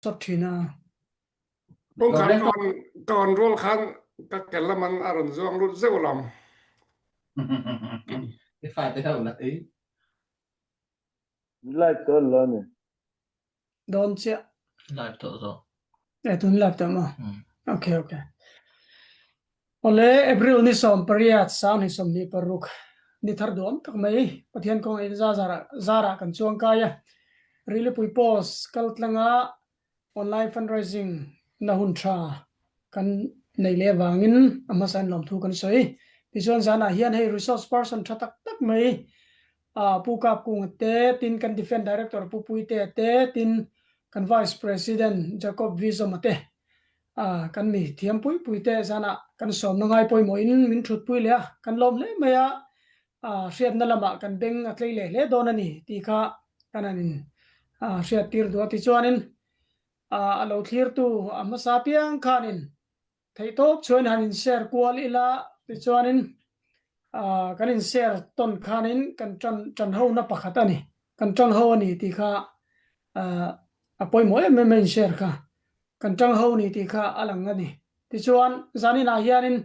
Sot ṭhin a. Kungkhar ka on rual khan ka kel laman a ron zuang lut zeuh lam. I fate ho la ti. Live ton lo ni. Don chiah. Live to zo. E tun live ta ma. Okay okay. Ole April ni 18 sang ni 26 ni thar duam tak mai Pathian kong in za zara zara kan chuang kai a. Rilipui post kal tlanga online fundraising na hun tha kan nei le wangin a hmasan lawmthu kan sawi. Tichuan zanah hian hei resource person tha tak tak mai Pu Kap Kung te, tin kan Defence Director Pu Puitea te, tin kan Vice President Jacob V. Zoma te, kan mi thiam pui pui te zanah kan sawmna ngai pawimawh in min thut pui leh a, kan lawm hle mai a, hriatna lamah kan beng a tlei leh hle dawn a ni tih kha kan han in hriat tir duh a. Tichuanin a lo thlirtu a hmasa piang khanin Theihtawp chuan han in share kual ila tichuanin kan in share tawn khanin kan tan tan ho na pakhat a ni. Kan tang ho a ni tih kha a pawimawh em em a in share kha. Kan tang ho a ni tih kha a lang a ni. Tichuan zaninah hianin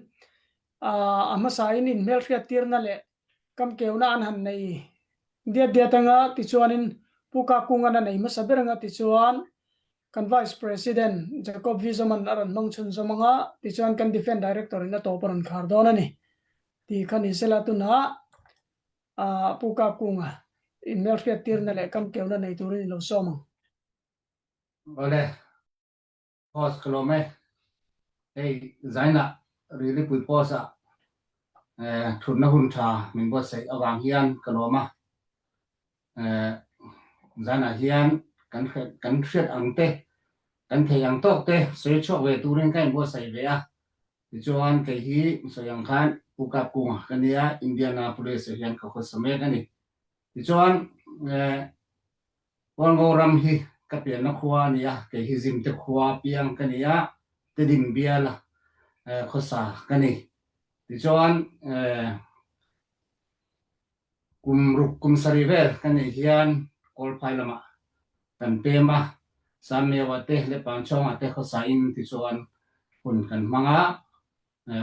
a hmasain inhmelhriat tirna leh kamkeuna an han nei diat diat anga tichuanin Pu Kakungan a nei hmasa ber anga tichuan Kan Vice President Jacob Vizoman a rawn hmang chhunzawm ang a, tichuan kan Defence Director in a tawp a rawn khar dawn a ni tih kha ni sela tunah Pu Kapkunga inhmelhriat tirna leh kamkeuna nei turin i lo sawm ang. Awle, Host ka lawm e. Hei Zainah Rilipui Post ah thutna hun tha min buatsaih avang hian ka lawm a. Zanah hian kan kan hriat ang te, kan thei ang tawk te sawi chhuak ve turin ka inbuatsaih ve a. Tichuan kei hi sawi ang khan Pu Kapkunga ka nia, Indianapolis ah hian ka khawsa mek a ni. Tichuan Hualngo ram hi ka pianna khua a ni a, kei hi Zimte khua piang ka ni a, Tedim biala khawsa ka ni. Tichuan Kum ruk kum sarih vel ka neih hian Kawlphai lamah kan pem a, Sammeua te leh Panchawngah te khawsain tichuan hun kan hmang a,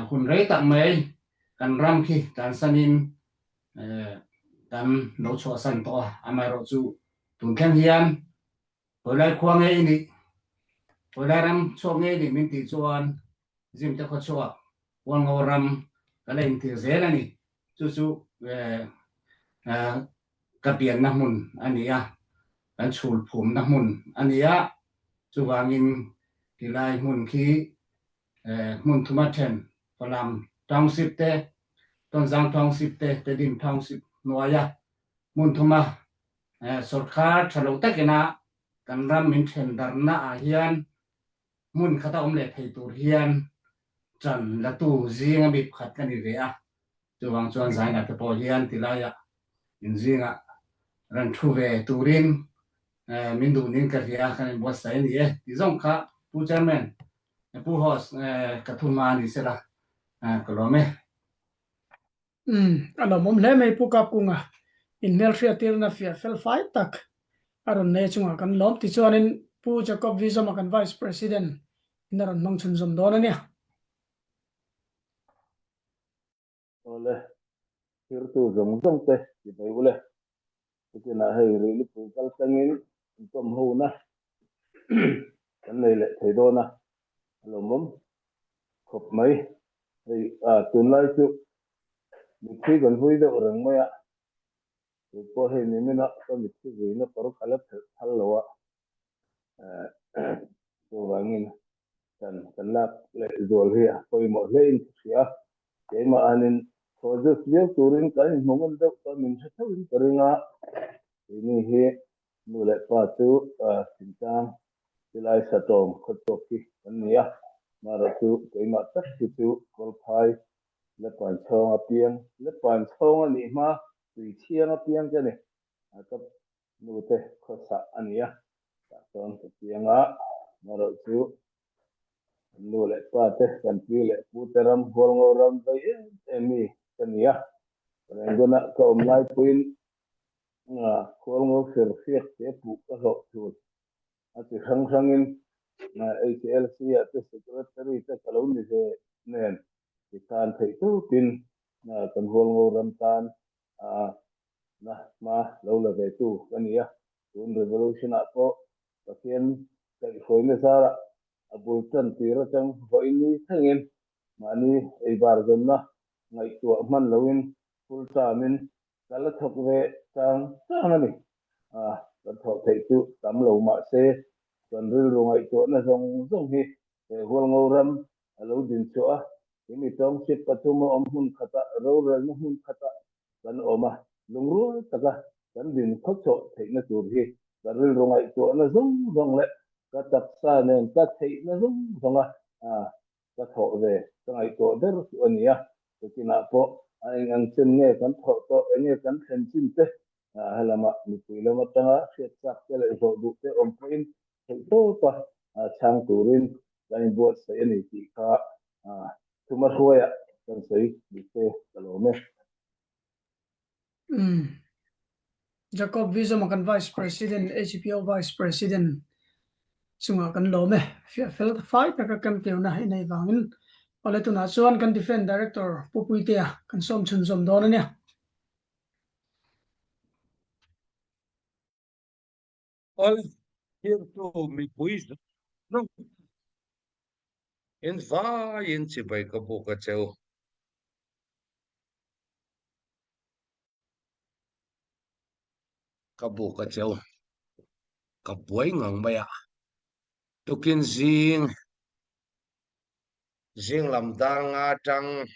hun rei tak mai kan ram khi tlansanin kan lo chhuahsan tawh a, amaherawhchu tun thleng hian Hawilai khua ngei i nih, hawilai ram chhuak ngei i nih min tih chuan Zimte khawchhuak Hualngo ram ka la intir zel a ni. Chu chu ka pianna hmun a ni a, kan chhul phumna hmun a ni a, chuvangin tilai hmun khi hmun thuma then Falam Township te, Tonzang Township te, Tedim Township hnuaia hmun thuma Sorkar tha lo takina kan ram min then darhna ah hian hmun khata awm leh thei tur hian tan la tu zinga mi pakhat ka ni ve a. Chuvang chuan Zaina te pawh hian tilaiah in zingah rawn thu ve turin min duh nin ka hria kan inbuatsaih a ni e tih zawng kha Pu Chairman, Pu Host ka thu hma a ni sela ka lawm e. Umm, a lawmawm hle mai Pu Kapkunga, in hmelhriattirna fiah fel fai tak a rawn nei chungah kan lawm. Tichuanin Pu Jacob Vizoma kan Vice President in a rawn hmang chhunzawm dawn a nia. Awle, thirtu zawng zawng te ti bai ule. Chutinah hei Rilipui kal tlangin inkawm hona kan nei leh thei dawn a, a lawmawm khawp mai. Hei tunlai chu mitthi kan vui deuh reng mai a, tun pawh hei nimin a ka mitthi vuina kawr ka la phelh phal lo a, chuvangin kan kan lak leh zual hi a pawimawh hle in ka hria a, keimah hanin thaw just viau turin kan inhmu ngun deuh chuan min hre theuhin ka ring a, keini hi nu leh pa chu Thingtlang tilai satawm khawchhuak hi kan ni a, marawh chu keimah tak hi chu Kawlphai Lepanchhawng apiang Lepanchhawng a nih hma Tuithiang apiang ka ni, ka Nute khawsah a ni a, tah chuan ka piang a, marawh chu kan nu leh pa te, kan pi leh pu te ram Hualngo ram vei em em mi ka ni a, Rangoon-a ka awm lai pawhin Hualngo firfiak te puh ka hlawh thul a ti hrang hrangin. HLC ah te secretary te ka lo ni ve nen tikhan theih tawpin kan Hualngo ram tan na hma lo la ve tu ka ni a. Tun revolution ah pawh Pathian kaihhruaina zarah a bul tan tir atang vawiin ni thlengin mahni eibar zawnna ngaihtuah hman loin full term in ka la thawk ve chang chang a ni. Kan thawh theih chu tam lo mah se kan rilru ngaihtuahna zawng zawng hi he Hualngo ram a lo din chhuah a, he mi township pathum a awm hmun khatah rorelna hmun khatah kan awm a, lungrual taka kan din khawchhuah theihna tur hi ka rilru ngaihtuahna zawng zawng leh ka taksa nen ka theihna zawng zawnga ka thawh ve ka ngaihtuah ber chu a ni a, tukinah pawh a eng ang chen nge kan thawh tawh, eng nge kan thlen chin te helama mipui lam atanga hriat chak te leh zawh duh te awm pawhin theihtawpa chhang turin kan inbuatsaih a ni tih kha thuma hruaiah kan sawi dik te ka lawm e. Jacob Vizoma kan Vice President, HPO Vice President chungah kan lawm e. Fiah fel fai taka kan piona i nei vangin awle tunah chuan kan Defence Director Pu Puitea kan sawm chhunzawm dawn a nia. Awle thirtu mipui zawng in vaiin chibai ka buk a che u. Ka buk a cheu, ka buai ngang mai a, tukin zing, zing lam dar nga atang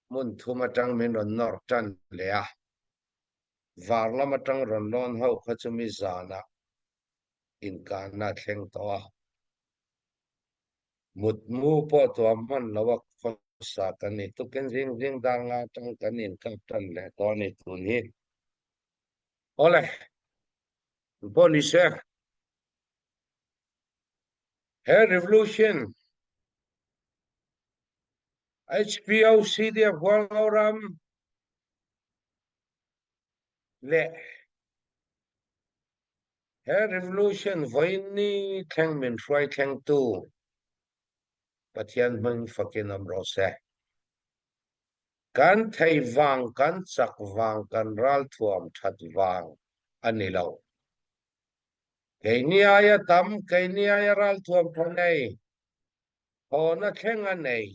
hmun thum atang min rawn nawr tan leh a, var lam atang rawn lawn ho kha chu mi zanah inkahna a thleng tawh a. Mutmu pawh tuah hman lo a khawsa kan ni. Tukin zing zing dar nga atang kan inkap tan leh tawh a ni tun hi. Awle, pawh ni se. He revolution HPOCDF Hualngo ram leh He revolution vawiin thleng min hruai thlengtu Pathian hming fakin awm rawh se. Kan thei vang, kan chak vang, kan ralthuam that vang a ni lo. Keini aia tam, keini aia ralthuam tha nei, thawhna thleng a nei.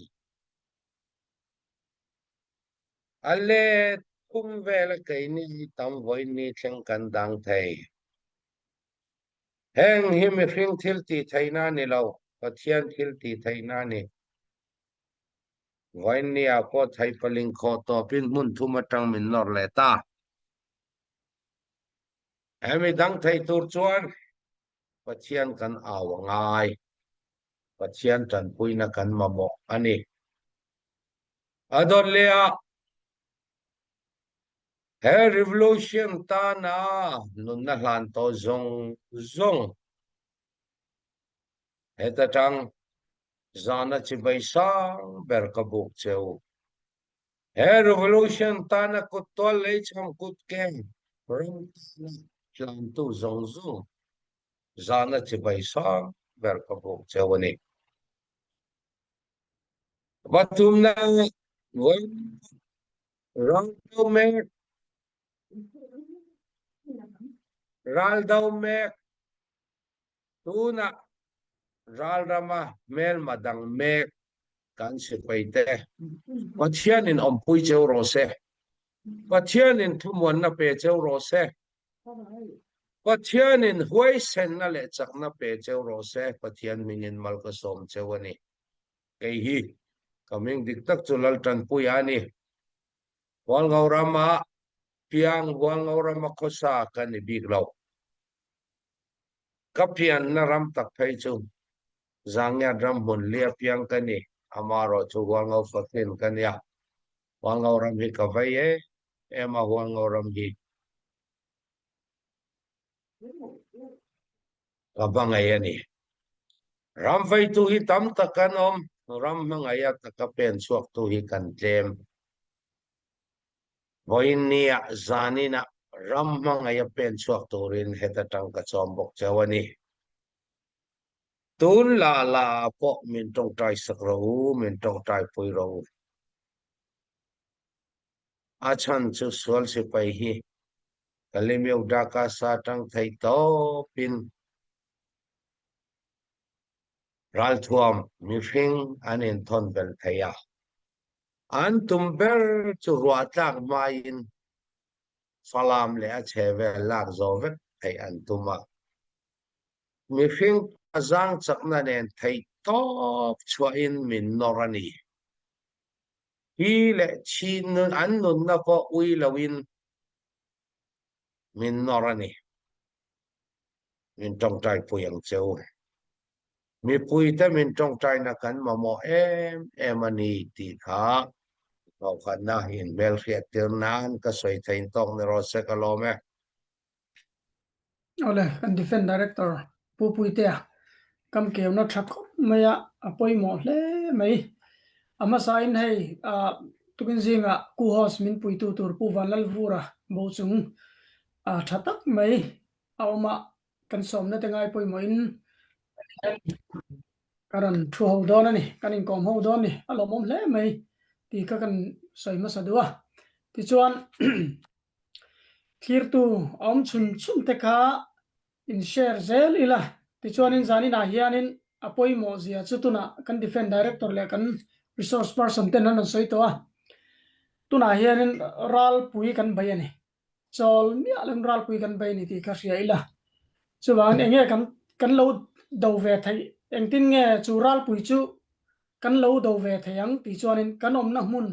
A let kum vela keini hi tam vawiin thleng kan dang thei. Heng hi mihring thil tih theihna a ni lo, Pathian thil tih theihna a ni. Vawiin ah pawh Thaipaling khawh tawpin hmun thum atang min nawr leh ta. Hemi dang thei tur chuan Pathian kan au a ngai. Pathian tanpuina kan mamawh a ni. A dawt leh ah he revolution tana nunna hlan tawh zawng zawng heta tang zana chibai sang ber ka buk che u. He revolution tana kut tual lei chham kut ke ram tana hlantu zawng zawng zana chibai sang ber ka buk che u a ni. Pathumnak, Raldo mek, Raldo mek, tunah ralram a hmelma dang mek kan sipai te Pathianin awmpui cheu rawh se. Pathianin thumuanna pe cheu rawh se. Pathianin huaisenna leh chakna pe cheu rawh se. Pathian hmingin mal ka sawm cheu a ni. Kei hi ka hming dik tak chu Laltanpuia a ni. Hualngo rama piang Hualngo rama khawsa ka ni bik lo. Ka pianna ram tak phei chu Zangiat ram hmun lia piang ka ni. Amaherawhchu Hualngo fakin ka nia. Hualngo ram hi ka vei em em a, Hualngo ram hi Ka hmangaih a ni. Ram veitu hi tam tak kan awm, ram hmangaih a taka pen chhuaktu hi kan tlem. Vawiin nia zaninah ram hmangaih a pen chhuak turin heta tang ka chawm bawk cheu a ni. Tun la la ah pawh min tawngtai sak rawh u, min tawngtai pui rawh u. A chan cu sual sipai hi Kalemyo Daka sa tang thei tawp in ralthuam mihring an in thon bel thei a. An tum ber cu ruahtlak hmai in Falam le a chehvel lak zaw vek theih an tum a. Mihring pa zaang caknak nen theih tawp chuah in min nawr a ni. Hi le Chin nun an nunnak pawh ui loin min nawr a ni. Min ṭawngṭai pui ang che u. Mipuite min ṭawngṭainak kan mamawh em em a ni ti kha thawhkhatnak in hmelhriattir nan ka sawi thein tawk ni rawh se ka lawm e. Awle, kan Defence Director Pu Puitea kam keuna tha khawp mai a, a pawimawh hle mai. A hmasa in hei tukin zingah Ku Host min puitu tur Pu Vanlalvura bo chung tha tak mai a awm a, kan sawmna te ngai pawimawhin ka rawn thu ho dawn a ni, kan inkawm ho dawn a ni, a lawmawm hle mai tih kha kan sawi hmasa duh a. Tichuan thlirtu a awm chhun chhun te kha in share zel ila, tichuanin zaninah hianin a pawimawh zia chu tunah kan Defence Director leh kan Resource Person ten an rawn sawi tawh a, tunah hianin ralpui kan bei a ni. Chawl miah lo in ralpui kan bei ni tih kha hria ila. Chuvangin eng nge kan kan lo do ve theih, engtin nge chu ralpui chu kan lo do ve thei ang tih chuanin kan awmna hmun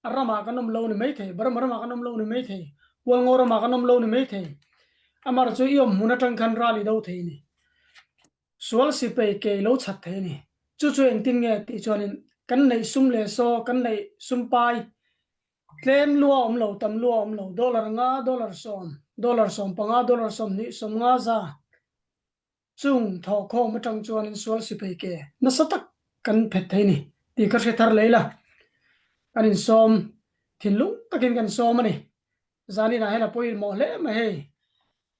a ramah kan awm lo ni mai thei, Burma ramah kan awm lo ni mai thei, Hualngo ramah kan awm lo ni mai thei. Amaherawhchu chu i awm hmun atang khan ral i do thei ni. Sual sipei ke i lo chhat thei ni. Chu chu engtin nge tih chuanin kan neih sum leh saw, kan neih sumpai Tlem lua awm lo, tam lua awm lo, dollar nga, dollar sawm, dollar 15, dollar 20, 50 za chung thawhkhawm atang chuanin sual sipai ke nasa tak kan phet thei ni tih ka hre thar lei la. Kan insawm thinlung takin kan sawm a ni. Zaninah hian a pawimawh hle mai hei.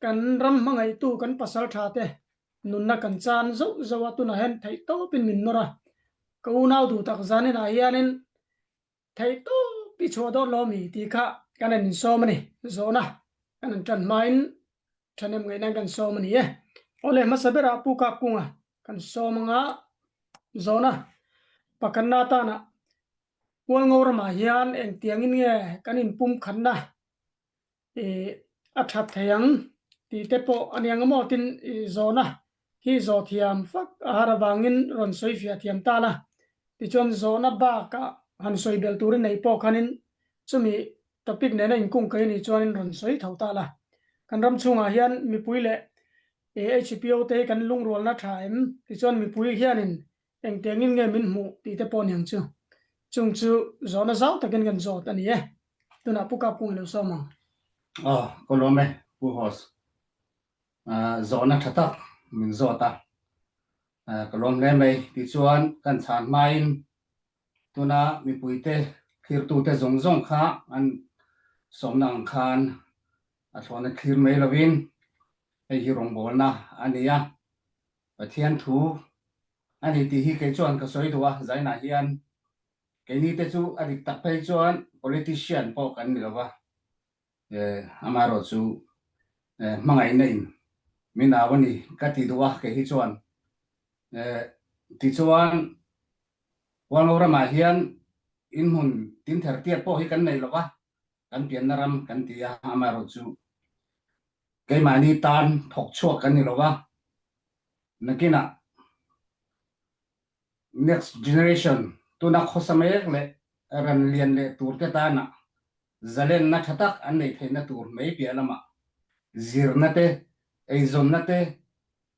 Kan ram hmangaihtu kan pasal tha te nunna kan chan zauh zauh a, tunah hian theihtawpin min nawr a. Ka unau duh tak zaninah hianin Theih tawp i chhuah dawn lo mi tih kha kan han insawm a ni. Zawhna kan han tan hmain thahnem ngaihna kan sawm a ni e. Awle hmasa berah Pu Kapkunga kan sawm anga zawhna pakhatna atana Hualngo ramah hian engtiangin nge kan inpumkhatna i a that thei ang tih te pawh a ni ang maw tin i zawhna hi zawh thiam fak a har avangin rawn sawi fiah thiam ta la. Tichuan zawhna bakah han sawi belh turin nei pawh khanin chumi topic nena inkung kai anih chuanin rawn sawi tho ta la. Kan ram chhungah hian mipui leh HPO te hi kan lungrualna tha em? Tichuan mipui hianin Engtiangin nge min hmuh tih te pawh niang chu. Chung chu zawhna zau takin kan zawt a ni e. Tunah Pu Kapkung i lo sawm ang. Aw, ka lawm e, Pu Host. Zawhna tha tak min zawt a, ka lawm hle mai. Tichuan, kan chhan hmain tuna mipuite thlirtute zawng zawng kha an sawmna ang khan a thlawhna thlir mai lovin hei hi rawngbawlna a ni a, Pathian thu a ni tih hi kei chuan ka sawi duh a, Zainah hian keini te chu a dik tak phei chuan politician pawh kan ni lo va, amaherawh chu hmangaihna in min au a ni ka ti duh a kei hi chuan. Tichuan Hualngo ramah hian inhmun tinther tiat pawh hi kan nei lo va, kan pianna ram kan ti a, amaherawh chu keimahni tan thawk chhuak kan ni lo va, nakinah next generation tuna khawsa mek leh ran lian leh tur te tana zalenna tha tak an neih theihna tur mai piah lamah zirna te, eizawnna te,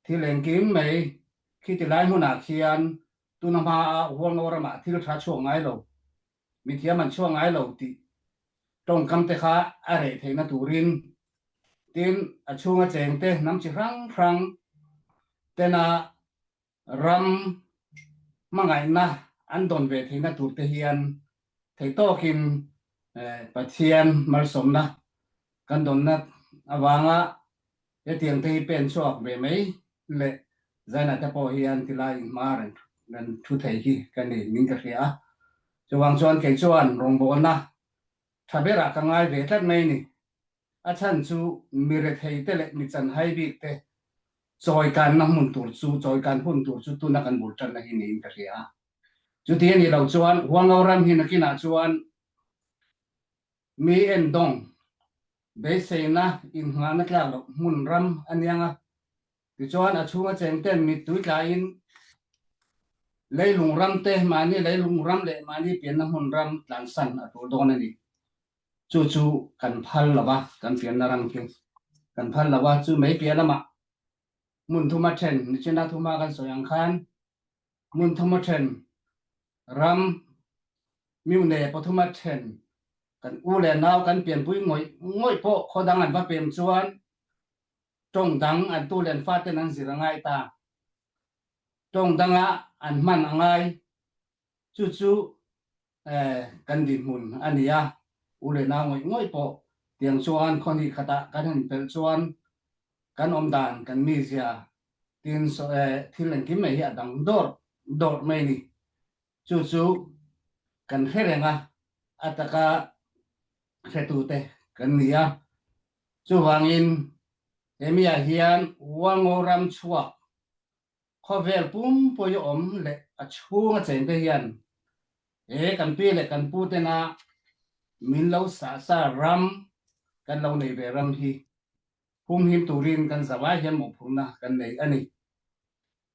thil engkim mai khiti lai hmunah khian tuna hmaa Hualngo ramah thil tha chhuak ngai lo Mithiam an chhuak ngai lo tih tawngkam te kha a reh theihna turin tin a chhunga chengte hnam chi hrang hrang tena ram hmangaihna an dawn ve theihna tur te hian theihtawkin Pathian malsawmna kan dawnna avanga hetiang te hi pen chhuak ve mai leh. Zaina te pawh hian tilai in hma ran thu thei hi ka ni min ka hria a. Chuvang chuan kei chuan rawngbawlna tha berah ka ngai ve tlat mai ni. A chhan chu mi rethei te leh mi chanhai bik te chawikanna hmun tur chu chawikan hun tur chu tuna kan bul tanna hi niin ka hria a. Chuti a nih loh chuan Huangau ram hi nakinah chuan Mi endawng, beiseina innghahna tlak loh hmun ram a niang a, tichuan a chhunga chengten mittui tlaiin leilung ram te, mahni leilung ram leh mahni pianna hmun ram tlansan a tul dawn a ni. Chu chu kan phal lo va, kan pianna ram khi kan phal lo va, chu mei piah lamah hmun thuma then, nichina thuma kan sawi ang khan Hmun thuma then ram, miune pathuma then kan u leh nau kan pianpui ngawih ngawih pawh khaw dang an va pem chuan tawng dang an tu leh an faten an zir a ngai ta. Tawng danga an hman a ngai. Chu chu kan dinhmun a ni a, u leh nau ngawih ngawih pawh tiang chuan khaw hnih khatah kan han pelh chuan kan awm dan, kan mizia tin thil engkim mai hi a dang dawrh dawrh mai a ni. Chu chu kan hre reng a, a taka hretute kan ni a. Chuvangin hemiah hian Hualngo ram chhuak Khawvel pumpui awm leh a chhunga chengte hian he kan pi leh kan pu tena min lo sah sa ram kan lo nei ve ram hi humhim turin kan zavai hian mawhphurhna kan nei a ni.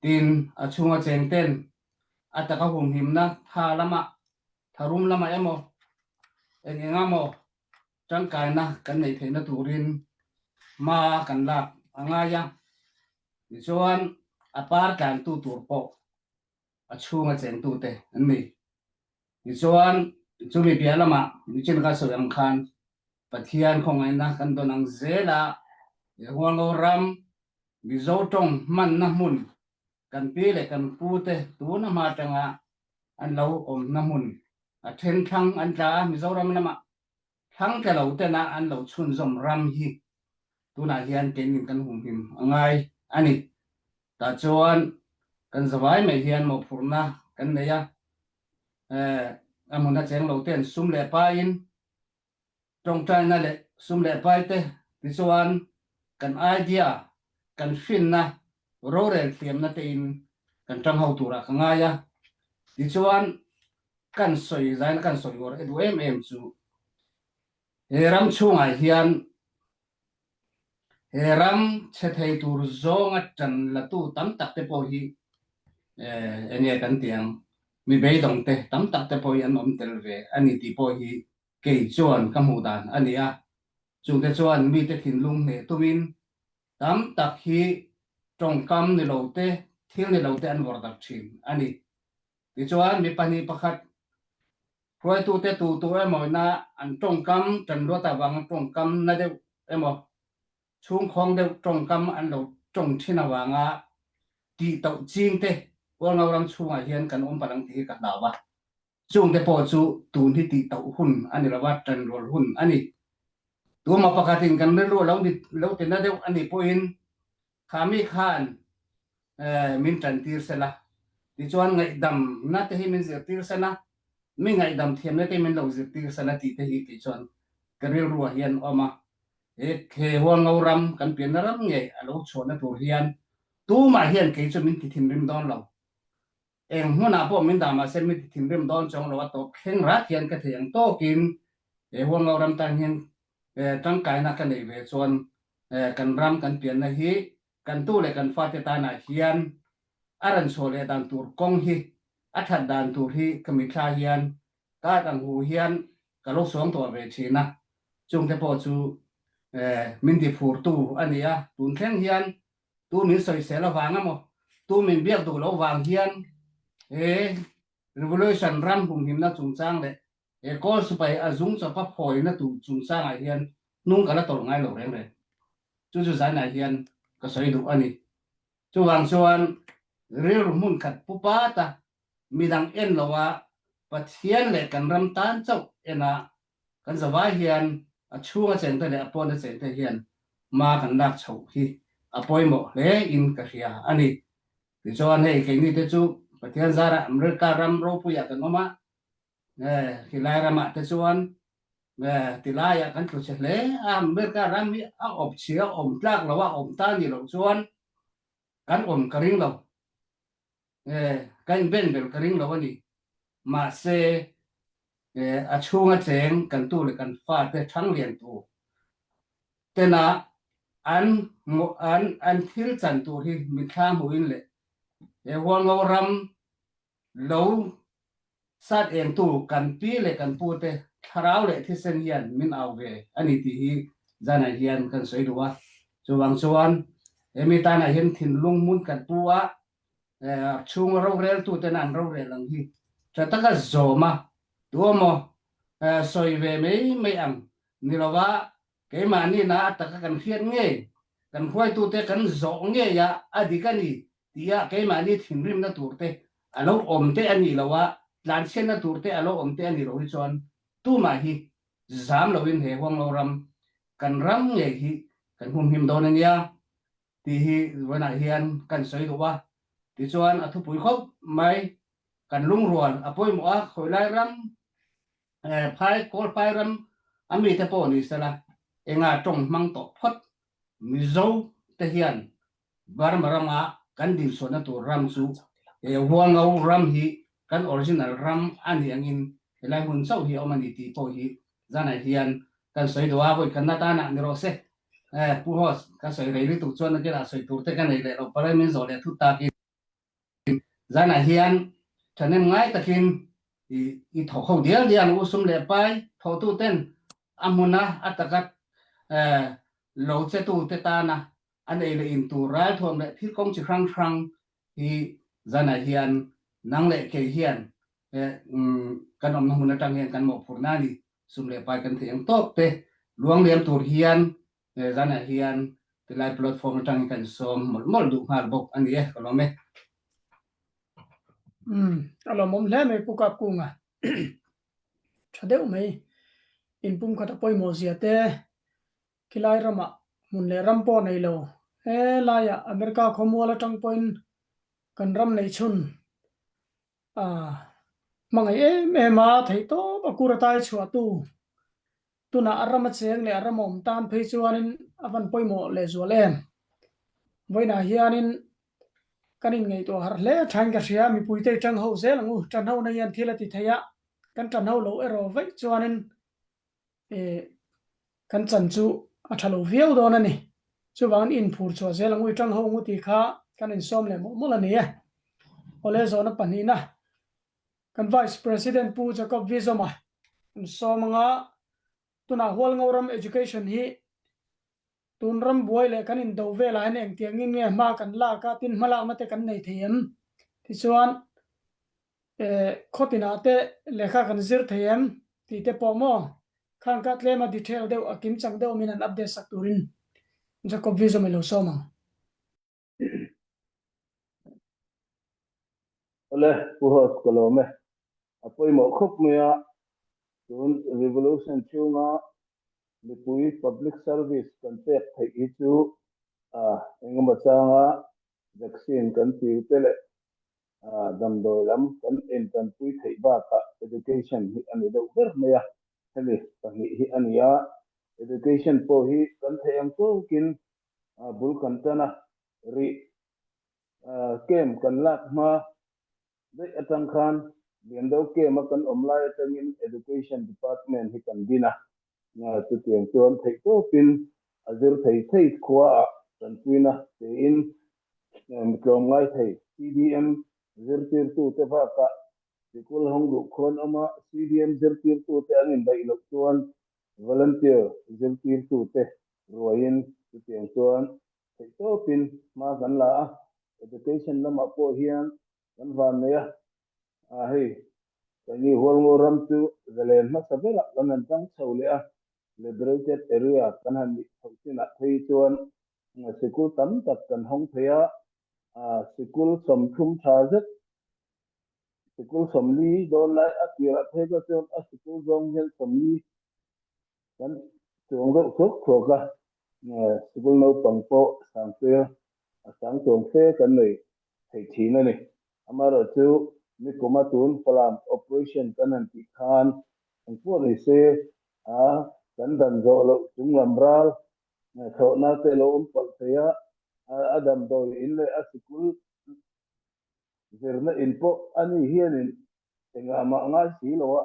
Tin, a chhunga chengten a taka humhimna tha lamah, tharum lamah emaw, eng eng emaw tangkaina kan neih theihna turin hma kan lak a ngai a. Tichuan, a par tlantu tur pawh a chhunga chengtute an ni. Tichuan, chumi piah lamah nichin ka sawi ang khan Pathian khawngaihna kan dawn ang zel a, Hualngo ram Mizo tawng hmanna hmun kan pi leh kan pute tuna hma atanga an lo awmna hmun a then thlang an tla a, Mizoram lamah thlang tla lo tena an lo chhunzawm ram hi tunah hian keinin kan humhim a ngai a ni. Tah chuan kan zavai mai hian mawhphurhna kan nei a, a hmun a cheng lo ten sum leh paiin Tawngtaina leh sum leh paite tichuan kan idea, kan hrinna, rorel thiamna tein kan tang ho turah ka ngai a. Tichuan kan sawi zaina kan sawi uar e duh em em chu he ram chhungah hian he ram chhe thei tur zawnga tan latu tam tak te pawh hi eng nge kan tih ang, mi beidawng te tam tak te pawh hi an awm tel ve a ni tih pawh hi Kei chuan ka hmuh dan a ni a, chungte chuan mite thinlung hneh tumin tam tak hi tawngkam ni lo te, thil ni lo te an vawrh dak thin a ni. Tichuan mi pahnih pakhat hruaitute tu tu emaw ina an tawngkam tan luat avanga tawngkam na deuh emaw, chhungkhawng deuh tawngkam an lo tawng thin avanga tih toh ching te Hualngo ram chhungah hian kan awm palh ang tih hi ka hlau a. Chungte pawh chu tun hi tih toh hun a ni lo a, ṭanrual hun a ni. Tuma pakhatin kan rilru lo ni lo ti na deuh a nih pawhin kha mi khan min ṭantir sela, tichuan ngaihdamna te hi min zirtir sela, mi ngaihdam thiamna te min lo zirtir sela tih te hi kei chuan ka rilruah hian awm a. He he Hualngo ram kan pianna ram ngei a lo chhuahna tur hian tumah hian kei chu min ti thinrim dawn lo. Eng hmunah pawh min dah mahse mi ti thinrim dawn chuang lo a tawp thleng rat hian ka thei ang tawkin he Hualngo ram tan hian tangkaina ka neih ve chuan kan ram kan pianna hi kan tu leh kan fate tanah hian a ran chhuah leh dan tur kawng hi a that dan tur hi ka mithla hian ka at ang hu hian ka lo suang tawh ve thin a, chungte pawh chu min ti phurtu a ni a, tun thleng hian Tu min sawisel avang emaw, tu min biak duh loh vang hian he revolution ram humhimna chungchang leh he kawl sipai a zung chawpa phawina tur chungchangah hian hnung ka la tawlh ngai lo reng reng. Chu chu zanah hian ka sawi duh a ni. Chuvang chuan rilru hmun khat pu pat a, midang en loa Pathian leh kan ram tan chauh en a Kan zavai hian a chhunga chengte leh a pawna chengte hian hma kan lak chhoh hi a pawimawh hle in ka hria a ni. Tichuan hei keini te chu Pathian zarah America ram ropui ah kan awm a, khilai ram ah te chuan tilai ah kan tlu chhe hle a. America ram hi a awp chhia awm tlak lo a, awm ta ni loh chuan kan awm ka ring lo. Kan inben ber ka ring lo a ni. Mahse a chhunga cheng kan tu leh kan fate thang lian tu tena an an an thil chan tur hi mitthla hmuhin leh he Hualngo ram lo sat engtu kan pi leh kan pu te thlarau leh thisen hian min au ve a ni tih hi zanah hian kan sawi duh a. Chuvang chuan hemi tanah hian thinlung hmun kan pu a, chhunga roreltu tena an rorel ang hi tha taka zawm a, tu emaw sawi ve mai mai ang ni lova keimahni na a taka kan hriat ngei, kan hruaitute kan zawh ngei a, a dik a ni tia keimahni thinrimna tur te a lo awm te a nih loh a, tlanchhiatna tur te a lo awm te a nih loh hi chuan tumah hi zam loin he Huanglo ram kan ram ngei hi kan humhim dawn a nia tih hi vawiinah hian kan sawi duh a. Tichuan a thupui khawp mai kan lungrual a pawimawh a, khawilai ram phai Kawlphai ram a mite pawh ni sela enga tawng hmang tawh phawt Mizo te hian Burma rama kan dinchhuahna tur ram chu he Huangau ram hi kan original ram a nih angin helai hmun chauh hi a awm a ni tih pawh hi zanah hian kan sawi duh a, vawi khatna tanah ni rawh se. Pu Host, ka sawi rei lutuk chuan nakinah sawi tur te ka nei leh lo palai min zawh leh thut takin zanah hian thahnem ngai takin i thawk ho dial dial ang u sum leh pai thawhtu ten a hmuna a taka lo chetu te tana an ei leh in tur ralthuam leh thil kawng chi hrang hrang hi zanah hian nang leh kei hian kan awmna hmun atang hian kan mawhphurhna a ni. Sum leh pai kan theih ang tawk te luang liam tur hian zanah hian tilai platform atangin kan sawm mawlh mawlh duh nghal bawk a ni e, ka lawm e. Umm, a lawmawm hle mai Pu Kapkunga. Tha deuh mai. Inpumkhat a pawimawh zia te Khilai ramah hmun leh ram pawh nei lo. He laiah America khawmual atang pawhin kan ram nei chhun a hmangaih em em a, theihtawp a kur atai chhuahtu tunah a ram a cheng leh a ram a awm tan phei chuanin a van pawimawh lehzual em. Vawiinah hianin kan inngaihtuah harh hle thain ka hria, mipuite i tang ho zel ang u, tanhona hian thil a ti thei a, kan tanho loh erawh vaih chuanin Kan chan chu a tha lo viau dawn a ni. Chuvangin inphur chhuah zel ang ui tang ho ngu tih kha kan insawm leh mawlh mawlh a ni e. Awle zawhna pahnihna kan Vice President Pu Jacob Vizoma kan sawm anga tunah Hualngoram Education hi tun ram buai leh kan indo velah hian engtiangin nge hma kan lak a tin hmalakna te kan nei thei em? Tichuan Khawtinah te lehkha kan zir thei em tih te pawh maw khang ka tlem a detail deuh a kimchang deuh min han update sak turin Jacob Vizom i lo sawm ang. Awle, Pu Host ka lawm e. A pawimawh khawp mai a, tun revolution chhunga mipui public service kan pek theih hi chu engemaw changa vaccine kan tir te leh damdawi lam kan intanpui theih bakah education hi a ni deuh ber mai a, hemi pahnih hi a ni a, education pawh hi kan theih ang tawkin bul kan tan a, rih camp kan lak hma Daih atang khan Liando Camp a kan awm lai atangin Education Department hi kan din a, chutiang chuan theihtawpin a zir thei thei khua ah tanpuina tein mi tlawmngai thei CDM zirtirtute bakah sikul hawng duh khuan awm a, CDM zirtirtute an indaih loh chuan volunteer zirtirtute ruaiin chutiang chuan Theihtawpin hma kan la a, education lamah pawh hian kan van nei a, ah hei keini Hualngo ram chu zalen hmasa berah kan han tang chho leh a, liberated area kan han nih chhoh chinah phei chuan sikul tam tak kan hawng thei a, ah sikul 30 tha zet, sikul 40 dawn lai a tirah phei kha chuan a sikul zawng hian 40 Kan chuang deuh thuak thuak a, sikul naupang pawh sangtir a sang chuang fe kan nei thei. thei thin a ni. Amaherawhchu, nikum a tun Falam operation kan han tih khan engpawh ni se a kan dan zawh loh chunglam ral thlawhna te lo awm palh thei a, a damdawi in leh a sikul zirna in pawh ani hianin engah mah ngai si lo a,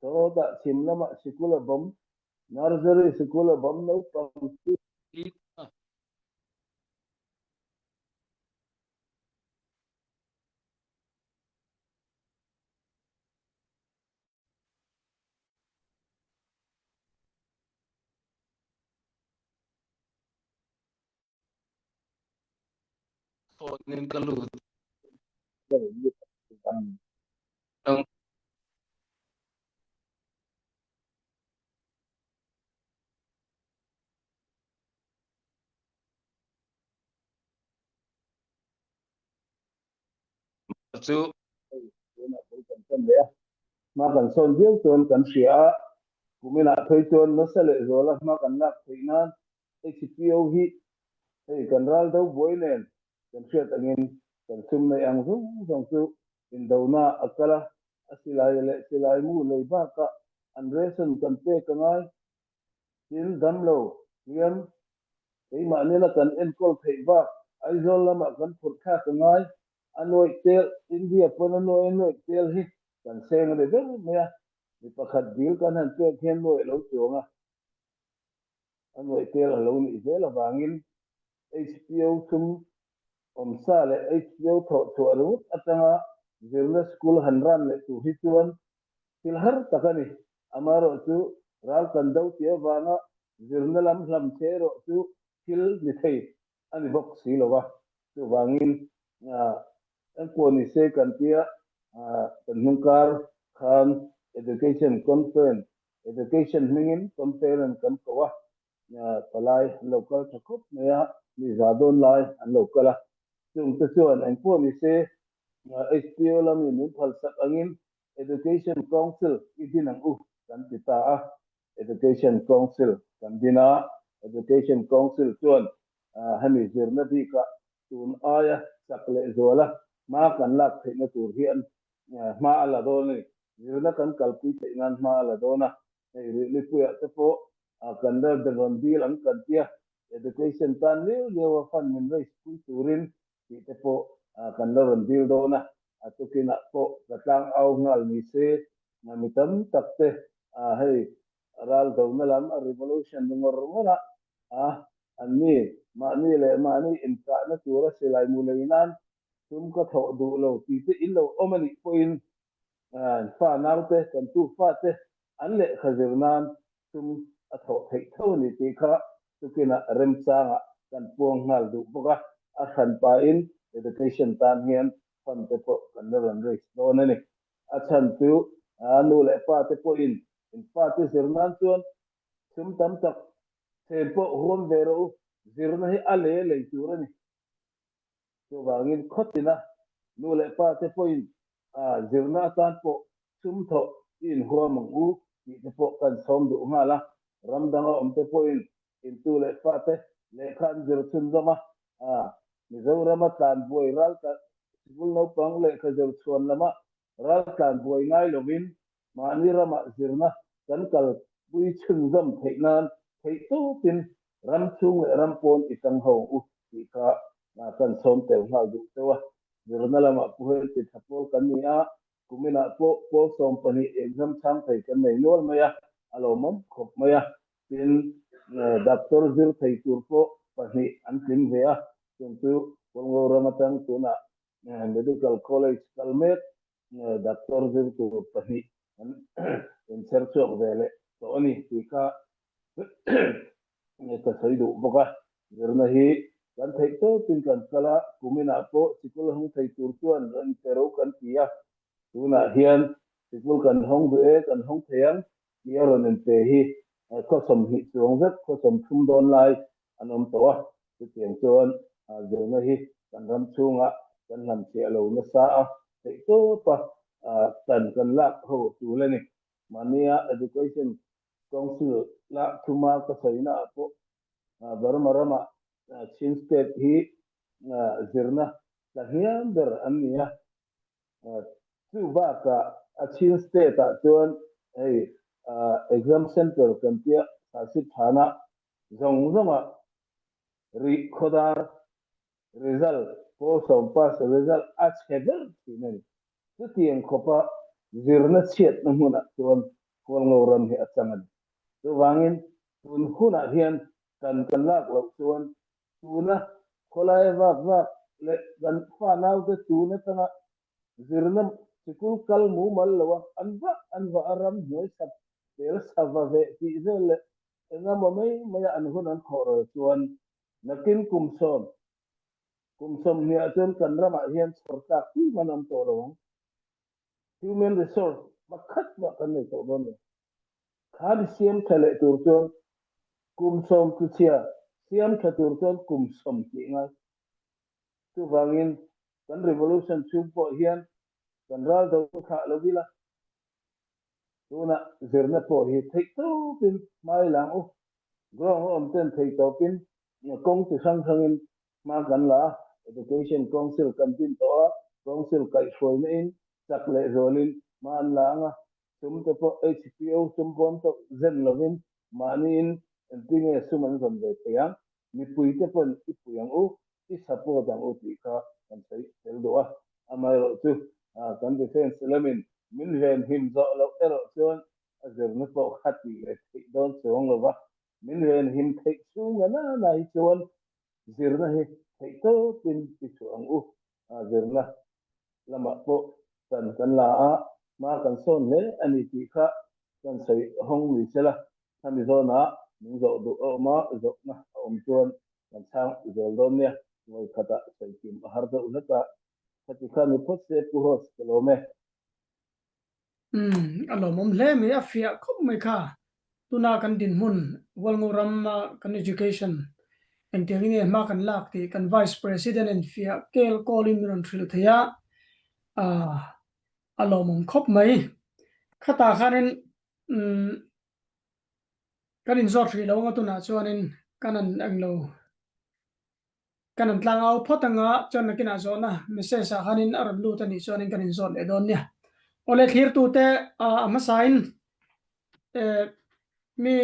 sawtah chhim lamah sikul a bawm, nursery sikul a bawm naupang chu. Phone in ka lut. Cu tunah bul kan tan leh a, hma kan sawn viau chuan kan hria a, kuminah phei chuan nasa leh zuala hma kan lak theih nan HPO hi hei kan ral do buai nen kan hriat angin kan sum neih ang zawng zawng chu indona a kal a, a silai leh silai mu lei bakah an ration kan pek a ngai. Tin, damlo hian keimah nena kan enkawl theih bak Aizawl lamah kan phurh thlak a ngai. A nuaih tel, India pawn a nuaih a nuaih tel hi kan seng a ni ber mai a. Mi pakhat dil kan han pek hian nuaih a lo chuang a, a nuaih tel a lo nih zel avangin HPO sum awmsa leh HPO thawh chhuah ringawt atanga zirna school han ran leh tur hi chuan Thil har tak a ni. Amaherawh chu ral kan do tih avanga zirna lam hlam che erawh chu thil ni thei a ni bawk si lo va. Chuvangin engpawh ni se kan tia kan hnungkar khan Education Conference, Education hmingin Conference kan ko a, palai an lo kal tha khawp mai a, mi za dawn lai an lo kal a. Chungte chuan engpawh ni se HPO lamin min phalsak angin Education Council i din ang u kan ti ta a, Education Council kan din a, Education Council chuan hemi zirna bikah tun aia chak leh zuala hma kan lak theihna tur hian hma a la dawn a ni. Zirna kan kalpui theih nan hma a la dawn a, hei Rihlipuiah te pawh kan ral ber rawn dil ang kan tia, Education tan liau liau a fund min raise pui turin tih te pawh kan la rawn dil dawn a, a tukinah pawh ka tlang au nghal ni se, mi tam tak te hei ral dona lam a revolution ni ngawr ngawr a, an ni mahni leh mahni inkahna tura silai mu lei nan sum ka thawh duh lo tih te in lo awm a nih pawhin fa naute kan tu fate an lehkha zir nan sum a thawh theih tho a ni tih kha tukinah remchangah kan puang nghal duh bawk a, a hran pahin education tan hian fund te pawh kan la rawn raise dawn a ni. A chhan chu nu leh pa te pawhin in pa te zir nan chuan sum tam tak chen pawh huam ve rawh u, zirna hi a lei lei tur a ni. Chuvangin khawtina nu leh pa te pawhin zirna atan pawh sum thawh i inhuam ang u tih te pawh kan sawm duh nghal a. Ram danga awm te pawhin intu leh fa te lehkha an zir chhunzawm a, Mizorama tlanbuai ral sikul naupang lehkha zir chhuan lama ral tlanbuai ngai lovin mahni ramah zirna kan kalpui chhunzawm theih nan theih tawpin ram chhung leh ram pawn i tang ho u tih kha kan sawm tel nghal duh teuh a. Zirna lamah pu hel ti tha pawl kan ni a, kuminah pawh pawl 12 exam chhang thei kan nei nual mai a, a lawmawm khawp mai a. Tin, doctor zir thei tur pawh pahnih an tling ve a, chung chu Kawlngo ram atang tunah Medical College kal mek Doctor zir tur pahnih an inchher chhuak ve leh tawh a ni tih kha ka sawi duh bawk a. Zirna hi kan theih tawpin kan kal a, kuminah pawh sikul hawng thei tur chuan ran pe ro kan ti a, tunah hian sikul kan hawng duh e, kan hawng thei ang tih a rawn inpe hi khaw 20 chuang vek, khaw 30 dawn lai an awm tawh a, chutiang chuan zirna hi kan ram chhungah kan hlamchhiah lo nasa a, theihtawpa tan kan lak ho tul a ni. Mahnia Education Council lak thuma ka sawina ah pawh Burma ramah Chin State hi zirna Tla hniam ber an ni a. Chu bakah a Chin state ah chuan hei exam center kan tia Sasip Thana zawng zawngah rih khawdar result pawl sawm pass result a chhe ber thin a ni. Chutiang khawpa zirna chhiatna hmunah chuan Hualngo ram hi a chang a ni. Chuvangin tun hunah hian kan kan lak loh chuan Tuna khawlai vak vak leh kan fa naute tun atanga zirna sikul kal mumal lo a, an vah an vah a ram hnuai sap tel sava veh tih vel leh engemaw mai maia an hun an khawh rawl chuan nakin kum sawm kum 20 ah chuan kan ramah hian chhawr tlak pui man awm tawh lo ang. Human resource pakhat mah kan nei tawh dawn lo. Kha ni siam tha leh tur chuan kum sawm tluchhia siam tha tur chuan kum 20 ngai. Chuvangin kan revolution chhung pawh hian kan ral do thlah lo ila, tunah zirna pawh hi theih tawpin hmai lang u. Ground a awm ten theih tawpin kawng chi hrang hrangin hma kan la a, Education Council kan din tawh a, Council kaihhruaina in chak leh zualin hma an la ang a, sum te pawh HPO sum bawn tawh zen lovin mahniin engtinge sum an zawn ve thei ang, mipui te pawn i pui ang u, i support ang u tih kha kan sawi tel duh a, amaherawhchu kan defence lamin min venhim zawh loh erawh chuan a zirna pawh kha tih leh theih dawn chuang lo va, min venhim theih chhung a nana hi chuan zirna hi theih tawpin i chhuah ang u. Zirna lamah pawh tan kan la a, hma kan sawn hle a ni tih kha kan sawi hawng ni sela, khami zawnah min zawh duh a awm a, zawhna a awm chuan kan chhang zel dawn nia, vawi khatah sawi kim a har deuh hlek a, khati kha ni phawt se Pu Host ka lawm e. Umm, a lawmawm hle mai, a fiah khawp mai kha. Tuna kan dinhmun, Hualngo rama kan education engtiangin nge hma kan lak tih kan Vice President in fiah kel kawlin min rawn hrilh thei a, ah, a lawmawm khawp mai. Khatah khanin, umm, kan inzawt hrih lo anga tunah chuanin kan an englo. Kan an tlang au phawt anga chuan nakinah zawhna message ah khanin a rawn lut a nih chuanin kan inzawt leh dawn nia. Awle thlirtute a hmasain mi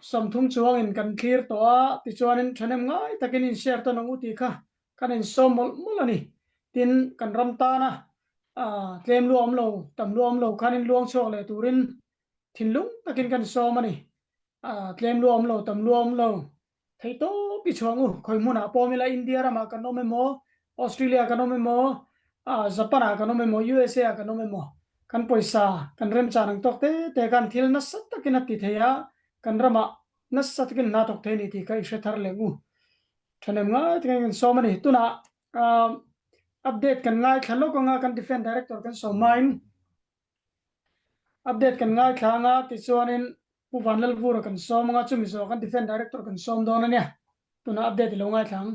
30 chuangin kan thlir tawh a tichuanin thahnem ngai takin in share tawn ang u tih kha kan insawm mawlh mawlh a ni. Tin, kan ram tana tlem lu awm lo, tam lu awm lo khanin luang chhuak leh turin thinlung takin kan sawm a ni. Tlem lu awm lo, tam lu awm lo, Theihtawp i chhuang u, khawi hmunah pawm ila India ramah kan awm emaw, Australia kan awm emaw, Japan ah kan awm emaw, USA ah kan awm emaw, kan pawisa kan remchan ang tawk te te khan thil nasa takin a ti thei a, kan ramah nasa takin hna thawk thei a ni tih kha i hre thar leng u. Thahnem ngai takin kan sawm a ni. Tunah update kan ngaithla lawk anga kan Defence Director kan sawm hmain Update kan ngaithla anga tichuanin Pu Vanlalvura kan sawm anga chumi zawh kan Defence Director kan sawm dawn a nia. Tunah update i lo ngaithla ang.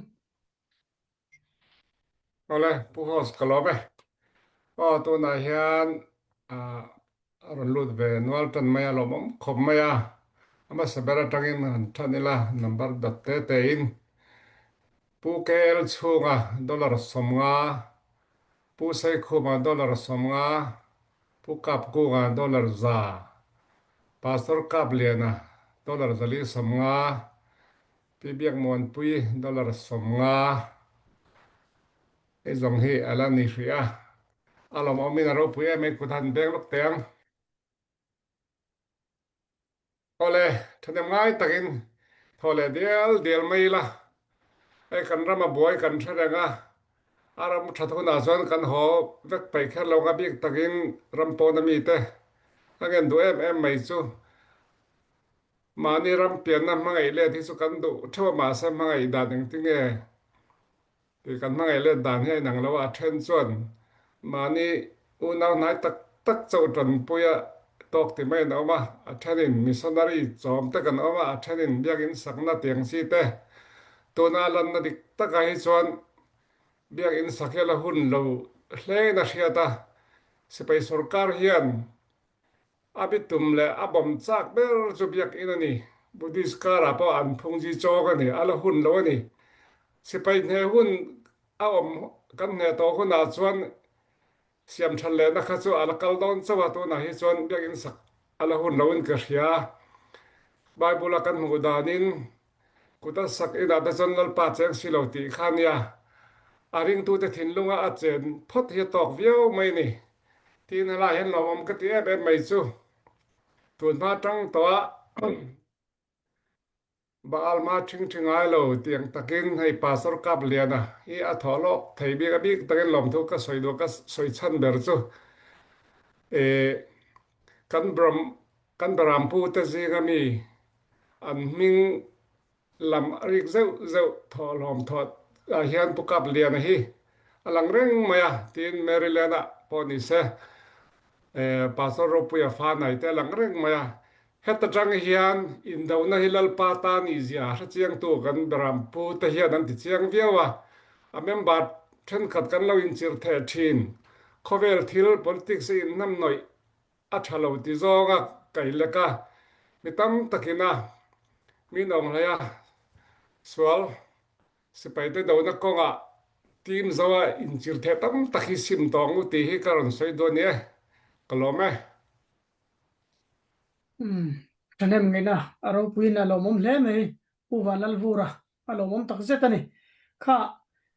Awle, Pu Host ka lawm e. Aw, tunah hian a rawn lut ve nual tan mai a, lawmawm khawp mai a. A hmasa ber atangin han than ila, number dot te tein Pu KL chhunga dollar 50, Pu Saikhuma dollar 50, Pu Kapkunga dollar 100, Pastor Kapliana dollar 450, Pi Biakmuanpui dollar 50. Hei zawng hi a la ni hrih a, a lawmawmin a ropui em mai kut han beng lawk teh ang. Awle, thahnem ngai takin thaw leh dial dial mai ila. Hei kan ram a buai kan hre reng a, a ram that hunah chuan kan haw vek paih kher lo nga bik takin ram pawna mite ka ngen duh em em mai chu. Mahni ram pianna hmangaih let hi chu kan duh theuh a mahse hmangaih dan engtinge Tih kan hmangaih let dan hi a inang lo a, a then chuan mahni unau hnai tak tak chauh tanpuia tawk ti mai an awm a, a thenin missionary chawm te kan awm a, a thenin biakinn sakna tiang chi te. Tuna a lanna dik takah hi chuan biakinn sak hi a la hun lo hlein a hriat a, sipai sorkar hian A bitum leh a bawm chak ber chu biakinn a ni. Buddhist karah pawh an phungji chawk a ni, a la hun lo a ni. Sipai hneh hun A awm kan hne tawh hunah chuan siamṭhat lehna kha chu a la kal dawn chauh a, tunah hi chuan biakinn sak a la hun loin ka hria. Bible a kan hmuh danin kut a sak inah te chuan Lalpa cheng si lo tih kha nia a ringtute thinlunga a chen phawt hi a tawk viau mai ni. Tiin helaiah hian lawmawm ka ti em em mai chu. Tunhma tang tawha Baal ma ṭhingṭhi ngai lo tiang takin hei Pastor Kapliana hi a thawh lawk thei bik a bik takin lawmthu ka sawi duh ka sawi chhan ber chu kan Brahm kan Barampu te zinga mi an hming lam a rik zeuh zeuh thawhlawm thawh ah hian Pu Kapliana hi a lang reng mai a tiin Maryland ah pawh ni se Pastor Ropuia fa nai te a lang reng mai a. Heta tang hian indona hi Lalpa ta nihzia hrechiangtu kan Berampu te hian an ti chiang viau a, a member thenkhat kan lo inchirh theh thin. Khawvel thil, politics hi inhnamhnawih a tha lo ti zawnga kai lek a, mi tam takin a min awng hlei a, sual sipaite dona kawngah team zoa inchirh theh tam tak hi sim tawng u tih hi ka rawn sawi dawn i e, ka lawm e. Umm, ṭhahnem ngaihna a ropuiin a lawmawm hle mai, Pu Vanlalvura a lawmawm tak zet a ni. Kha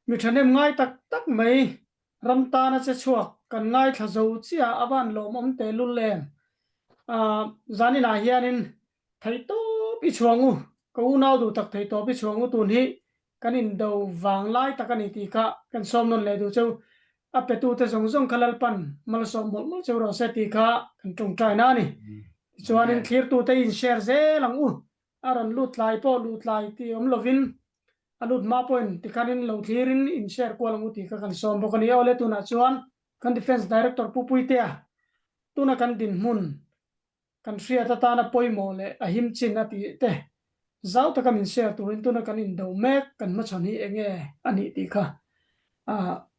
mi ṭhahnem ngai tak tak mai ram tana che chhuak kan ngaithla zo chiah a van lawmawm tehlul em? Aah, zaninah hianin theihtawp i chhuang u, ka unau duh tak theihtawp i chhuang u tun hi Kan indo vang lai tak a ni tih kha kan sawm nawn leh duh cheu. A petute zawng zawng kha Lalpan malsawm mawlh mawlh cheu rawh se tih kha kan tawngtaina a ni. Tichuanin thlirtute in share zel ang u. A rawn lut tlai pawh luh tlai tih awm lovin a lut hma pawhin tikhanin lo thlirin in share kual ang u tih kha kan sawm bawk a ni. Awle tunah chuan kan Defence Director Pu Puitea tuna kan dinhmun Kan hriat atana pawimawh leh a him chin a tih te zau taka min share turin tuna kan indo mek kan hmachhawn hi enge a nih tih kha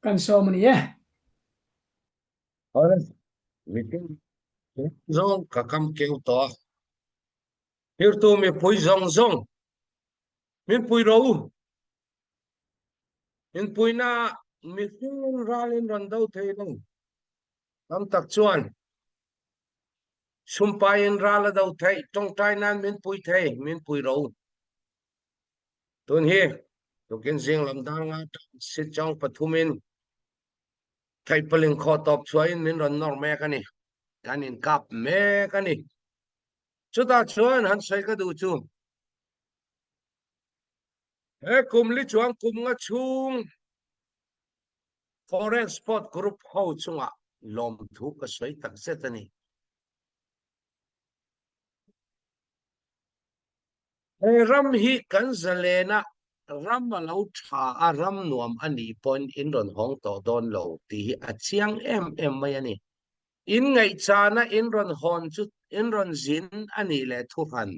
kan sawm a ni e. Awle, mitin zawng ka kam keu tawh a, thirtu mipui zawng zawng min pui rawh u, min puina mihring ralin rawn do thei lo tam tak chuan Sumpaiin ral a do theih, tawngtai nan min pui thei, min pui ro. Tun hi tukin zing lam dar nga tang Sichawng pathumin theihpaling khaw tawp chhuahin min rawn nawr mek a ni. Kan inkap mek a ni. Chutah chuan han sawi ka duh chu, he kum li chuang kum nga chhung Foreign Sport Group ho chungah lawmthu ka sawi tak zet a ni. He ram hi kan zalen a, ram a lo tha a, ram nuam a nih pawhin in rawn hawng tawh dawn lo tih hi a chiang em em mai a ni. In ngaihchana in rawn hawn chu in rawn zin a nih leh thuhran.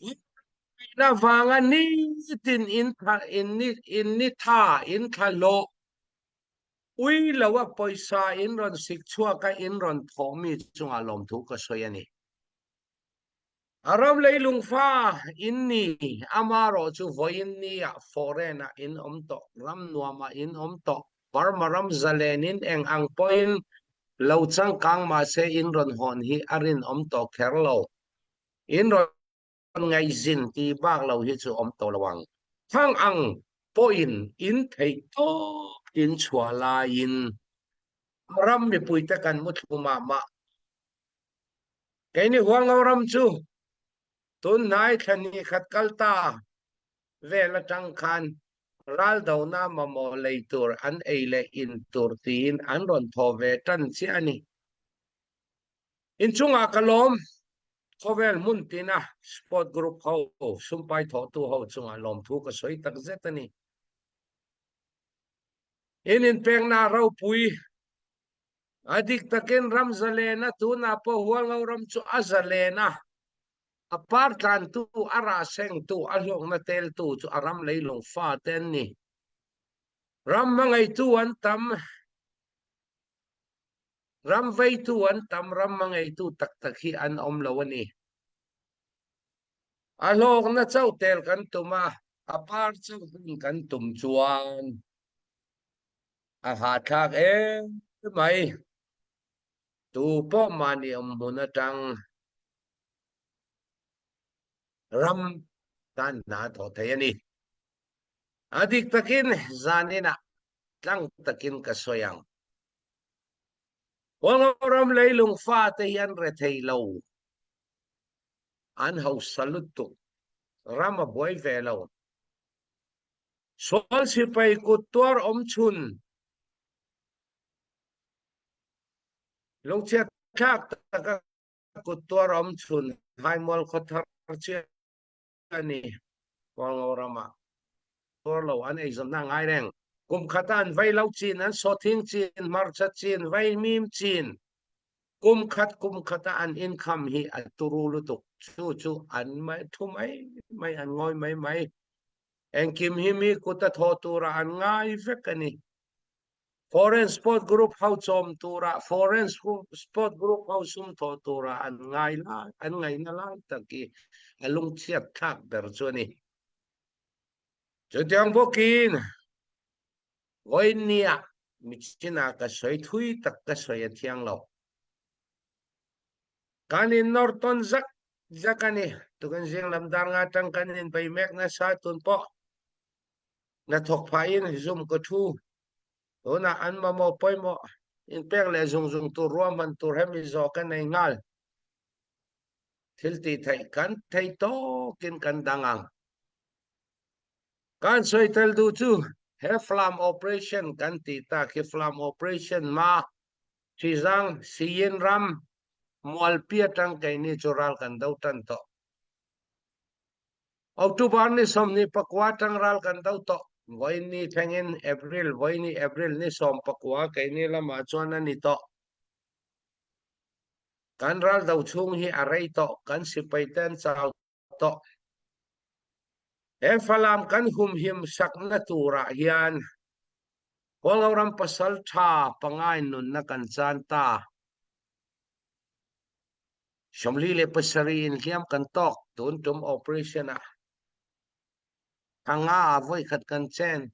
Inna vanga nitin in tha in ni in ni tha in thla hlawh ui lo a pawisa in rawn sik chhuak a in rawn thawh mi chungah lawmthu ka sawi a ni. A ram leilung fa in ni amarawh chu vawiin ni ah foreign ah in awm tawh ram nuam ah in awm tawh Burma ram zalen in eng ang pawhin lo changkang mahse in rawn hawn hi a rinawm tawh kher lo. In rawn ngaihzin ti bak lo hi chu awm tawh lo ang. Thang ang pawhin in theih tawp in chhuah laiin a ram mipuite kan mu thlu mah mah. Keini Hualngo ram chu tun hnai thla ni khat kal ta vel atang khan raldona mamawh lei tur an ei leh in tur tiin an rawn thaw ve tan chiah a ni. Inchungah ka lawm, khawvel hmun tina sport group ho, sumpai thawhtu ho chungah lawmthu ka sawi tak zet a ni. In inpekna ropui, a dik takin ram zalen a, tunah pawh Hualngo ram chu a zalen a, a par tlantu, a rah sengtu, a hlawkna teltu chu a ram leilung fate an ni. Ram hmangaitu an tam. Ram veitu an tam, ram hmangeitu tak tak hi an awm lo a ni. A hlawkna chauh tel kan tum a. A par cu kan tum cuan a hahthlak em mai. Tu pawh mahni um hmun atang ram tan hna thawh thei a ni. A dik takin zanin ah tlang takin ka sawi ang. Kawlram leilung fate hi an rethei lo. An hausa lutuk. Ram a buai ve lo. Sual sipai kut tuar awm chun. Lungchia thlak taka kut tuar awm chun haimual khuathar chiah ani. Kawlngo ram ah tuar lo an eizawnnak ngai reng. Kum khat ah an vei lo cin, an sawthing cin, hmarcha cin, vaimim cin. Kum khat kum khat ah an income hi a turu lutuk. Cu cu an mai thu mai mai an ngawi mai mai. Engkim hi mi kut a thawh tur ah an ngai vek ani. Foreign Sport Group ho chawm tura Foreign Sport Group ho sum thawh tura an ngai lai an ngaihna lai tak hi a lungchhiat thlak ber chu a ni. Chutiang bawkin vawinia michinah ka sawi thui tak ka sawi a thiang lo. Kan in nawr tawn zak zak a ni. Tukin zing lam dar nga tang kan in bei mek nasa tun pawh Hnathawk phah in zum ka ṭhu. Tunah an mamawh pawimawh inpek leh zungzung tur ruahman tur he mizaw ka nei nghal. Thil tih theih kan thei tawkin kan dang ang. Kan sawi tel duh chu he Flam Operation kan tih tak hi Flam Operation ma Thizang Siyin ram Mualpi atang keini chu ral kan do tan tawh. October ni 29 tang ral kan do tawh. Vawiin ni thlengin April vawiin ni April ni 19 keini lamah chuan a ni tawh. Kan ral do chhung hi a rei tawh, kan sipai te an chau tawh. He Falam kan humhim sakna turah hian Kawlngo ram pasal tha pangai nunna kan chan ta. 47 in hliam kan tawk tun tum operation ah thanga ah voikhat kan chen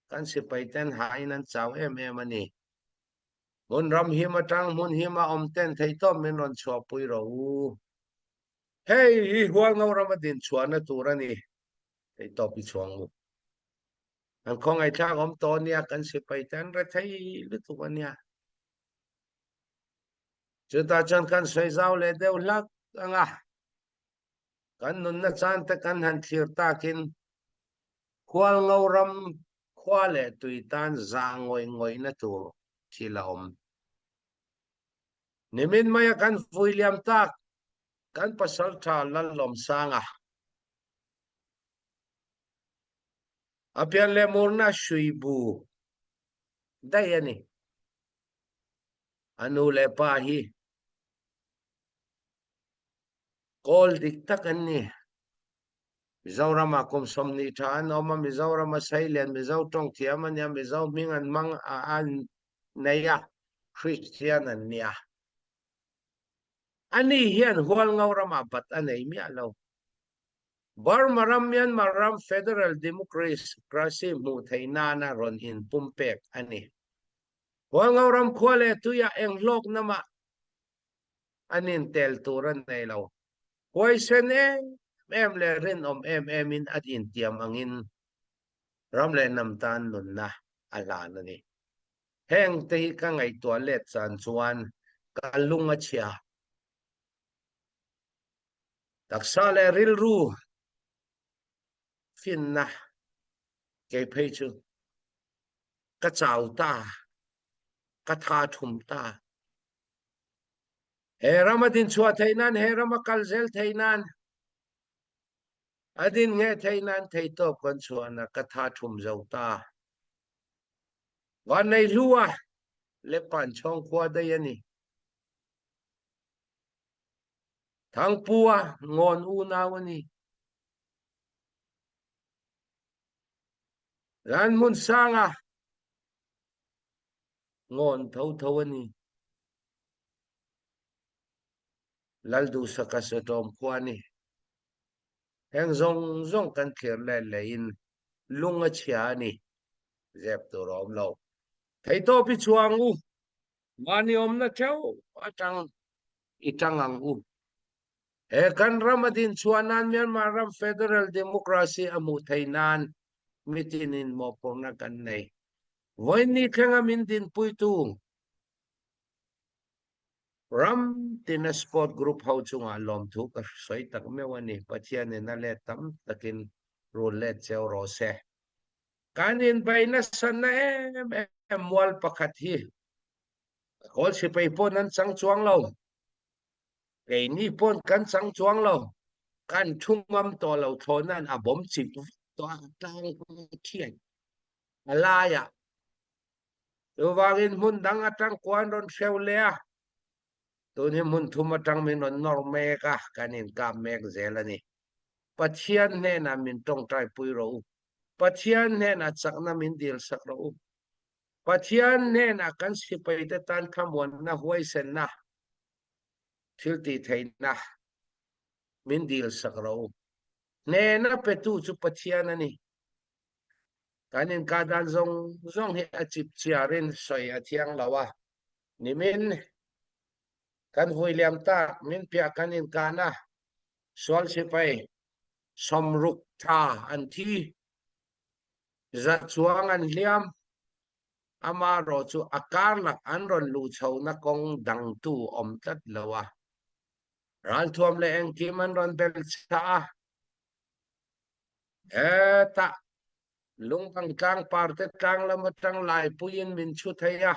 kan sipai ten ha in an chau em em ani. Hmun ram him atang hmun him a awm ten theihtawp min rawn chhuahpui rawh u. Hei hi Hualngo ram a din chhuahna tur ani theihtawp i chhuang u. An khawngaihthlak awm tawh ania kan sipai te an rethei lutuk ania. Chutah chuan kan sawi zau leh deuh hlak ang a, kan nunna chan te kan han thlir takin Khualngo ram khua leh tui tan zah ngawih ngawihna tur thil a awm. Nimin maia kan vui liam tak kan pasaltha Lallawmsanga a pian leh murna hrui bu daih a ni. A nu leh pa hi kawl dik tak an ni. Mizorama kum 20 tha an awm a, Mizorama Sailen, Mizo tawng thiam a nia, Mizo hming an hmang a an nei a, Kristian an nia. Ani hian Hualngo ramah bat a nei miah lo. Burma ram, Myanmar ram Federal Democracy hmuh theih nana rawn inpumpek a ni. Hualngo ram khua leh tuiah eng hlawkna mah an intel tur a nei lo. Huaisen em em leh rinawm em emin a intiam angin ram leh hnam tan nunna a hlan a ni. Heng te hi ka ngaihtuah let chan chuan ka lung a chhia. Taksa leh rilru finna kei phei chu ka chau ta, ka tha thum ta. He ram a din chhuah theih nan, he ram a kal zel theih nan, a din nge theih nan theihtawp kan chhuahna ka tha thum zo ta. Van nei hlu a, Lepan chhawng khua daih a ni. Thangpu a, ngawn unau a ni. Ran hmun sanga ngawn tho tho a ni. Lalduhsaka Sawtawm khua a ni. Heng zong zong kan thlir let lei in lung a chia a ni. Zep tur a um lo. Theitawp i chuang u. Mah ni um na ṭheo a ṭang i ṭang ang u. He kan ram a din chuah nan Myanmar ram federal democracy a hmuh thei nan mitin in mawhphurhnak kan nei. Voi ni thleng a min din puitu ram tin a sport group ho chungah lawmthu ka soi tak meuh ani. Pathian in a let tam takin rul let cheu ro se. Kan in bei nasa na em em mual pakhat hi. Kawl sipai pawn an chang chuang lo. Keini pawn kan chang chuang lo. Kan thu ngam tawh lo thlawhnain a bawm chip vek tawh a, tlang thian a laiah. Chuvangin hmun dang atang kuan rawn hreu leh a, tun hi hmun thum atang min rawn nawr mek a, kan inkap mek zel a ni. Pathian hnenah min tawngtai pui rawh u. Pathian hnenah chakna min dil sak rawh u. Pathian hnenah kan sipaite tan thlamuanna, huaisenna, thil tih theihna min dil sak rawh u. Hnena petu chu Pathian a ni. Kan inkah dan zawng zawng hi a chipchiarin sawi a thiang lo a. Nimin kan vui liam tak min piah kan inkahna sual sipai 60 tha an thi. Za chuang an hliam. Amarawh chu a karlak an rawn luh chhohna kawng dangtu awm tlat lo a. Ralthuam leh engkim an rawn bel chah a. Hetah Lungbang tlang parte tlang lam atang laipuiin min chhu thei a.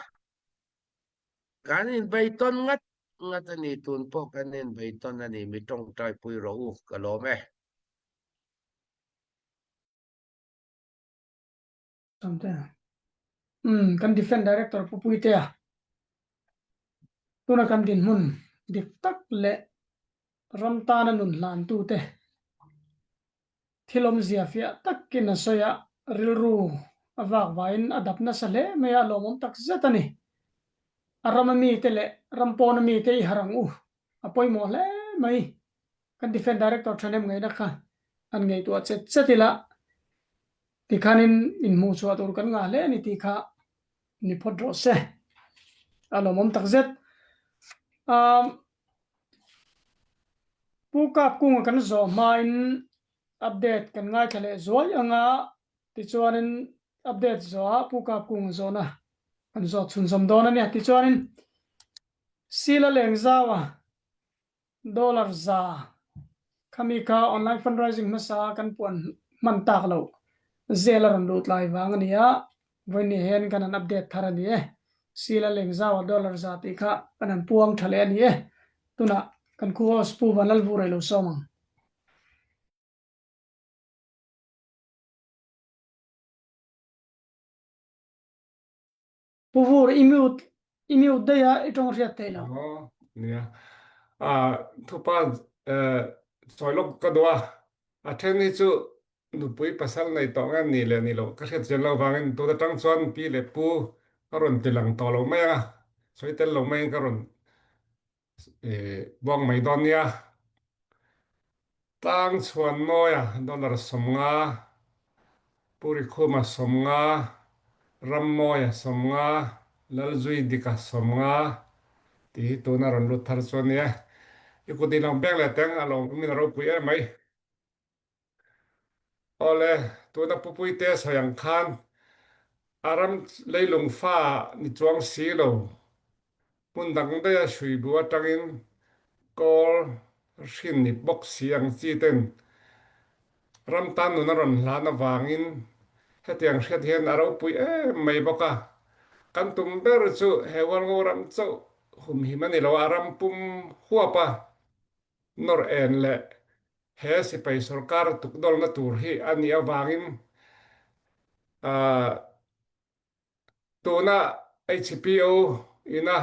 Kan inbeitawn ngat ngat a ni, tun pawh kan inbeitawn a ni, mi tawngtaipui rawh u, ka lawm e. Umm kan Defence Director Pu Puitea tuna kan dinhmun dik tak leh ram tana nun hlantute thil awmzia fiah takin a sawi a, rilru a vak vaiin a dap nasa hle mai a, lawmawm tak zet a ni. A rama mite leh ram pawna mite i harh ang u, a pawimawh hle mai. Kan Defence Director thahnem ngaihna kha an ngaihtuah chet chet ila tikhanin inhmuh chhuah tur kan ngah hle a ni tih kha ni phawt rawh se. A lawmawm takzet. Umm Pu Kapkunga kan zawh hmain update kan ngaithla leh zuai anga tichuanin update zawhah Pu Kapkunga zawhna kan zawt chhunzawm dawn a nia. Tichuanin Sila Lengzaua Dollar za khami kha online fundraising hmasa kan puan hman tak loh zel a rawn lut lai vang a ni a, vawiin hian kan han update thar a ni e. Sila lengzau a dollar za tih kha kan han puang tha leh a ni e. Tunah kan khu host Pu Vanlalvura i lo sawm ang. Pu Vur, i mute, i mute daih a, i tawng hriat theih lo. Aw, nia. A thupa eh, sawi lawk ka duh a. A then hi chu nupui pasal nei tawh nge ni leh ni loh ka hriat chian lo vangin tun atang chuan pi leh pu ka rawn ti lang tawh lo mai a, sawi tel lo maiin ka rawn Buang mai dawn nia. Tlang chhuan mawia dollar 50, Purikhuma 50, Rammawia 50, Lalzui Dika 50 tih hi tuna rawn lut thar chu a nia. I kut in lo beng leh teng a lawm in a ropui em mai. Awle, tuna Pupuite sawi ang khan a ram leilung fa ni chuang si lo, hmun dang daiha hruibu atangin kawl hrin ni bawk si ang chi ten ram tan nun a rawn hlan avangin hetiang hriat hian a ropui em mai bawk a. Kan tum ber chu he Hualngo ram chauh humhim a ni lo a, ram pum huap a nawr en leh He sipai sorkar tukdawlna tur hi a nih avangin tuna HPO ina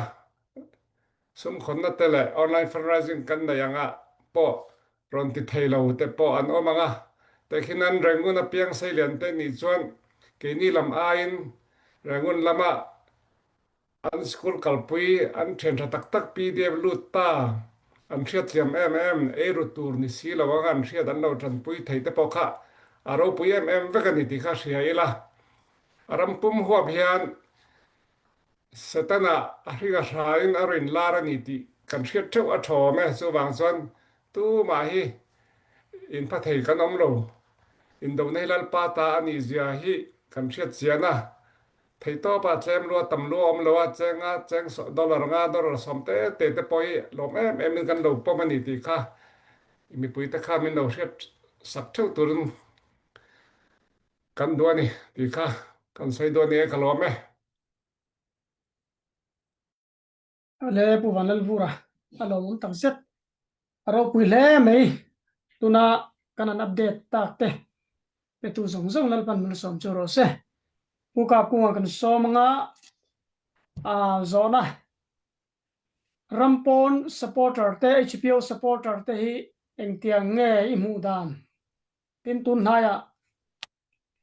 sumkhawnna te leh online fundraising kan nei anga pawh rawn ti thei lo te pawh an awm ang a. Tehkhin an Rangoon a piang seilian te nih chuan keini lam aiin Rangoon lama An school kalpui an thian tha tak tak PDF lut ta. An hriatthiam em em, eiru tur ni si lo anga an hriat an lo tanpui thei te pawh kha a ropui em em vek a ni tih kha hria ila. A ram pum huap hian Setana a hring a hrain a rin lar a ni tih kan hriat theuh a thawm e. Chuvang chuan tumah hi inpha thei kan awm lo. Indona hi Lalpa ta a nih zia hi kan hriat chian a. Theihtawpa tlem lua tam lua awm lo a, cheng a cheng dollar nga dollar sawm te te te pawh hi lawm em em in kan lo pawm a ni tih kha mipui te kha min lo hriat sak theuh turin kan duh a ni tih kha kan sawi duh a ni e ka lawm e. Ale Pu Vanlalvura a lawmawm tak zet. A ropui hle mai. Tuna kan han update tak te petu zawng zawng Lalpan malsawm chu rawh se. Pu Kapkunga kan sawm anga a zawhna Rampawn supporter te HPO supporter te hi engtiang nge i hmuh dan? Tin tun hnaiah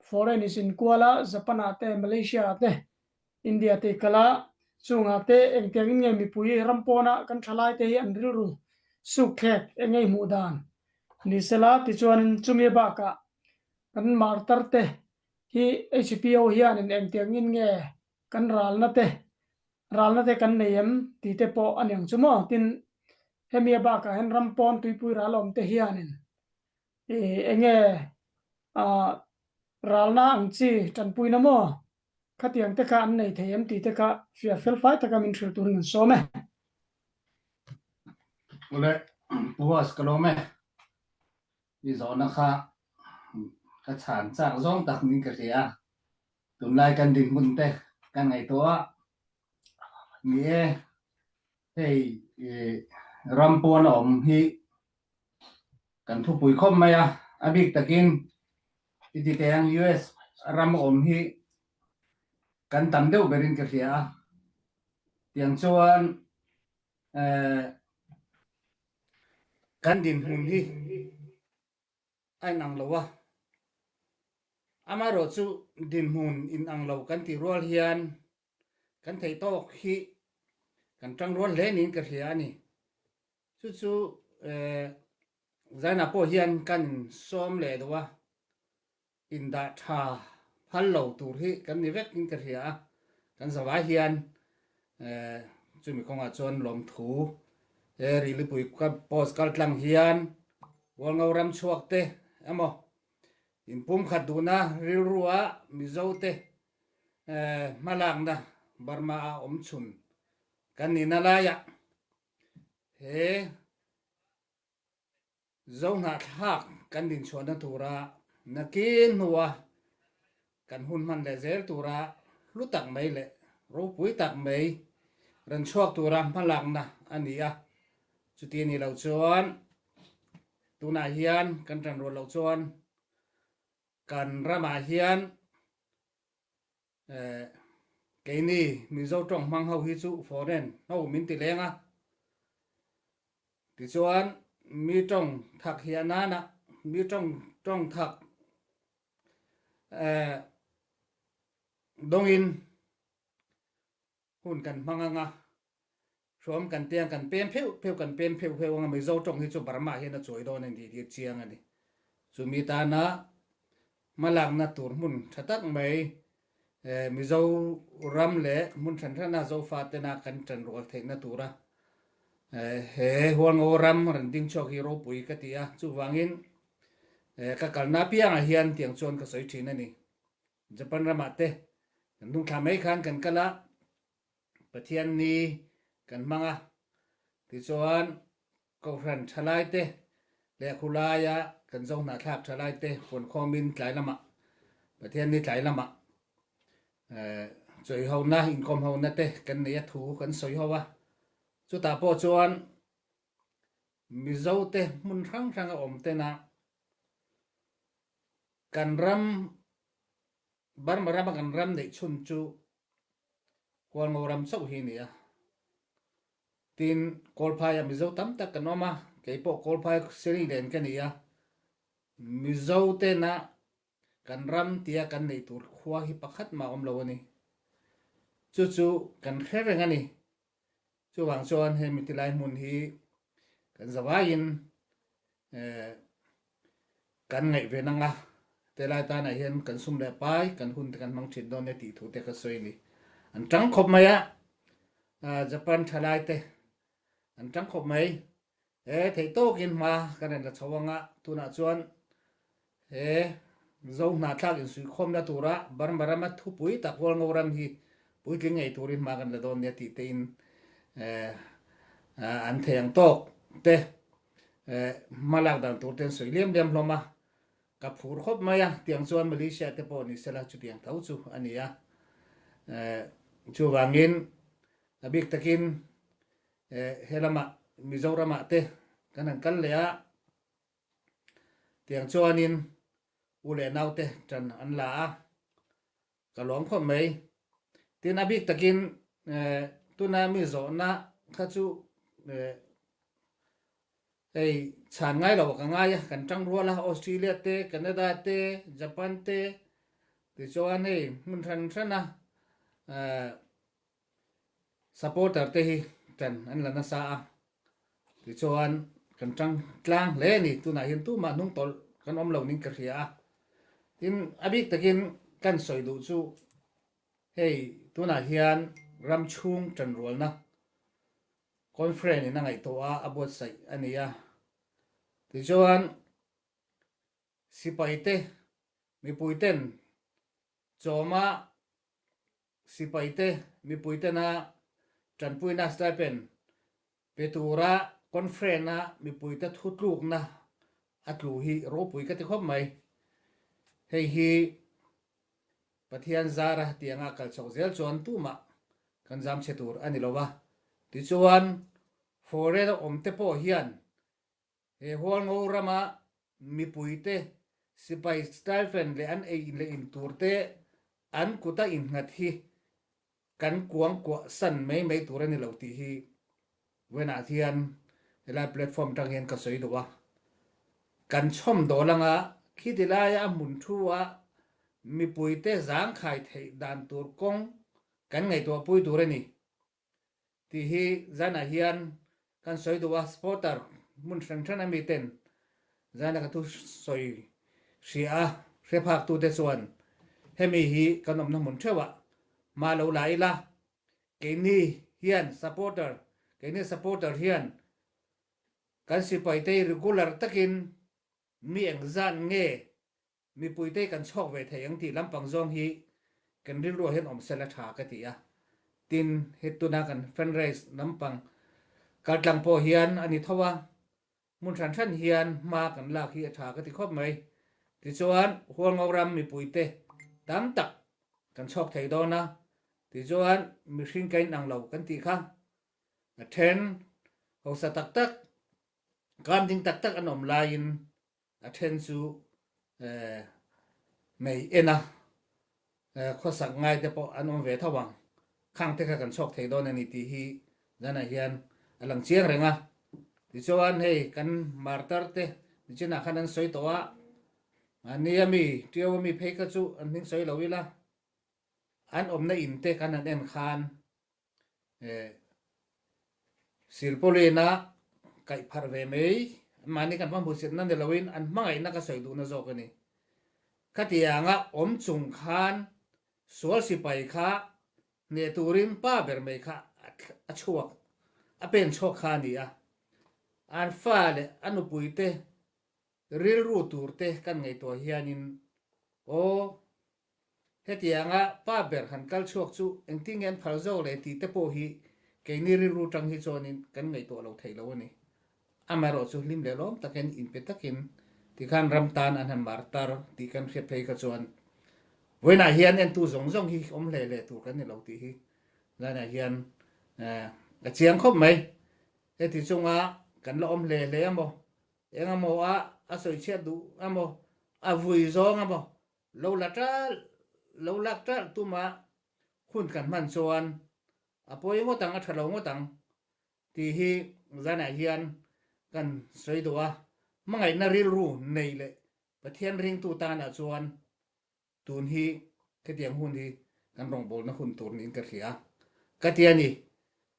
Foreign is in kual a, Japan ah te, Malaysia ah te, India te i kal a, chungah te engtiang in nge mipui ram pawn ah kan thalai te hi an rilru suk thlek eng nge i hmuh dan ni sela tichuan chumi bakah kan martar te hi HPO hian in engtiang in nge kan ralna te ralna te kan nei em tih te pawh a niang chu maw tin hemi a bakah hian ram pawn tuipui ral awm te hianin Enge ralna ang chi tanpuina maw khatiang te kha an nei thei em tih te kha fiah fel fai taka min hrilh turin an sawm e. Ule Puas ka lawm e. I zawhna kha ka chhan chak zawng tak nin ka hria a. Tunlai kan dinhmun te kan ngaihtuah a. Ni e, hei ram pawn a awm hi Kan thupui khawp mai a, a bik takin i ti teh ang US ram awm hi kan tam deuh berin ka hria a, tiang chuan eh kan dinhmun hi a inang lo a, amaherawh chu dinhmun inang lo kan tih rual hian kan theih tawk hi kan tangrual hle niin ka hria a ni. Chu chu Zaina pawh hian kan insawm leh deuh a, indah tha phal lo tur hi kan ni vek in ka hria a, kan zavai hian chumi kawngah chuan lawmthu he Rilipui post kal tlang hian Hualngo ram chhuak te emaw inpumkhat duhna rilrua Mizo te hmalakna Burma a awm chhun kan nihna laiah He Zohnahthlak kan dinchhuahna tura nakin hnua kan hun hman leh zel tura hlu tak mai leh ropui tak mai rawn chhuak tura hmalakna a ni a. Chuti a nih loh chuan tunah hian kan ṭanrual loh chuan kan ramah hian Keini Mizo tawng hmang ho hi chu foreign ho min ti leng a, tichuan mi tawng thak hiah nana mi tawng tawng thak dawngin Hun kan hmang anga, hruam kan tiang kan pem pheuh pheuh kan pem pheuh pheuh anga Mizo tawng hi chu Burma hian a chuai dawn a ni tih chiang a ni. Chumi tana hmalakna tur hmun tha tak mai Mizo ram leh hmun hran hrana Zofa tena kan tan rual theihna tura he Hualngo ram rawn ding chhuak hi ropui ka ti a, chuvangin ka kalna apiangah hian tiang chuan ka sawi thin a ni. Japan ramah te kan hnungthla mai khan kan kal a, Pathian ni kan hmang a, tichuan Kohhran thalai te leh khulaia kan zo hnahthlak thalai te fuankhawmin tlai lamah Pathian ni tlai lamah chawihona inkawmhona te kan nei a thu kan sawi ho a, chutah pawh chuan Mizo te hmun hrang hrang a awm tena Kan ram, Burma rama kan ram neih chhun chu Hualngo ram chauh hi a ni a. Tin, Kawlphaiah Mizo tam tak kan awm a, kei pawh Kawlphai Seri len ka ni a. Mizo tena kan ram tia kan neih tur khua hi pakhat mah awm lo a ni. Chu chu kan hre reng a ni. Chuvang chuan hemi tilai hmun hi. Kan zavai in kan ngaih ve nang a te lai tan ah hin kan sum le pai kan hun te kan hmang ṭhin dawn e ti thu te ka sawi ni. An ṭang khawp mai a. Japan ṭhalai te an ṭang khawp mai. He theih tawkin hma kan ren la chho anga tunah chuan he Zo hnahthlak insuihkhawmna tura Burma rama thupui tak Hualngo ram hi puitling ngei turin hma kan la dawn nia tih tein an thei ang tawk te hma lak dan tur te an sawi liam liam hlawm a, ka phur khawp mai a, tiang chuan Malaysia te pawh ni sela chutiang tho chu a ni a. Chuvangin a bik takin he lamah Mizoramah te kan han kal leh a, tiang chuanin u leh naute ṭan an la a, ka lawm khawp mai. Tin, a bik takin tuna mi zawhna kha chu hei chhan ngai lo ka ngai a, kan ṭang rual a, Australia te, Canada te, Japan te tichuan hei hmun hran hran a Supporter te hi ṭan an la nasa a, tichuan kan ṭang tlang hle a ni. Tunah hian tumah hnung tawlh kan awm lo ning ka hria a. Tin, a bik takin kan sawi duh chu hei tunah hian ram chhung ṭanrualna conference in a ngaihtuah a, a buatsaih a ni a. Tichuan sipaite mipuiten chawma Sipaite mipuitena tanpuina stipend pe tura conference-a mipuite thutlukna a tlu hi ropui ka ti khawp mai. Hei hi Pathian zara tianga kal chhoh zel chuan tumah kan zam chhe tur a ni lo va. Tichuan, foreign-a awmte pawh hian He Hualngo rama mipuite sipai stipend leh an ei leh in turte an kuta innghat hi kan kuangkuah san mai mai tur a ni lo tih hi vawiinah hian helai platform atang hian ka sawi duh a. Kan chhawm dawl anga khiti laia a hmun thu a mipuite zangkhai theih dan tur kawng kan ngaihtuahpui tur a ni. Tih hi zanah hian kan sawi duh a, supporter hmun hran hran a miten zana ka thu sawi hria a, hre phak tute chuan hemi hi kan awmna hmun theuhah hma lo la ila, keini hian supporter, keini supporter hian kan sipaite regular takin mi engzat nge Mipuite kan chhawk ve thei ang tih lampang zawng hi kan rilruah hian awm sela tha ka ti a. Tin, he tuna kan fundraise lampang kaltlang pawh hian a ni tho a, hmun hran hran hian hma kan lak hi a tha ka ti khawp mai. Tichuan, Hualngo ram mipuite tam tak kan chhawk thei dawn a, tichuan mihring ka inang lo kan tih kha a then hausa tak tak, kam ding tak tak an awm laiin A then chu mei en a, khawsak ngai te pawh an awm ve tho ang. Khang te kha kan chhuak thei dawn a ni tih hi zanah hian a lang chiang reng a. Tichuan hei kan martar te nichinah khan an sawi tawh a, mahni a mi, Ṭiau a mi phei kha chu an hming sawi lo ila, an awmna in te kan han en khan Silpauline-a kaih pharh ve mai, mahni kan hma hmuhsitna ni loin an hmangaihna ka sawi duhna zawk a ni. Khatianga awm chung khan sual sipai kha hneh turin pa ber mai kha a chhuak, a pen chhuak kha a ni a. An fa leh a nupuite rilru turte kan ngaihtuah hianin aw, Hetianga pa ber han kal chhuak chu engtin nge an phal zawk le tih te pawh hi keini rilru tang hi chuanin kan ngaihtuah lo theih lo a ni. Amaherawh chu hlim leh lawm takin inpe takin tikhan ram tan an han mar tar tih kan hriat phei kha chuan vawiinah hian entu zawng zawng hi awm hle hle tur kan ni lo tih hi zanah hian a chiang khawp mai. Heti chunga kan la awm hle hle amaw, engemaw a a sawichhiat duh amaw, a vui zawng amaw Lo la ṭalh, lo lak ṭalh tuma hun kan hman chuan a pawi ngawt ang, a ṭha lo ngawt ang tih hi zanah hian kan sawi duh a. Hmangaihna rilru nei leh Pathian ringtu tanah chuan tun hi khitiang hun hi kan rawngbawlna hun tur niin ka hria. Ka ti a ni,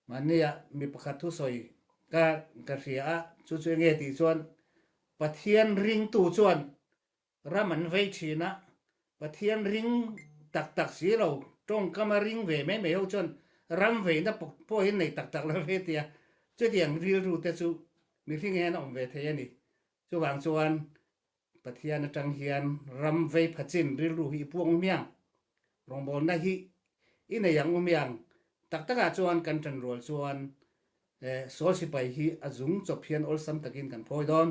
mahnia mi pakhat thusawi. Ka ka hria a, chu chu enge tih chuan Pathian ringtu chuan ram an vei thin a, Pathian ring tak tak si lo, tawngkam a ring ve mai mai ho chuan ram veina pawh hi nei tak tak lo ve tia, chutiang rilru te chu mihring hian a awm ve thei a ni. Chuvang chuan Pathian atang hian ram vei phachin rilru hi i puang umiang, rawngbawlna hi i nei ang umiang, tak takah chuan kan tanrual chuan Sawl sipai hi a zung chawp hian awlsam takin kan phawi dawn.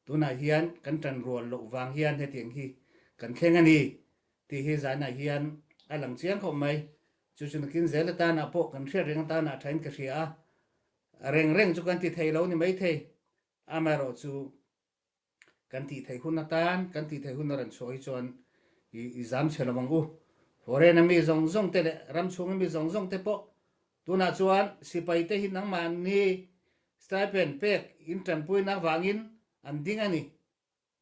Tunah hian kan tanrual loh vang hian hetiang hi kan thleng a ni tih hi zanah hian a lang chiang khawp mai. Chu chu nakin zel atanah pawh kan hriat reng atanah thain ka hria a, reng reng chu kan ti thei lo ni maithei. Amaherawhchu Kan tih theih hun atan, kan tih theih hun a rawn chhuah hi chuan i i zam chhe lo ang u. Foreign a mi zawng zawng te leh ram chhunga mi zawng zawng te pawh tunah chuan sipai te hi nangmahni stipend pek in tanpuina avangin an ding a ni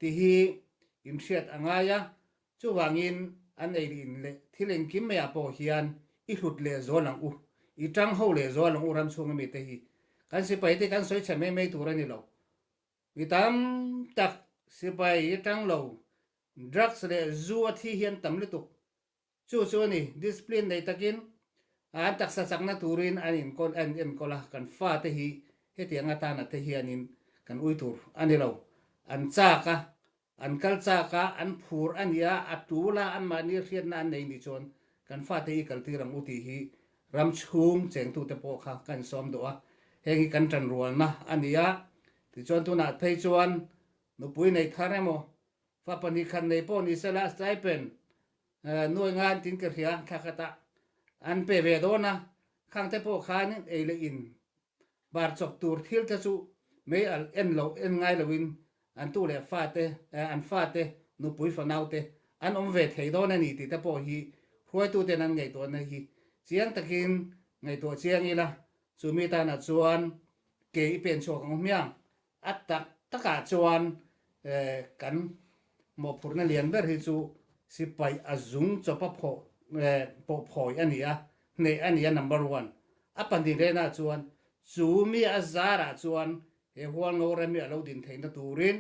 tih hi in hriat a ngai a, chuvangin an ei in leh thil engkim maiah pawh hian i hlut leh zual ang u, i tang ho leh zual ang u ram chhunga mi te hi. Kan sipai te kan sawi chhe mai mai tur a ni lo. Mi tam tak sipai i tang lo, drugs leh zu a thi hian tam lutuk. Chu chu a ni, discipline nei takin an taksa chakna turin an inkawl an enkawl a, kan fate hi hetiang atana te hianin kan ui tur a ni lo. An chak a, an kal chak a, an phur a nia, a tul a, anmahni hriatna an nei nih chuan kan fate hi kaltir ang u tih hi ram chhung chengtute pawh kha kan insawm duh a, heng hi kan tanrualna a ni a, tichuan tunah phei chuan nupui nei thar emaw fa 2 khat nei pawh ni sela stipend nuai ngan tin ka hria thla khatah an pe ve dawn a, khangte pawh khan ei leh in Bar chawp tur thil te chu mei alh en lo en ngai loin an tu leh fate an fate nupui fanau te an awm ve thei dawn a ni tih te pawh hi hruaituten an ngaihtuahna hi chiang takin ngaihtuah chiang ila chumi tanah chuan ke i pen chhuak ang hmiang. A tak takah chuan kan mawhphurhna lian ber hi chu sipai a zung chawpa phawh pawh phawi a ni a, hneh a ni a number one. A pahnihrenah chuan chu mi a zarah chuan he Hualngo ram hi a lo din theihna turin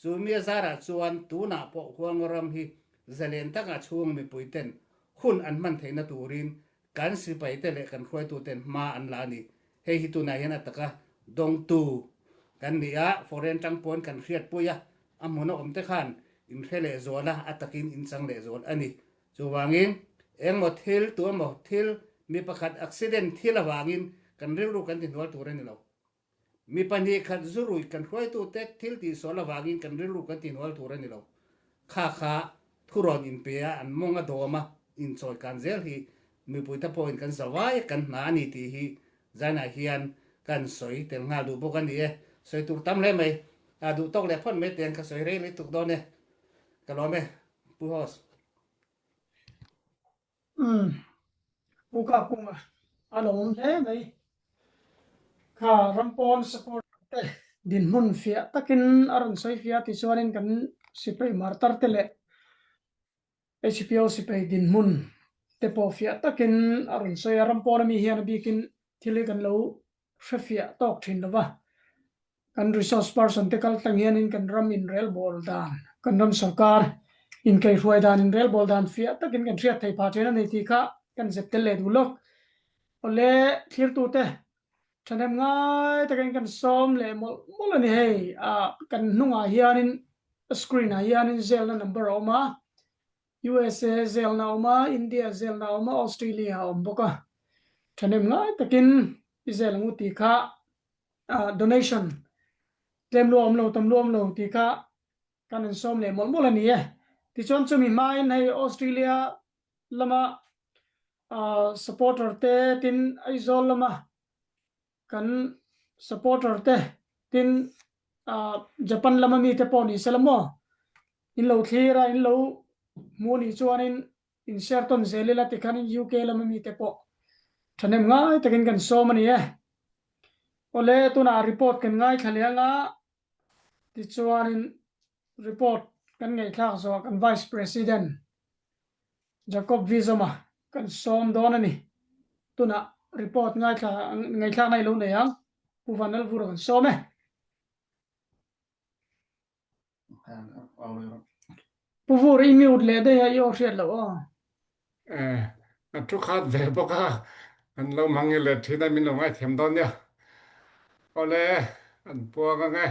chu mi a zarah chuan tunah pawh Hualngo ram hi zalen taka chhung mipuiten hun an hman theihna turin Kan sipaite leh kan hruaituten hma an la a ni. Hei hi tunah hian a taka dawngtu kan ni a, foreign tang pawn kan hriatpui a, a hmun a awmte khan in hre leh zual a, a takin in chang leh zual a ni. Chuvangin, engmaw thil, tuemaw thil, mi pakhat accident thil avangin kan rilru kan tihnual tur a ni lo. Mi 2 khat zurui kan hruaitute thil tihsual avangin kan rilru kan tihnual tur a ni lo. Kha kha thurawn inpe a, an mawng a dawm a, inchawi kan zel hi mipuite pawhin kan zavai a, kan hna a ni tih hi zainah hian kan sawi tel nghal duh bawk a ni e. Sawi tur tam hle mai. A duh tawk leh phawt mai teng ka sawi rei lutuk dawn e. Ka lawm e. Pu Host. Umm Pu Kakunga a lo awm hle mai. Kha rampawn support te dinhmun fiah takin a rawn sawi fiah tichuanin kan sipai martar te leh HPO sipai dinhmun te pawh fiah takin a rawn sawi a. Rampawn ami hian a bikin thil hi kan lo hrefiah tawk thin lo va, kan resource person te kal tlang hianin kan ram inrelbawl dan, kan ram sorkar inkaihruai dan inrelbawl dan fiah takin kan hriat thei phah thin a ni tih kha kan zep tel leh duh lawk. Awle thlirtute thahnem ngai takin kan sawm leh mawlh mawlh a ni hei, ah kan hnungah hianin screen ah hianin zelna number a awm a, USA zelna a awm a, India zelna a awm a, Australia a awm bawk a. Thahnem ngai takin i zel ang u tih kha donation tlem lu a awm lo, tam lu a awm lo tih kha kan rawn sawm leh mawlh mawlh a ni e. Tichuan chumi hmain hei Australia lama supporter te tin Aizawl lama kan supporter te tin Japan lama mite pawh ni sela maw in lo thlir a in lo hmu anih chuanin in share tawn zel ila tikhanin UK lama mite pawh thahnem ngai takin kan sawm a ni e. Awle tunah report kan ngaithla leh anga tichuanin report kan ngaihthlak zawhah kan Vice President Jacob Vizoma kan sawm dawn a ni. Tunah report ngaithla ngaihthlakna i lo nei ang. Pu Van Lal Vur kan sawm e. Pu Vur i mute le dei ha i aw hriat lo aw. Eh, a thu khat ve bawk a an lo mang i le thin a min lo ngai thiam dawn nia. Ole an puang ange.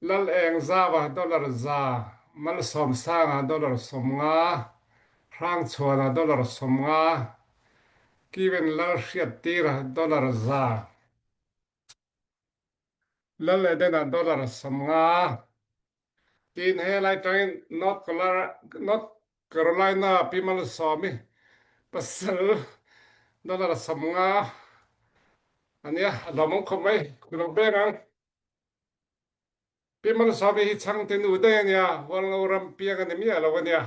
Lal eng zawa dollar za, malsawm sanga dollar 50, hrang chuana dollar 50, kiven lal hriat tira dollar za. Lal Eden ah dollar 50. Tiin he lai tangin North North Carolina pi malsawm i pasal dollar 50 ania a lawmawm khawp mai. Kulong peng ang. Pi Malsawmi hi changte nu daih a nia, Hualngo ram piang a ni miah lo a nia.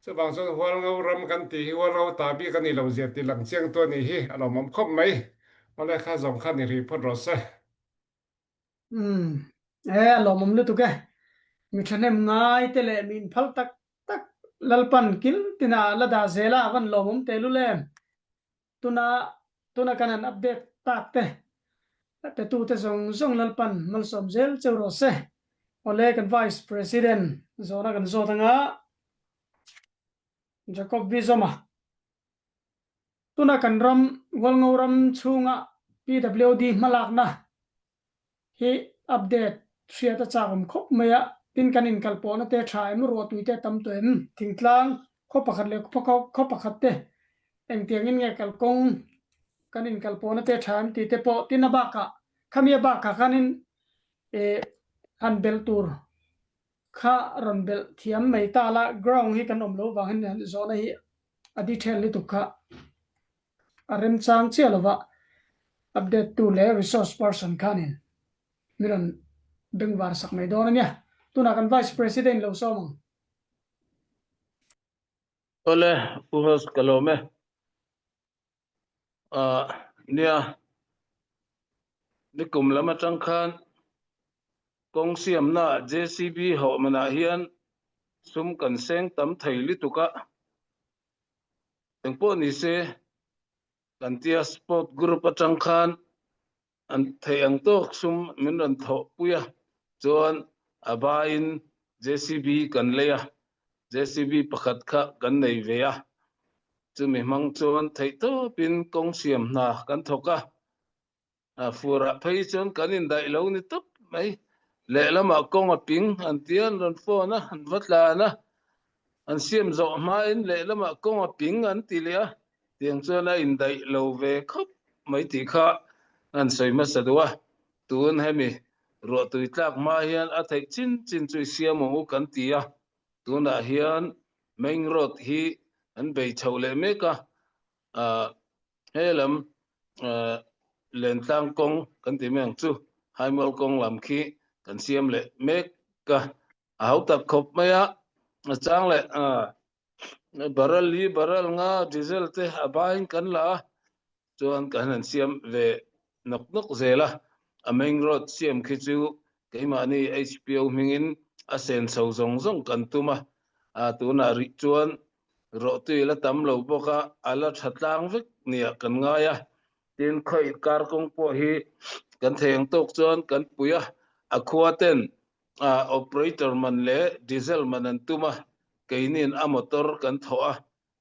Chuvang chuan Hualngo ram kan tih hi Hualngo ta bik a ni lo zia ti lang chiangtu a nih hi a lawmawm khawp mai. Awle kha zawng khan i rih phawt rawh se. Umm. E, a lawmawm lutuk e. Mi thahnem ngai te leh mi inphal tak tak Lalpan kil tina la dah zel a, a van lawmawm tehlul em. Tuna tuna kan han update tak te petu te zawng zawng Lalpan malsawm zel cheu rawh se. Awle kan Vice President zawhna kan zawt anga Jacob Vizoma tuna kan ram Hualngo ram chhunga PWD hmalakna hi update hriat a chak awm khawp mai a, tin kan inkalpawhna te tha em, ruahtui te tam tawh em, thingtlang khaw pakhat leh khaw pakhat te engtiangin nge kalkawng kan inkalpawhna te tha em tih te pawh tin a bakah khami a bakah khanin eh han belh tur kha rawn belh thiam mai ta la, ground hi kan awm loh vangin zawhna hi a detail lutuk kha. A remchang chiah lova update tu leh resource person khanin min rawn bengvar sak mai dawn a nia. Tunah kan Vice President lo sawm ang. Awle, Pu Host ka lawm e. Ah, nia, nikum lam atang khan kawng siamna JCB hawh manah hian sum kan seng tam thei lutuk a. Engpawh ni se, kan tia sport group atang khan an theih ang tawk sum min rawn thawh pui a, chuan a baiin JCB kan lei a, JCB pakhat kha kan nei ve a, chumi hmang chuan theih tawpin kawng siam hna kan thawk a. A furah phei chuan kan indaih lo ni tawp mai. Lehlamah kawng a ping an tia an rawn phone a, an va tlan a. An siam zawh hmain lehlamah kawng a ping an ti leh a, tiang chuan a indaih lo ve khawp mai tih kha an sawi hmasa duh a. Tun hemi ruahtui tlak hma hian a theih chin chin chu i siam ang u kan ti a. Tunah hian main road hi an bei chho leh mek a, He lam Lentlang kawng kan ti mai ang chu, Haimual kawng lam khi kan siam leh mek a, a hau tak khawp mai a, a chang leh barrel li barrel nga diesel te a baiin kan la a, chuan kan han siam ve nawk nawk zel a, a main road siam khi chu keimahni HPO hmingin a senso zawng zawng kan tum a, tunah rih chuan Rawhtui la tam lo bawk a, a la tha tlang vek nia kan ngai a. Tin, khawih kar kawng pawh hi kan thei ang tawk chuan kan pui a, a khua ten operator man leh diesel man an tum a, keinin a motor kan thawh a,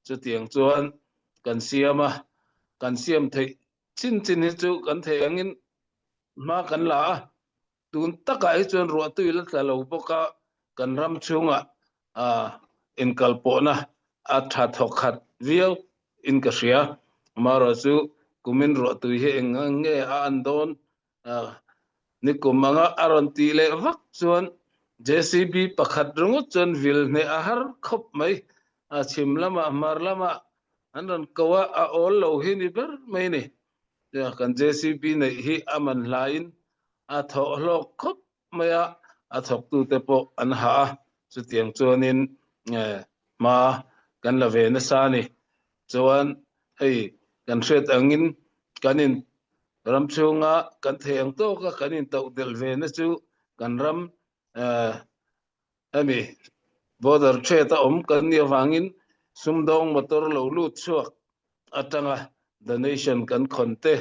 chutiang chuan kan siam a, kan siam theih chin chin hi chu kan thei angin hma kan la a. Tun takah hi chuan ruahtui la tla lo bawk a, kan ram chhungah inkalpawhna a tha thawk khat viau in ka hria. Amaherawh chu kumin ruahtui hi eng nge a an dawn nikum anga a rawn tih leh vak chuan JCB pakhat ringawt chuan vil hneh a har khawp mai. A chhim lamah hmar lamah an rawn ko a, a awl lo hi ni ber mai ni. Kan JCB neih hi a man hlaiin a thawh hlawk khawp mai a, a thawktute pawh an hah a, chutiang chuanin hma kan la ve nasa a ni. Chuan hei kan hriat angin kan in ram chhunga kan thei ang tawka kan intohdelh ve na chu kan ram hemi border trade a awm kan nih avangin sumdawng motor lo lut chhuak atanga donation kan khawn te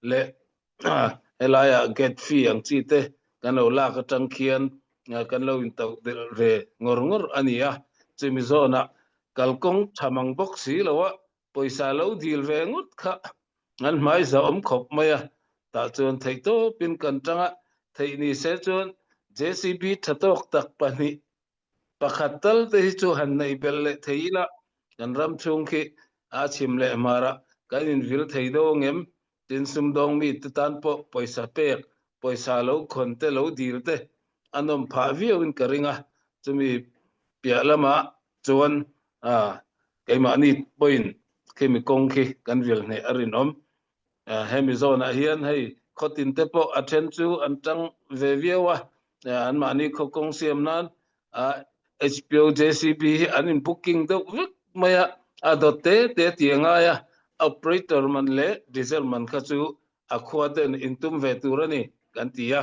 leh. Helai ah gate fee ang chi te kan lo lak atang khian kan lo in to del ve ngor ngor ani a. Chumi zawnah kalkawng tha mang bawk si lo a pawisa lo dil ve ngawt kha an hmai za awm khawp mai a. Tah chuan theihtawpin kan tang a, theih ni se chuan JCB tha tawk tak pahnih pakhat tal te hi chu han neih belh leh thei ila kan ram chhung khi a chhim leh hmarah kan invil thei daw ngem tin sumdawng mi te tan pawh pawisa pek pawisa lo khawn te lo dil te a nawm phah viau in ka ring a chumi piah lamah chuan keimahni pawhin khimi kawng khi kan vil hneh a rinawm. Hemi zawnah hian hei khawtin te pawh a then chu an tang ve viau a, anmahni khaw kawng siam nan HPO JCB hi an in booking deuh vek mai a, a dawt te te tih a ngai a, operator man leh diesel man kha chu a khua ten in tum ve tur a ni kan ti a,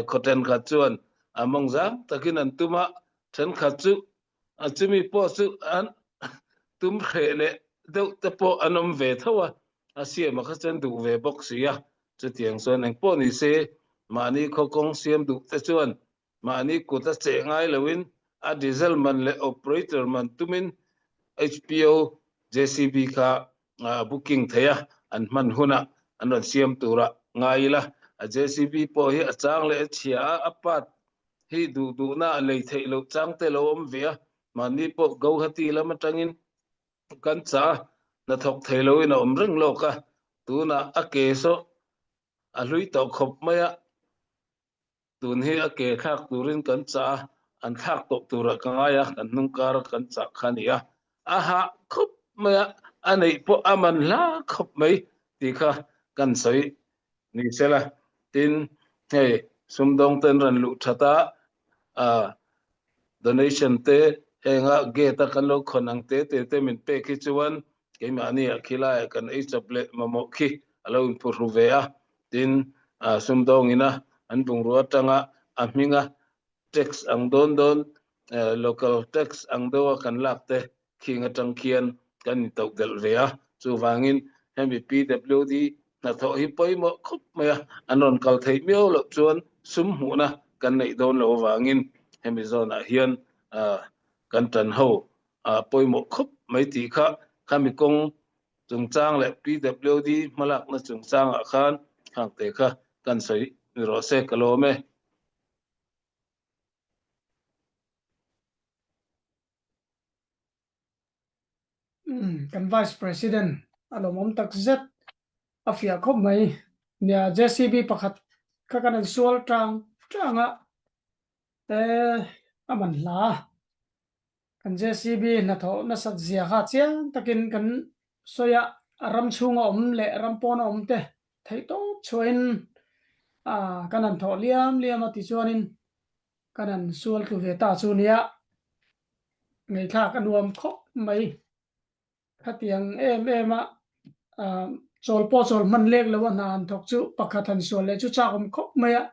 khaw thenkhat chuan a mawng zang takin an tum a, thenkhat chu A chumi pawh chu an tum hreh leh deuh te pawh an awm ve tho a, a siam a kha chuan duh ve bawk si a. Chutiang chuan eng pawh ni se, mahni khaw kawng siam duh te chuan mahni kut a cheh ngai loin a diesel man leh operator man tumin HPO JCB kha a booking thei a, an hman hunah an rawn siam turah ngai ila. A JCB pawh hi a chang leh a chhia a, a part hi duh duhna a lei theih loh chang te lo awm ve a, mahni pawh Gauhati lam atangin kan chah a, hnathawk thei loin a awm reng lawk a, tunah a ke saw a hlui tawh khawp mai a, tun hi a ke thlak turin kan chah a, an thlak tawh turah ka ngai a, kan hnung kar kan chah kha a ni a, a hah khawp mai a, a neih pawh a man hla khawp mai tih kha kan sawi Ni sela, tin, hei sumdawng ten rawn luh that a, ah, donation te henga gate a kan lo khawn ang te te te min pek hi chuan keimahni ah khilai ah kan ei chawp leh mamawh khi a lo inphuhru ve a, tin, ah, sumdawng ina an bungrua atanga a hminga tax ang dawn dawn, local tax ang deuha kan lak te khing atang khian kan intoh delh ve a, chuvangin hemi PWD hnathawh hi pawimawh khawp mai a, an rawn kal theih miau loh chuan sum hmuhna kan neih dawn loh avangin hemi zawnah hian kan tan ho pawimawh khawp mai tih kha khami kawng chungchang leh PWD hmalakna chungchangah khan khangte kha kan sawi ni rawh se ka lawm e. Kan Vice President a lawmawm tak zet a fiah khawp mai. Nia JCB pakhat kha kan an sual tang tang a te a man hla a. Kan JCB hnathawh nasat zia kha chiang takin kan sawi a, a ram chhunga awm leh ram pawna awm te theihtawp chhuahin kan han thawh liam liam a tichuanin Kan han sual tlu ve ta chu nia, ngaihthlak a nuam khawp mai. Khatiang em em a chawl pawh chawl hman lek lo a hna han thawk chu pakhat han sual leh chu chak awm khawp mai a,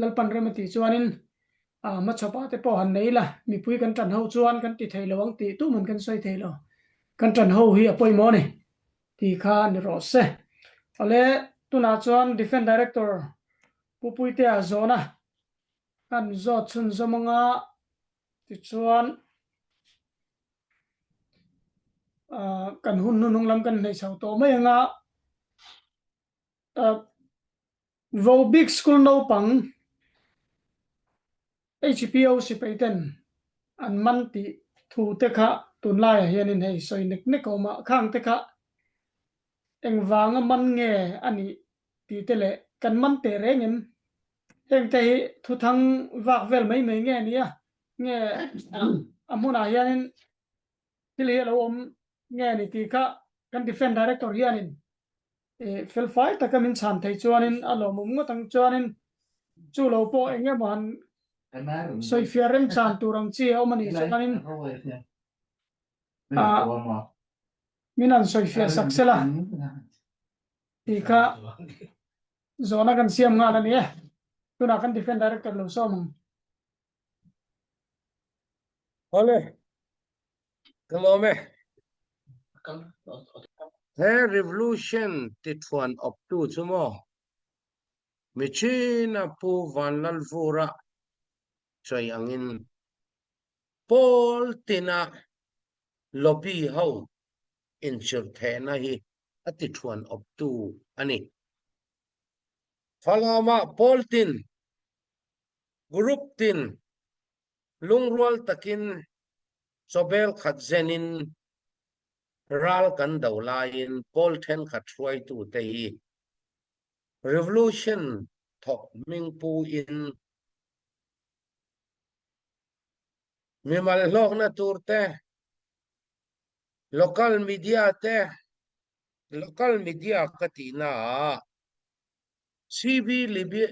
Lalpan rem a tih chuanin hmachhawpah te pawh han nei la, mipui kan tan ho chuan kan ti thei lo ang tih tuman kan sawi thei lo, kan tan ho hi a pawimawh a ni tih kha ni rawh se. Awle tunah chuan Defence Director Pu Puitea zawhna Kan zawt chhunzawm anga tichuan kan hun hnuhnung lam kan hneih chho tawh mai anga Vobik School naupang HPO sipai ten an man tih thu te kha tunlaiah hianin hei sawi nek nek a awm a, khang te kha engvanga man nge a nih tih te leh kan man teh reng em? Heng te hi thuthang vak vel mai mai nge nia? Nge a hmunah hianin thil hi a lo awm nge ni tih kha kan Defence Director hianin felfai taka min chhan thei chuanin a lawmawm ngawt ang chuanin chu lo pawh eng emaw han sawifiah remchan tur ang chi a awm a nih chuanin min han sawifiah sak sela tih kha Zawhna kan siam nghal a ni e. Tunah kan Defence Director lo sawm ang. Awle, ka lawm e. He revolution tithuan awptu chu maw? Michin a Pu Vanlalvura sawi angin pawl tina lobby ho inchirhthehna hi a ti thuan awptu a ni. Falam ah pawl tin, group tin lungrual takin chawbel khat zenin ral kan do laiin pawl thenkhat hruaitute hi revolution thawk hmingpu in mimal hlawkna tur te, local media te, local media ka tihna ah CB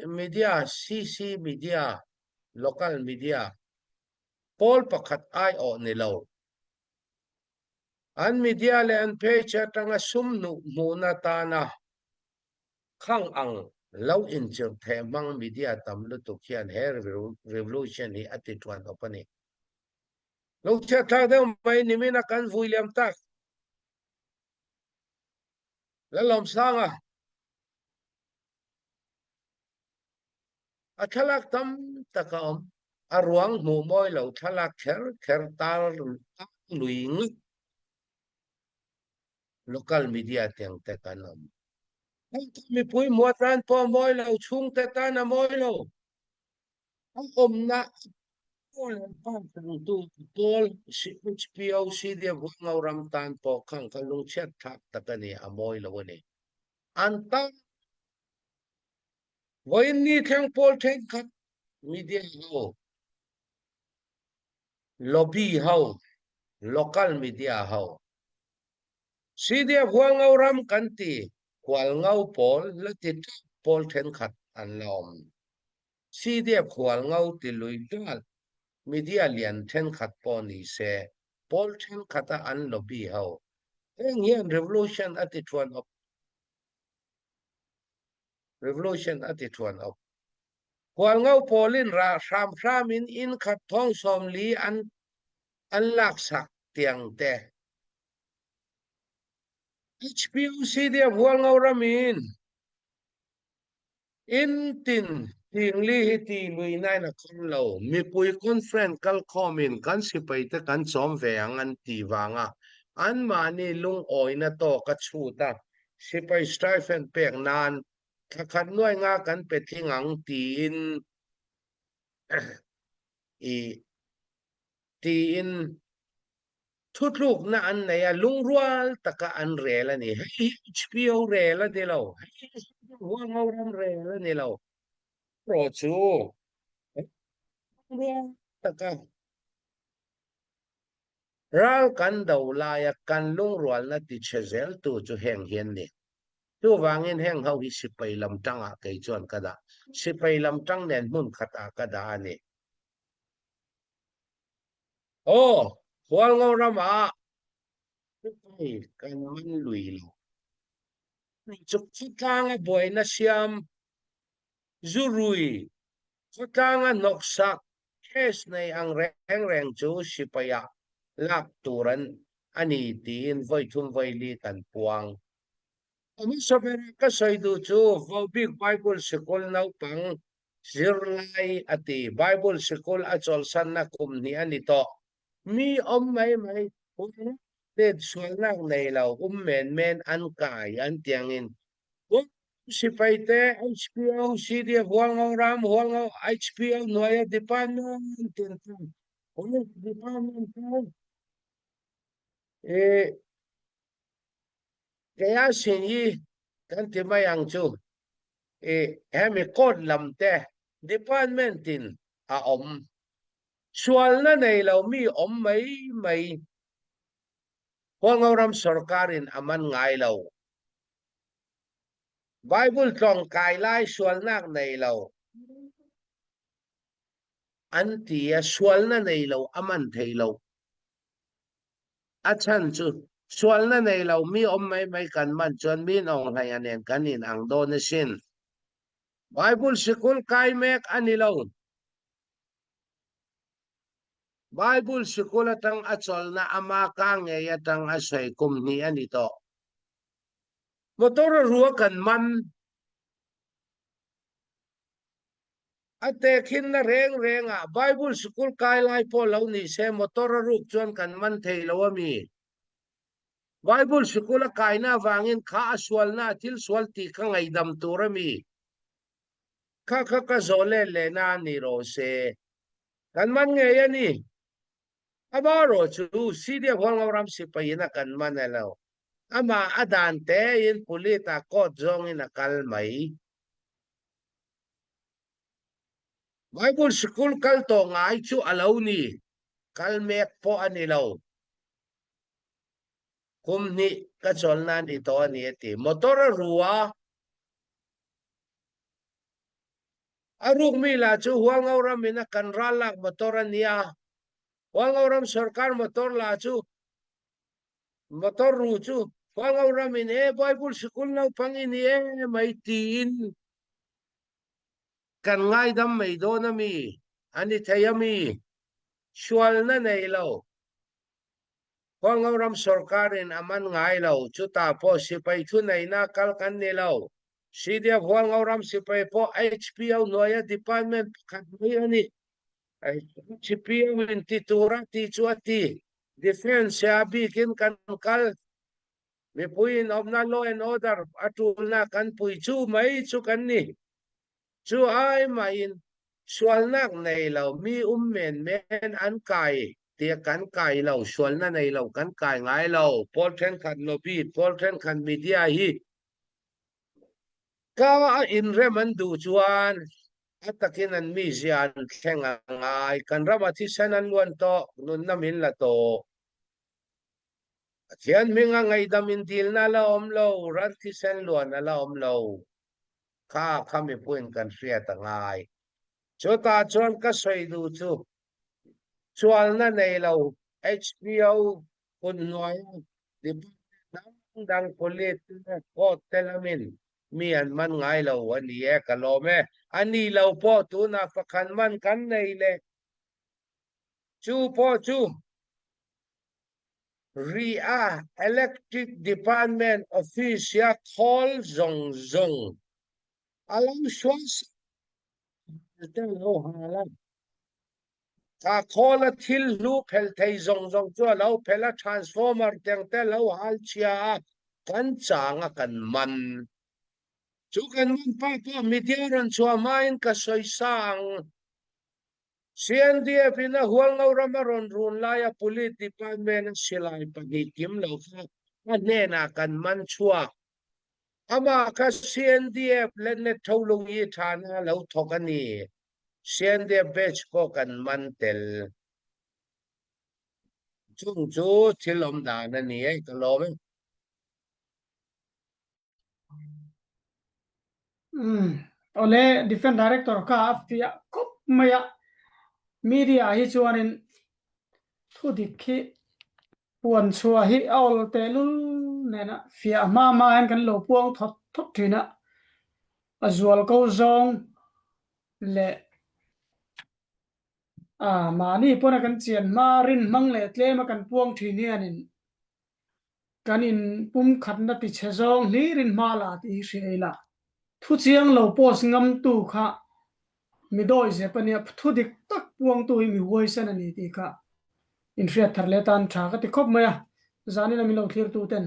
media, CC media, local media pawl pakhat aiawh ni lo. An media leh an page atanga sum hnuh hmuhna tana khang ang lo inchirh theh hmang media tam lutuk hian he revolution hi a ti tuan awp a ni. Lo chhiat thlak deuh mai nimin a kan vui liam tak. Lalawmsanga a thlalak tam tak a awm. A ruang hmuh mawi lo thlalak kher kher tar lui ngat local media tiang te kan awm. Heng chu mipui hmuh atan pawh a mawi lo, chhungte tan a mawi lo. A awmna pawl leh pa tangtu pawl HPO CDF Hualngo ram tan pawh khang kha lungchhiat thlak tak a ni, a mawi lo a ni. An tan vawiin ni thleng pawl thenkhat media ho, lobby ho, local media ho, CDF Hualngo ram kan ti Hualngo pawl la ti teuh pawl thenkhat an la awm. CDF Hualngo ti lui dal media lian thenkhat pawh ni se, pawl thenkhat a an lobby ho. Heng hian revolution a ti thuan awp. Revolution a ti thuan awp. Hualngo pawlin rah hram hramin in khat thawng 40 an an laksak tiang te. HPU CDF Hualngo ramin In tin tingli hi ti lui nain a kawm lo. Mipui conference kalkhawmin kan sipaite kan chawm ve ang an ti vanga anmahni lungawina tawk a chhut a, sipai stipend pek nan thla khat nuai nga kan pe tling ang tiin i tiin Thutlukna an nei a, lungrual taka an rel a ni. Hei hi HPO rel a ni lo, hei hi Hualngo ram rel a ni lo. Erawh chu lungrual taka ral kan do laia kan lungrualna tichhe zeltu chu heng hi an ni. Chuvangin heng ho hi sipai lam tangah kei chuan ka dah. Sipai lam tang nen hmun khatah ka dah a ni. Aw, Hualngo ramah sipai kan man lui lo. Chu khawtlanga buaina siam, zu rui, khawtlanga hnawksak case nei ang reng reng chu sipaiah lak tur an a ni tiin vawi thum vawi li kan puang. A hmasa berah ka sawi duh chu Vobik Bible Sikul naupang Zirlai a ti. Bible sikul a chawlhsanna kum hnih a ni tawh. Mi awm mai mai hun let sualnak nei lo um men men an kai an tiangin Kum sipai te HPO CDF Hualngo ram Hualngo HPO hnuaia department tin te Police department te i Keia sin hi kan ti mai ang chu i hemi court lam te department in a awm sualna nei lo mi awm mai mai Hualngo ram sorkar in a man ngai lo. Bible tlawng kai lai sualnak nei lo an ti a sualna nei lo a man thei lo. A chhan chu sualna nei lo mi awm mai mai kan man chuan mi nawnghlaia nen kan in ang dawn asin. Bible sikul kai mek a ni lo. Bible sikul atang a chawlhna ama ka ngei atang a sawi kum hnih a ni tawh. Motor a rua kan man. A tehkhinnak rengreng ah Bible sikul kai lai pawl lo nih seh motor a ruk cun kan man thei lo a mi. Bible sikul a kainak vangin kha a sualnak thil sual ti kha ngaidam tur a mi. Kha kha ka zaw le le na ni ro se. Kan man ngei a ni. Amah ro cu CDF Hualngo ram sipai in a kan man a lo. Amah a dan tein police ah court zong in a kal mai. Bible sikul kal tawh ngai cu a lo ni. Kal mek pawh a ni lo. Kum hnih ka cawl nan i to ani a ti. Motor a ru a. A rukmi la cu Hualngo ram in a kan ral lak motor a nia. Hualngo ram sarkar motor la cu motor ru cu Hualngo ram in e Bible sikul naupang in e mai tiin Kan ngaidam mei dawn a mi? An i thei a mi? Sualna nei lo. Hualngo ram sorkar in a man ngai lo. Cuta pawh sipai thu neihnak kal kan ni lo. CDF Hualngo ram sipai pawh HPO hnuaia department pakhat mai a ni. HPO in ti tur a ti chu a ti. Defence a bikin kan kal. Mipui in awmna law and order a ṭulnak kan pui cu mei cu kan ni. Cu ai mah in sualnak nei lo mi um menmen an kai tiah kan kai lo, sualnak nei lo kan kai ngai lo. Pawl ṭhenkhat lobby, pawl ṭhenkhat media hi ka a in rem an duh chuan a takin an mizia an thleng a ngai. Kan ram ah thisen an luan tawh, nunna min la tawh. Pathian hming a ngaihdam in dilna la awm lo, ral thisen luan a la awm lo. Kha kha mipuin kan hriat a ngai. Chutah chuan ka sawi duh chu sualna nei lo HPO kut hnuaia department dangdang police te court te lamin mi an man ngai lo a ni e ka lawm e. A ni lo pawh tunah pakhat man kan nei leh chu pawh chu Ri a Electric Department office a khawl zawng zawng a lo sual sak te lo hal a. Ka khawl a thil hlu phel thei zawng zawng chu a lo phel a, transformer teng te lo hal chhia a, kan chang a kan man. Chu kan man pa pawh media rawn chhuah hmain ka sawi sa ang. CNDF in a Hualngo ram a rawn run laia Police Department a silai pahnih kim lo kha a hnenah kan man chhuak. Amah kha CNDF Letnet Tholungi thana lo thawk a ni. CNDF batch pawh kan man tel. Chung chu thil awm dan a ni e, ka lawm e. Awle Defence Director kha a fiah khawp mai a, media ah hi chuanin thudik hi puan chhuah hi a awl tehlul nena fiah hma hma hian kan lo puang thawt thawt thin a, a zual ko zawng leh mahni pawn a kan chian hma rin hmang leh tlem a kan puang thin hianin Kan in pumkhatna tichhe zawng hlirin hma la tih hi hria ila, thu chiang lo post ngamtu kha mi dawi zep a nia, thu dik tak puangtu hi mi huaisen a ni tih kha inhriat thar leh tan tha ka ti khawp mai a, zanin a min lo thlirtu ten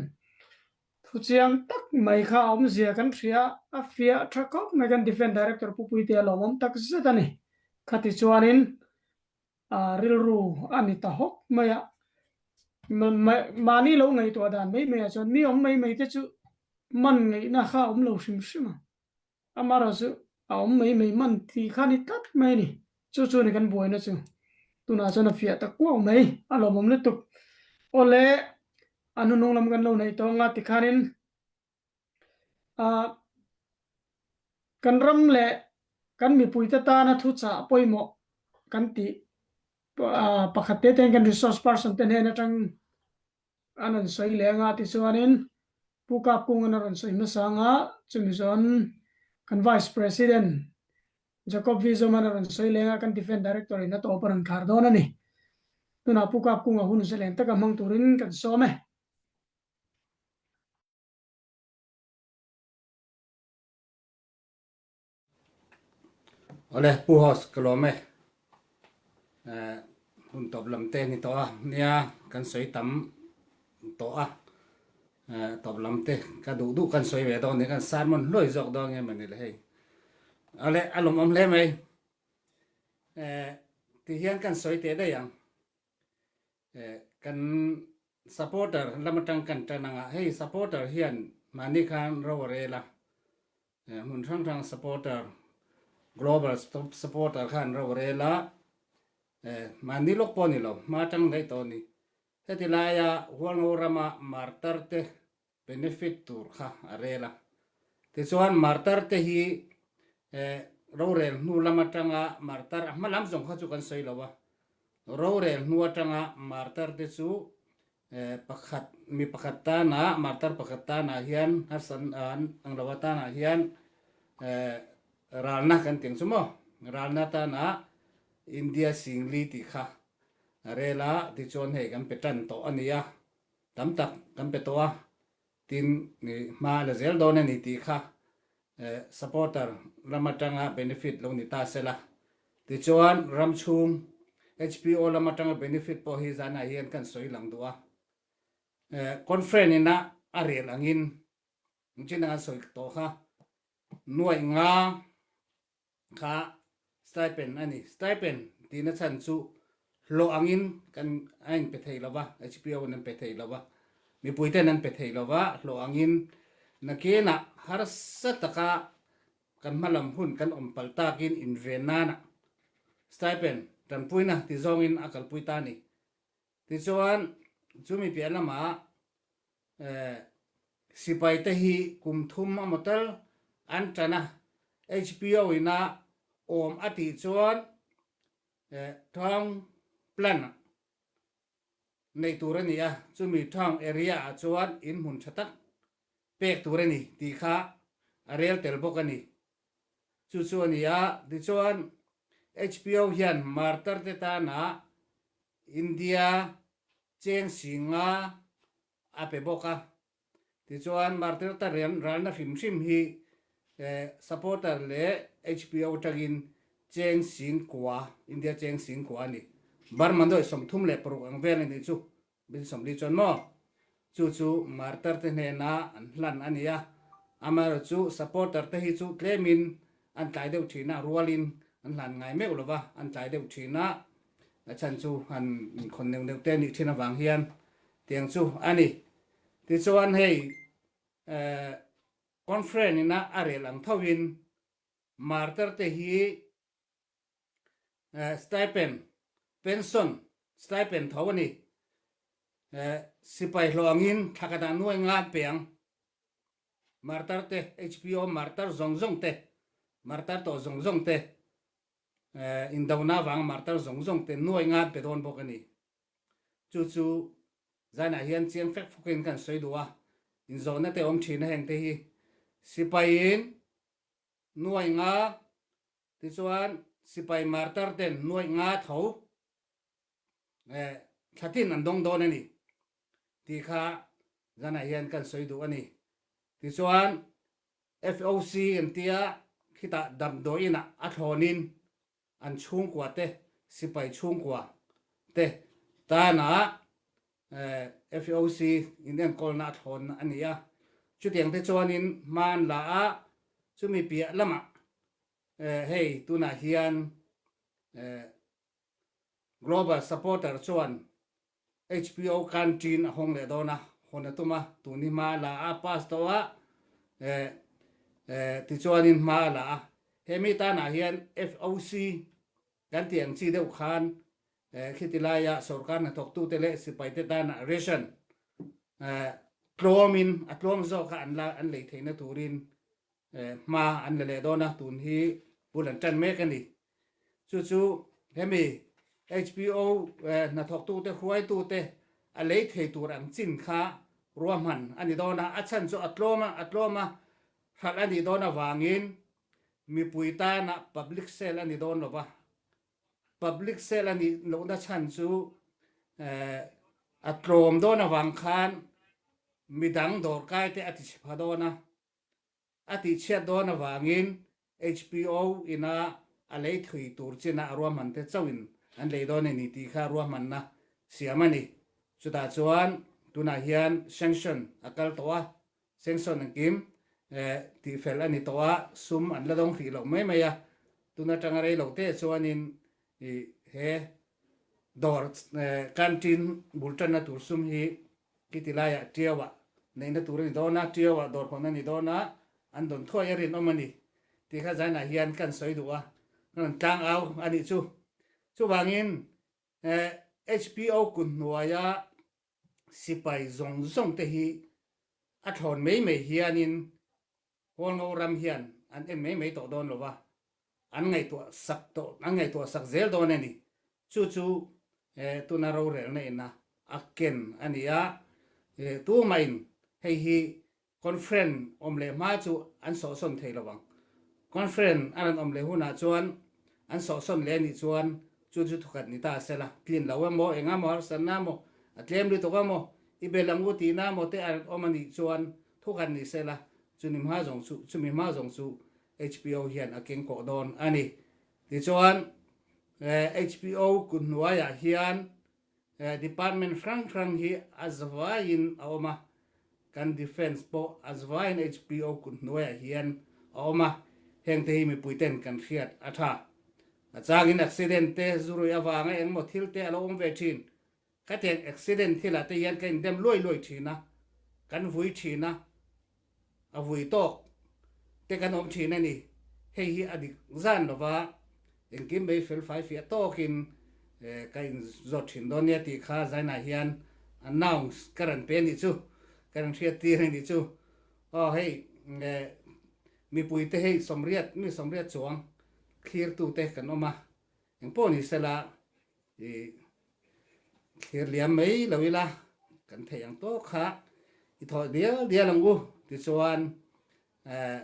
thu chiang tak mai kha a awmzia kan hria a, fiah tha khawp mai kan Defence Director Pu Puitea lawmawm tak zet a ni. Khati chuanin rilru a ni ta hawk mai a, mahni lo ngaihtuah dan mai mai ah chuan mi awm mai mai te chu man ngaihna kha a awm lo hrim hrim a, amaherawh chu a awm mai mai man tih kha a ni tlat mai a ni, chu chu a ni kan buaina chu, tunah chuan a fiah ta kuau mai, a lawmawm lutuk. Awle a hnunung lam kan lo neih tawh anga tikhanin Kan ram leh kan mipuite tana thuchah pawimawh kan tih pakhat te tein kan resource person te hnen atang an rawn sawi leh anga tichuanin Pu Kap Kungan a rawn sawi hmasa anga chumi chuan kan Vice President Jacob V Zoman a rawn sawi leh anga kan Defence Director in a tawp a rawn khar dawn a ni. Tunah Pu Kap Kunga hun zalen taka hmang turin kan sawm e. Awle Pu Host ka lawm e. Hun tawp lam te ni tawh a, nia kan sawi tam tawh a, tawp lam te ka duh duh kan sawi ve dawn ni, kan sermon hluai zawk dawn nge mawni le hei. Awle a lawmawm hle mai. Ti hian kan sawi teh daih ang. Kan supporter lam atang kan tan anga hei supporter hian mahni khan ro a rel a, hmun hrang hrang supporter global supporter khan ro a rel a, mahni lawk pawh a ni lo hma atang daih tawh a ni. Heti laia Hualngo rama martar te benefit tur kha a rel a. Tichuan martar te hi rorel hnu lam atanga martar a hma lam zawng kha chu kan sawi lo a, rorel hnu atanga martar te chu pakhat mi pakhat tana martar pakhat tana hian harsat an ang lo atana hian ralna kan tih ang chu maw ralna tana India singli tih kha a rel a tichuan hei kan pe tan tawh a ni a. Tam tak kan pe tawh a, tin hma la zel dawn a ni tih kha supporter ram atanga benefit lo ni ta sela. Tichuan ram chhung HPO lam atanga benefit pawh hi zanah hian kan sawi lang duh a. Conference ina a rel angin engtin an sawi tawh kha nuaih nga kha stipend a ni. Stipend tihna chhan chu hlawh angin kan a inpe thei lo va, HPO in an pe thei lo va, mipui ten an pe thei lo va, hlawh angin nakinah harsa taka kan hmalam hun kan awm palh takin inven nana stipend tanpuina ti zawngin a kalpui ta a ni. Tichuan chumi piah lamah Sipai te hi kum thum a motel an tan a, HPO ina awm a tih chuan town plan neih tur a ni a, chumi town area ah chuan in hmun tha tak pek tur a ni tih kha a rel tel bawk a ni. Chu chu a ni a, tichuan HPO hian martar te tana India cheng singa a pe bawk a. Tichuan Martirta ralna hrim hrim hi supporter leh HPO atangin cheng sing kua, India cheng sing kua a ni. Burma nuai 36 ang vel a nih chu, bin 40 chuan maw? Chu chu Martar te hnena an hlan a ni a. Amaherawhchu supporter te hi chu tlemin an tlai deuh thin a, rualin an hlan ngai meuh lo va, an tlai deuh thin a, a chhan chu han inkhawn neuh neuh te a nih thin avang hian tiang chu a ni. Tichuan hei conference ina a rel ang thovin martar te hi stipend, pension stipend tho a ni. Sipai hlawh angin thla ka dah nuai nga an pe ang. Martar te, HPO martar zawng zawng te, martar tawh zawng zawng te, indona avanga martar zawng zawng te nuai nga an pe dawn bawk a ni. Chu chu zanah hian chiang fek fawkin kan sawi duh a, inzawhna te awm thin a heng te hi sipaiin nuai nga tichuan sipai martar ten nuai nga tho thlatin an dawng dawn a ni tih kha zanah hian kan sawi duh a ni. Tichuan FOC an tia khitah damdawiinah a thlawnin an chhungkua te, sipai chhungkua te tana FOC inenkawlna a thlawn a ni a. Chutiang te chuanin hma an la a, chumi piah lamah hei tunah hian Global Supporter chuan HPO canteen a hawng leh dawn a, hawn a tum a, tun hi hma a la a, pass tawh a, tichuanin hma a la a. Hemi tanah hian FOC kan tih ang chi deuh khan khiti laia sorkar hnathawktute leh sipaite tana ration tlawmin a tlawm zawka an la an lei theihna turin hma an la leh dawn a, tun hi bul an tan mek a ni. Chu chu hemi HPO hnathawktute hruaitute a lei thei tur ang chin kha ruahman a ni dawn a, a chhan chu a tlawm a, a tlawm a, hralh a nih dawn avangin mipui tana public sale a ni dawn lo va, public sale a nih lohna chhan chu a tlawm dawn avang khan midang dawrkaite a tichhe pha dawn a. A tihchhiat dawn avangin HPO ina A lei thui tur chin ah ruahman te chauh in an lei dawn a ni tih kha ruahmanna siam a ni. Chutah chuan tunah hian sanction a kal tawh a, sanction an kim tihfel a ni tawh a, sum an la dawng hrih loh mai mai a. Tun atanga rei lo te chuanin he dawr canteen bul tanna tur sum hi khiti laiah Tiauah neihna tur a ni dawn a, Tiauah dawr hawn a ni dawn a, an dawn thuai a rinawm a ni tih kha zainah hian kan sawi duh a, kan rawn tlang au a nih chu. Chuvangin HPO kut hnuaia sipai zawng zawng te hi a thlawn mai mai hianin Hualngo ram hian an en mai mai tawh dawn lo va, an ngaihtuah sak tawh, an ngaihtuah sak zel dawn a ni. Chu chu tuna rorelna ina a ken a ni a, tumahin hei hi Conference awm leh hma chu an sawhsawn thei lo ang. Conference a rawn awm leh hunah chuan an sawhsawn leh a nih chuan chu chu thukhat ni ta sela, tlin lo emaw, eng emaw harsatna emaw, a tlem lutuk emaw, i bel ang u tihna emaw te a rawn awm a nih chuan thukhat ni sela, chumi hma zawng chu chumi hma zawng chu HPO hian a keng kawh dawn a ni. Tichuan, HPO kut hnuaiah hian Department hrang hrang hi a zavaiin a awm a, kan Defence pawh a zavaiin HPO kut hnuaiah hian a awm a, hengte hi mipuiten kan hriat a tha. A changin accident te zurui avanga engmaw thil te a lo awm ve thin. Khatiang accident thilah te hian ka indem luai luai thin a, kan vui thin a, a vui tawk te kan awm thin a ni. Hei hi a dik zan lova engkim mai fel fai fiah tawkin ka inzawt thin dawn nia tih kha zainah hian announce ka rawn pe a nih chu, ka rawn hriat tir a nih chu. Aw hei mipuite hei sawmriat mi sawmriat chuang thlirtute kan awm a, engpawh ni sela I thlir liam mai lo ila kan theih ang tawk kha i thawh dial dial ang u tichuan eh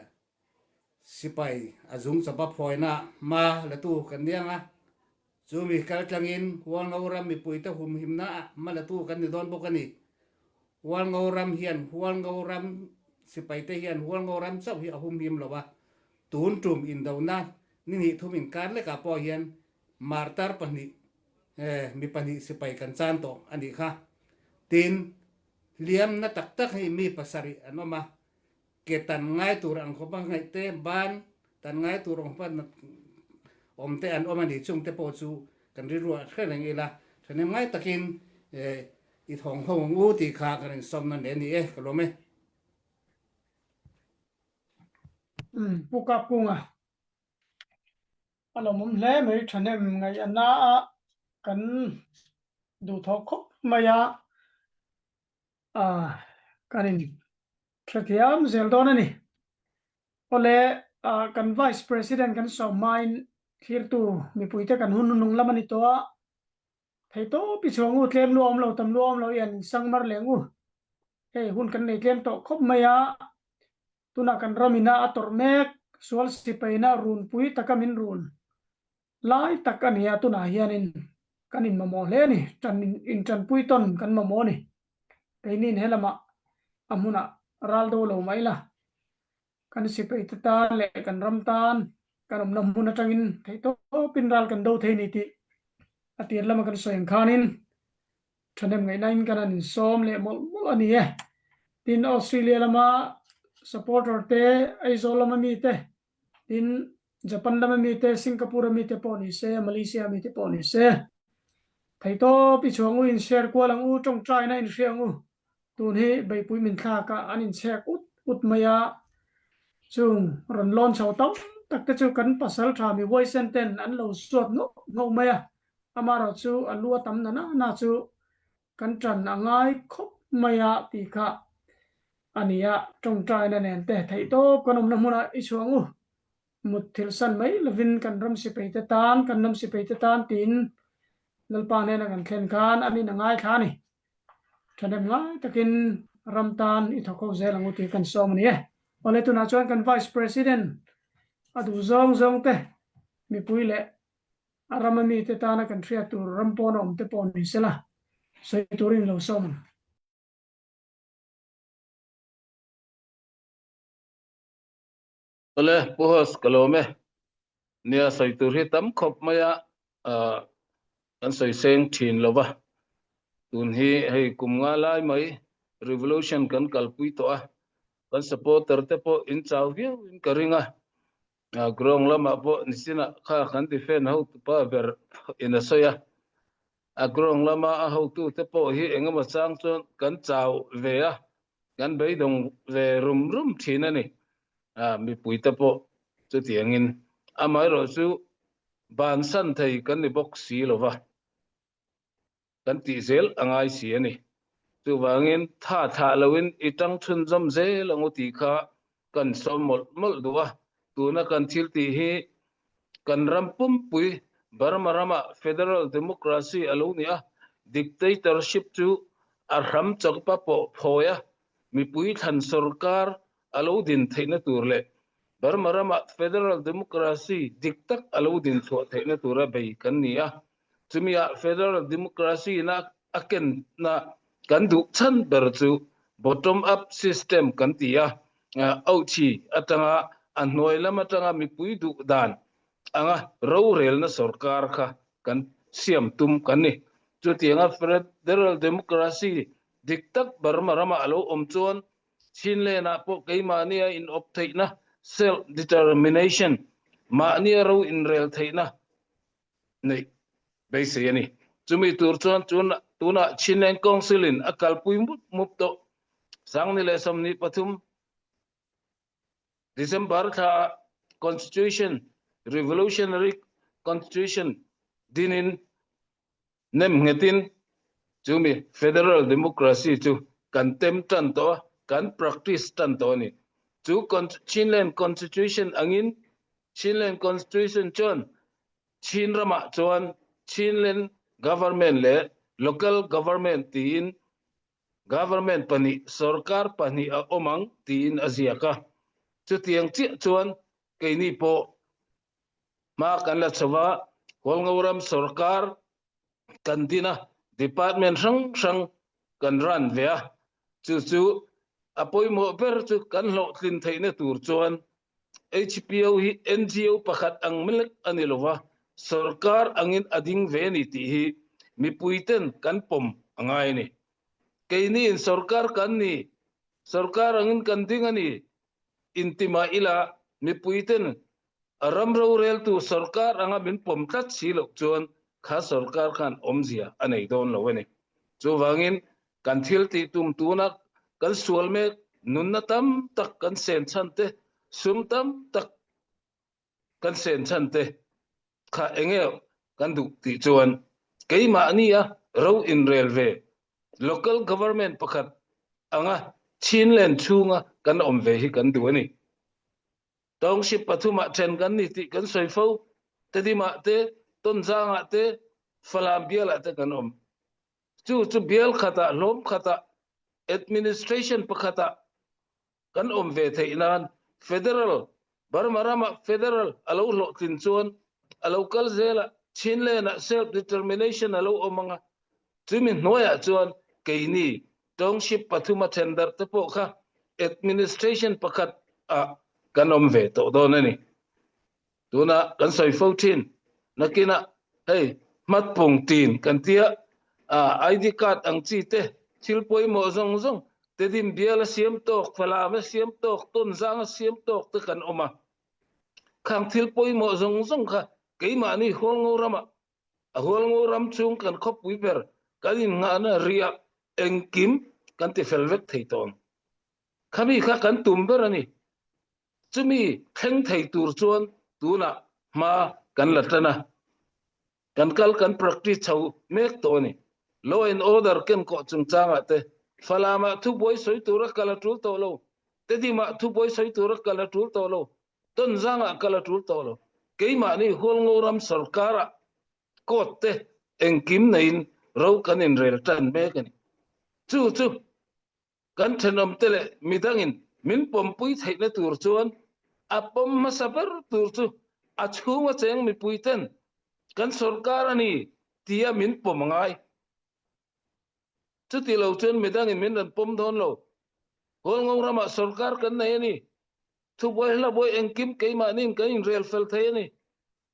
sipai a zung chawpa phawina hma la tu kan ni ang a, chumi kal tlangin Hualngo ram mipuite humhimna ah hma la tu kan ni dawn bawk a ni. Hualngo ram hian Hualngo ram sipaite hian Hualngo ram chauh hi a humhim lo a, tun tum indona ni hnih thum inkar lekah pawh hian Martar pahnih, mi pahnih sipai kan chan tawh a nih kha. Tin, hliamna tak tak hi mi pasarih an awm a, ke tan ngai tur ang khawpa ngaih te, ban tan ngai tur ang khawpa awm te an awm a ni. Chungte pawh chu kan rilruah hre reng ila, thahnem ngai takin i thawng ho ang u tih kha kan insawmna hle a ni e, ka lawm e. Pu Kapkunga. A lawmawm hle mai thahnem ngaih a na a, kan duhthawh khawp mai a, kan in hrethiam zel dawn a ni. Awle kan Vice President kan sawm hmain thlirtu mipuite kan hun hnung lam a ni tawh a, Theihtawp i chhuang u, tlem lu a awm lo, tam lu a awm lo i an insang mar leh ang u. Hei hun kan nei tlem tawh khawp mai a, tunah kan ram ina a tawrh mek, sual sipaina runpui taka min run lai tak a ni a, tunah hianin kan inmamawh hle a ni, tan intanpui tawn kan mamawh a ni. Keiniin helamah a hmunah ral do lo mai la, Kan sipaite tan leh kan ram tan kan awmna hmun atangin theihtawpin ral kan do thei ni tih a tir lama kan sawi ang khanin thahnem ngaihnain kan han insawm leh mawlh mawlh a ni e. Tin, Australia lama supporter te, Aizawl lama mi te, tin Japan lama mi te, Singapore a mi te pawh ni se, Malaysia a mi te pawh ni se, theihtawp i chhuang u, inshare kual ang u, tawngtaina inhria ang u. Tun hi beihpui min thlak a, an inchhek ut ut mai a, chung rawn lawn chho tam tak te chu kan pasal tha mi huaisen ten an lo suat ngauh ngauh mai a, amaherawh chu a lu a tam na na na chu kan tan a ngai khawp mai a tih kha a ni a, tawngtaina nen te theihtawp kan awmna hmunah i chhuang u. Mut thil san mai lovin kan ram sipaite tan, kan ram sipaite tan tiin Lalpa hnena kan thlen khan an in a ngaithla a ni. Thahnem ngai takin ram tan i thawk ho zel ang u tih kan sawm a ni e. Awle tunah chuan kan Vice President a duh zawng zawng te mipui leh a rama mite tana kan hriat tur ram pawn a awm te pawh ni sela sawi turin lo sawm ang. Awle Pu Host ka lawm e. Nia sawi tur hi tam khawp mai a, kan sawi seng thin lo va. Tun hi hei kum nga lai mai revolution kan kalpui tawh a, kan supporter te pawh in chau viau in ka ring a. Ground lamah pawh nichinah kha kan defend hotupa ber in a sawi a, a ground lama a hotute pawh hi engemaw chang chuan kan chau ve a, kan beidawng ve rum rum thin a ni. Mipuite pawh chutiangin amaherawh chu bansan thei kan ni bawk si lo va, kan tih zel a ngai si a ni. Chuvangin tha thlah loin i tang chhunzawm zel ang u tih kha kan sawm mawlh mawlh duh a. Tuna kan thil tih hi kan ram pumpui Burma ramah Federal Democracy a lo ni a, dictatorship chu a hram chawkpa pawh phawi a, mipui thlan sorkar a lo din theihna tur leh Burma ramah Federal Democracy dik tak a lo din chhuah theihna tura bei kan ni a. Chumi-ah Federal Democracy-na a kenna kan duh chhan ber chu bottom up system kan ti a, auhchi atanga a hnuai lam atanga mipui duh dan anga rorelna sorkar kha kan siam tum kan ni. Chutianga Federal Democracy dik tak Burma ramah a lo awm chuan Chinland-ah pawh keimahnia inawp theihna, self determination, mahnia ro inrel theihna neih beisei a ni. Chumi tur chuan tunah Chinland Council-in a kalpui mup mup tawh. Sangni leh 23 December thlaah Constitution, Revolutionary Constitution, dinin nem nghetin chumi Federal Democracy chu kan tem tan tawh a, kan practice tan tawh a ni. Chu Chinland Constitution angin Chinland Constitution chuan Chin ramah chuan Chinland Government leh Local Government tiin Government pahnih, sorkar pahnih a awm ang tiin a ziak a. Chutiang chiah chuan keini pawh hma kan la chho va, Hualngo ram sorkar kan din a, department hrang hrang kan run ve a, chu chu a pawimawh ber chu kan hlawhtlin theihna tur chuan HPO hi NGO pakhat ang melek a ni lova, sorkar angin a ding ve a ni tih hi mipuiten kan pawm a ngai a ni. Keiniin sorkar kan ni, sorkar angin kan ding a ni intimah ila mipuiten A ram roreltu sorkar anga min pawm tlat si loh chuan kha sorkar khan awmzia a nei dawn lo a ni. Chuvangin kan thil tih tum tuna kan sual mek nunna tam tak kan sen chhan te, sum tam tak kan sen chhan te kha enge kan duh tih chuan keimahnia ro inrel ve local government pakhat anga Chinland chhunga kan awm ve hi kan duh a ni. Township pathumah then kan ni tih kan sawi fo. Tedimah te, Tonzangah te, Falam bialah te kan awm. Chu chu bial khatah, hlawm khatah, administration pakhatah kan awm ve theih nan Federal, Burma ramah Federal a lo hlawhtlin chuan a lo kal zel a, Chinland-ah self-determination a lo awm ang a, Chumi hnuaiah chuan keini township pathuma then darh te pawh kha administration pakhat ah kan awm ve tawh dawn a ni. Tuna kan sawi fo thin nakinah hei hmatpung tin kan tia ID card ang chi te thil pawimawh zawng zawng Tedim bial a siam tawk, Falam a siam tawk, Tonzang a siam tawk te kan awm a. Khang thil pawimawh zawng zawng kha keimahni Hualngo ramah A Hualngo ram chung kan khawpui ber kan innghahna riah engkim kan ti fel vek thei tawh ang. Khami kha kan tum ber a ni. Chumi thleng thei tur chuan tunah hma kan la tan a, kan kal kan practice chho mek tawh a ni. Law and order kenkawh chungchangah te Falamah thubuai sawi tura kal a tul tawh lo, Tedimah thubuai sawi tura kal a tul tawh lo, Tonzangah kal a tul tawh lo. Keimahni Hualngo ram sorkarah court te engkim neiin ro kan inrel tan mek a ni. Chu chu kan thenawmte leh midangin min pawmpui theihna tur chuan a pawm hmasa ber tur chu a chhunga cheng mipuiten kan sorkar a ni tia min pawm a ngai. Chuti lo chuan midangin min rawn pawm dawn lo. Hualngo ramah sorkar kan nei a ni. Thubuai hlabuai engkim keimahniin kan inrel fel thei a ni.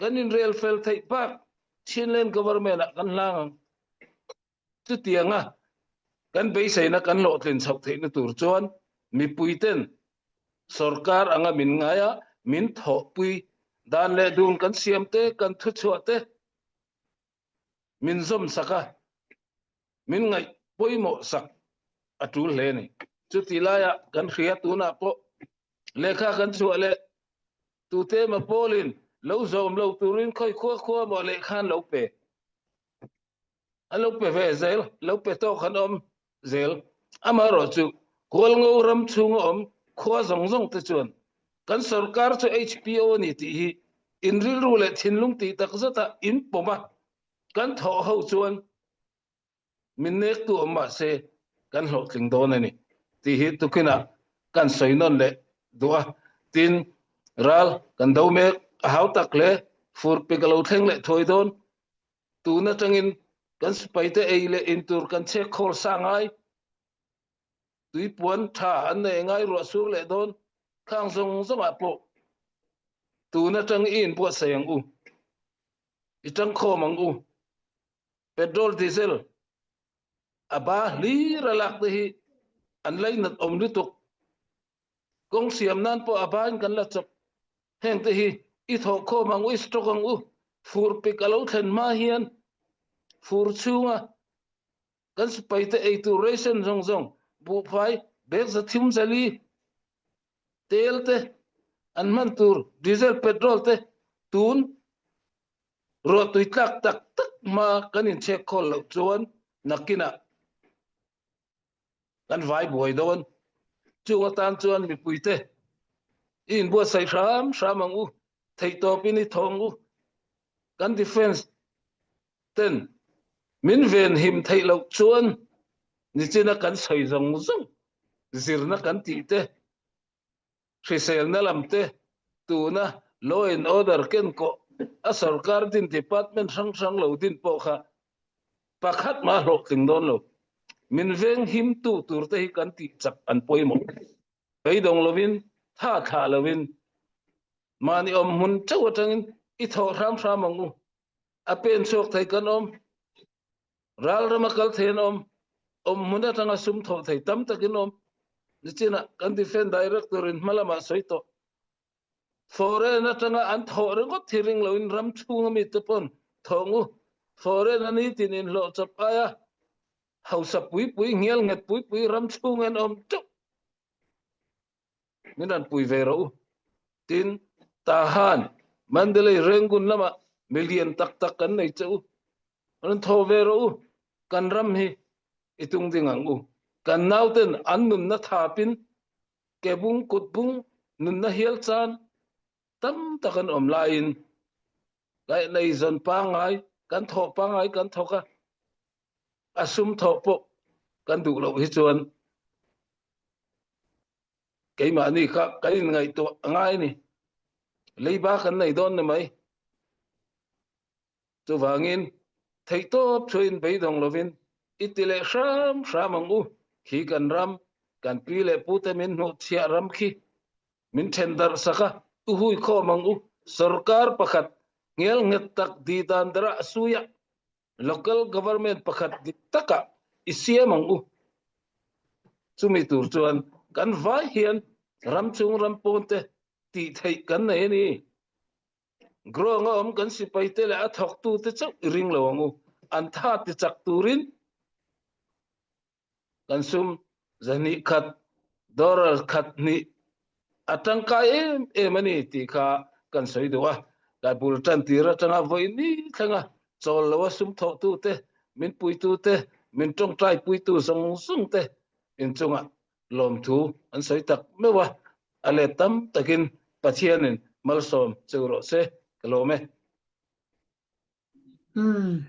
Kan in rel fel theih bak Chinland government ah kan hlang ang. Chutiang a kan beiseina kan hlawhtlin chhoh theihna tur chuan mipuiten sorkar anga min ngai a, min thawhpui dan leh dun kan siam te, kan thuchhuah te min zawm sak a, min ngaih pawimawh sak a tul hle a ni. Chuti laia kan hria tunah pawh lehkha kan chhuah leh tute emaw pawlin lo zawm lo turin khawi khua khua maw lehkha an lo pe. An lo pe ve zel, lo pe tawk an awm zel. Amaherawhchu Hualngo ram chhunga awm khua zawng zawng te chuan kan sorkar chu HPO a ni tih hi in rilru leh thinlung tih tak zata in pawm a, kan thawh ho chuan min nektu awm mah se kan hlawhtling dawn a ni tih hi tukinah kan sawi nawn leh duh a. Tin, ral kan do mek a hau tak hle, furpik a lo thleng leh thuai dawn. Tun atangin kan sipaite ei leh in tur kan chhek khawl sa ngai, tuipuan tha an nei ngai ruah sur leh dawn khang zawng zawngah pawh tun atang i inbuatsaih ang u, i tangkhawm ang u. Petrol diesel a ba hlir a lak te hi an lainat awm lutuk. Kawng siam nan pawh a bain kan la chawp. Heng te hi i thawhkhawm ang u, i stock ang u. Fur pik a lo thlen hma hian fur chhunga kan sipaite eitur ration zawng zawng, buhfai, bag zathum zali, tel te, an hman tur diesel, petrol te tun ruahtui tlak tak tak hma kan inchhek khawl loh chuan nakinah kan vai buai dawn. Chung atan chuan mipuite i inbuatsaih hram hram ang u, theihtawpin i thawng u. Kan defence ten min venhim theih loh chuan nichina kan sawi zawng zawng zirna kan tih te, hriselna lam te, tuna law and order kenkawh a sorkar din department hrang hrang lo din pawh kha pakhat mah hlawhtling dawn lo. Min venghimtu tur te hi kan tih chak an pawimawh. Beidawng lovin, tha thlah lovin, mahni awm hmun chauh atangin i thawh hram hram ang u. A pen chhuak thei kan awm. Ral rama kal thei an awm. Awm hmun atanga sum thawh thei tam takin awm. Nichinah kan Defence Director in hma lamah sawi tawh. Foreign atanga an thawh ringawt hi ring loin ram chhunga mite pawn thawng u. Foreign a nitin inhlawh chawp aia hausa pui pui, ngial nghet pui pui ram chhunga an awm teuh. Min rawn pui ve rawh u. Tin, Tahan, Mandalay, Rangoon lamah milian tak tak kan nei che u. Rawn thaw ve rawh u. Kan ram hi i tung ding ang u. Kan nauten an nunna thapin kebung, kutbung, nunna hial chan tam tak an awm laiin kaih zawn pangngai, kan thawh pangngai kan thawk a, a sum thawh pawh kan duh loh hi chuan keimahni kha kan inngaihtuah a ngai a ni. Leiba kan nei dawn ni mai. Chuvangin theihtawp thuin beidawng lovin i ti leh hram hram ang u. Khi kan ram, kan pi leh pute min hnuhchhiah ram khi min then darh sak a, u hui khawm ang u. Sorkar pakhat ngel nghet tak di dan darah a sui a, local government pakhat dik takah i siam ang u. Chumi tur chuan kan vai hian ram chung ram pawn te tih theih kan nei a ni. Ground a awm kan sipai te leh a thawktu te chauh i ring lo ang u. An tha ti chak turin kan sum zahnih khat, dollar khat hnih a tangkai em em a ni tih kha kan sawi duh a. Kai bul tan tir atanga vawi ni thlenga chawl lo a sum thawhtu te, min puitu te, min tawngtai puitu zawng zawng te inchungah lawmthu an sawi tak meuh a, a let tam takin Pathianin malsawm cheu rawh se, ka lawm e. Umm,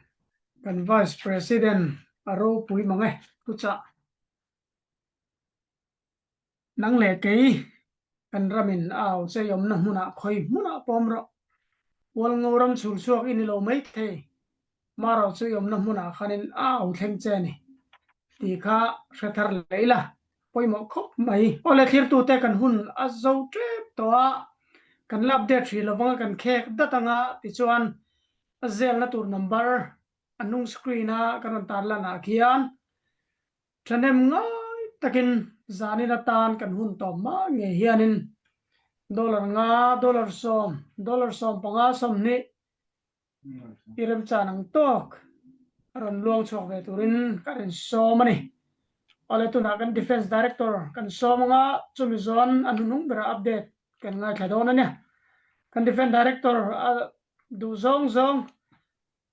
kan Vice President a ropui mang e, thuchah. Nang leh kei kan ramin a au chei awmna hmunah khawi hmunah pawm rawh. Hualngo ram chhul chhuak i ni lo mai thei. Marau chu i awmna hmunah khanin a au thleng che a ni tih kha hre thar leh ila pawimawh khawp mai. Awle thlirtute kan hun a zo tep tawh a. Kan la update hrih lovang a kan khek dat anga tichuan a zelna tur number a hnung screen a kan rawn tarlan ah khian Ṭhahnem ngai takin zanin atan kan hun tawp hma ngei hianin dollar nga, dollar sawm, dollar 15, 20 i remchan ang tawk a rawn luang chhuak ve turin kan insawm a ni. Awle tunah kan Defence Director kan sawm anga chumi zawn a hnuhnung berah update kan ngaithla dawn a nia. Kan Defence Director a duh zawng zawng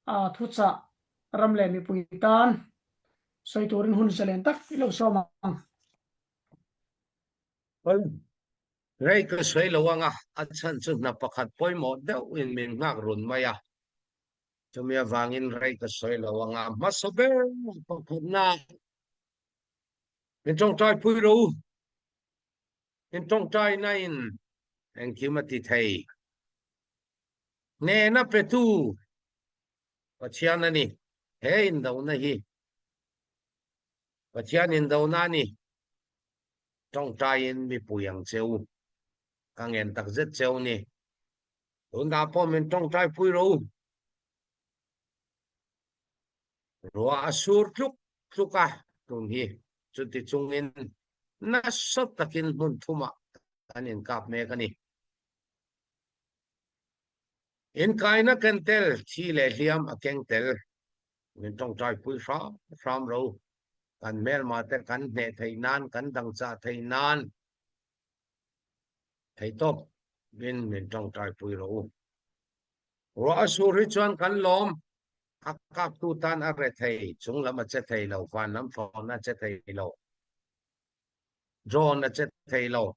a thuchah ram leh mipui tan sawi turin hun zalen tak i lo sawm ang. Rei ka sawi lo anga a chhan chu hna pakhat pawimawh deuhin min nghak run mai a, chumi avangin rei ka sawi lo anga hmasa ber pakhatna min tawngtai pui ro u, min tawngtai na in engkim a ti thei. Hnehna petu Pathian a ni. He indona hi Pathian indona a ni. Tawngtaiin mipui ang che u. Ka ngen tak zet che u ni. Tunah pawh min tawngtai pui rawh u. Ruah a sur tluk tluk a tun hi. Chuti chungin nasa takin hmun thumah kan inkap mek a ni. Inkaina ken tel, thi leh hliam a keng tel. Min tawngtai pui hram hram ro. Kan hmelma te kan hneh theih nan, kan dangchah theih nan theihtawp in min tawngtai pui ro u. Ruah a sur hi chuan kan lawm, a kaptu tan a re thei, chung lam a che thei lo, van lam thlawhna a che thei lo, drone a che thei lo.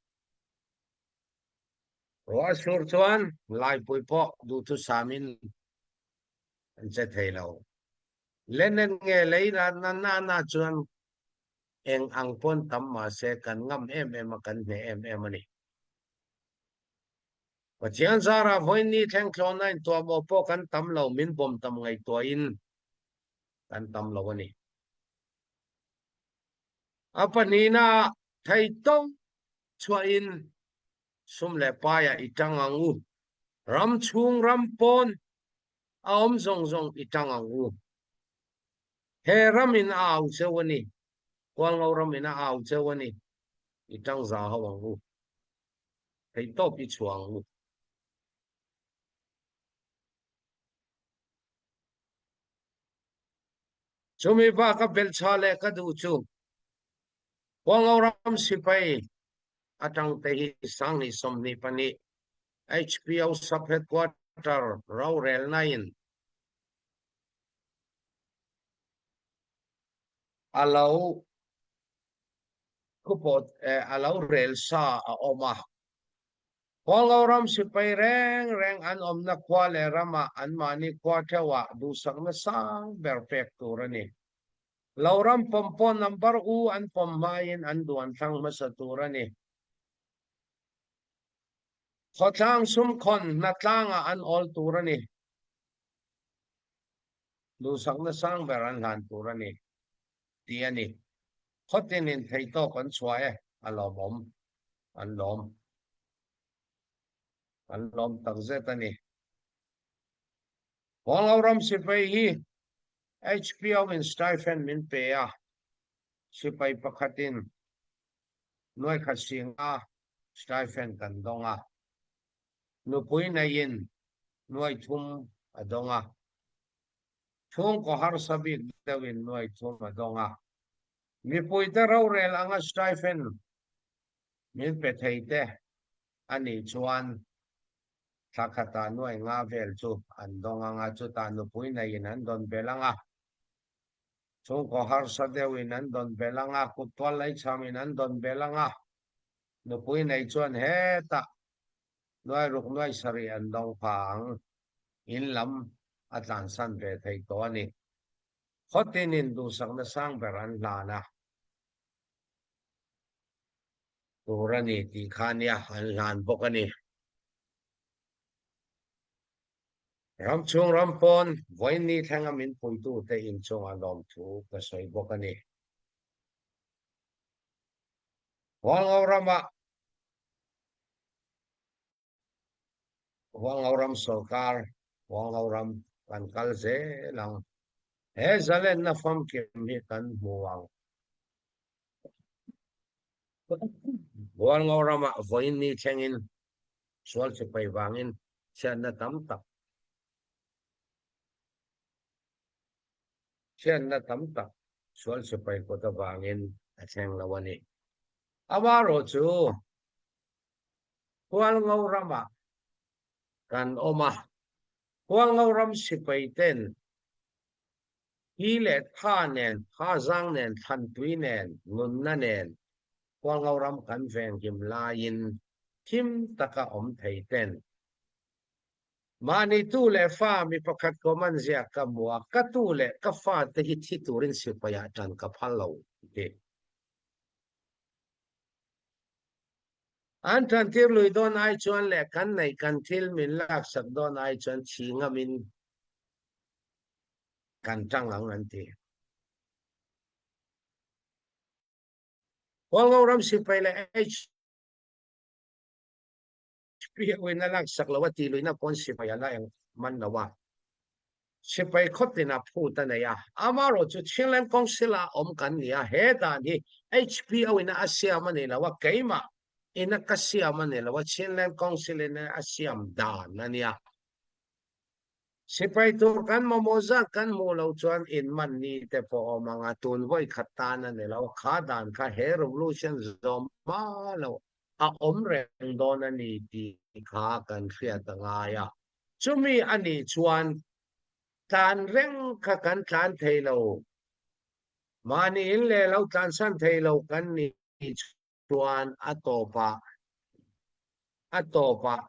Ruah a sur chuan Laipui pawh duhthusamin an che thei lo. Lenin nge lei na na na chuan eng ang pawn tam mahse kan ngam em em a, kan hneh em em a ni. Pathian zarah vawiin ni thleng thlawhna intuahmawh pawh kan tam lo, min bawm tam ngaihtuahin kan tam lo a ni. A pahnihna theihtawp chhuahin sum leh paiah i tang ang u. Ram chhung ram pawn a awm zawng zawng i tang ang u. He ramin a au cheu a ni. Hualngo ramin a au cheu a ni. I tang za ho ang u. Theihtawp i chhuah ang u. Chumi baka belhchha leh ka duh chu Hualngo ram sipai atang te hi 2022 HPO Sub-Headquarter rorelna in a lo khupawt a lo rel sa a awm a. Hualngo ram sipai reng reng an awmna khua leh ramah anmahni khua theuhah duhsakna sang ber pek tur a ni. Lo ram pawm pawh number u an pawm hmain an duan thlang hmasa tur a ni. Khawtlang sumkhawn hnatlangah an awl tur a ni. Duhsakna sang ber an hlan tur a ni tih a ni. Khawtinin theihtawk an chhuah e, a lawmawm. An lawm. An lawm takzet a ni. Hualngo ram sipai hi HPO in stipend min pe a, sipai pakhatin nuaikhat singa stipend kan dawng a, nupui neiin nuaithum a dawng a, chhungkaw harsa bik deuhin nuaithum a dawng a, mipuite rorel anga stipend min pe thei te a nih chuan thla khatah nuai nga vel chu an dawng ang a, chutah nupui neiin an dawn belh ang a, chhungkaw harsa deuhin an dawn belh ang a, kuttual leichhamin an dawn belh ang a, nupui nei chuan hetah nuai ruk nuai sarih an dawng pha ang, in lam a tlansan ve thei tawh a ni. Khawtinin duhsakna sang ber an hlan a. Tur a ni tih kha nia an hlan bawk a ni. Ram chhung ram pawn vawiin thlenga min puitute inchungah lawmthu ka sawi bawk a ni. Hualngo ramah. Hualngoram sorkar, Hualngoram kan kal zel ang. He zalenna famkim hi kan hmu ang. Hualngoram ah vawiin ni thlengin sual sipai vangin chhiatna tam tak chhiatna tam tak sual sipai kut avangin a thleng lo a ni. Amaherawhchu Hualngo ramah kan awm a, Hualngo ram sipai ten hi leh tha nen, tha zang nen, thlantui nen, nunna nen Hualngo ram kan venghim laiin thim taka awm thei ten mahni tu leh fa mi pakhat command ziak ka hmu a, ka tu leh ka fa te hi thi turin sipaiah tan ka phal lo ti. An tantir lui dawn ai chuan leh kan neih kan thil min laksak dawn ai chuan thi ngamin kan tang ang an ti. Hualngo ram sipai leh HPO in a laksak lo a tih luihna pawn sipai a la eng man lo a. Sipai khawtin a phut a nei a, amaherawh chu Chinland Council ah awm kan ni a, he dan hi HPO in a siam a ni lo a, keimah in a ka siam a ni lo a, Chinland Council in a siam dan a nia. Sipai tur kan mamawh zat kan hmuh loh chuan inman ni te pawh awm ang a, tun vawi khat tan a ni lo a, kha dan kha he revolution zawm hma lo a awm reng dawn a ni tih kha kan hriat a ngai a. Chumi a nih chuan tlan reng kha kan tlan thei lo. Mahni in leh lo tlansan thei lo kan nih chuan a tawpah a tawpah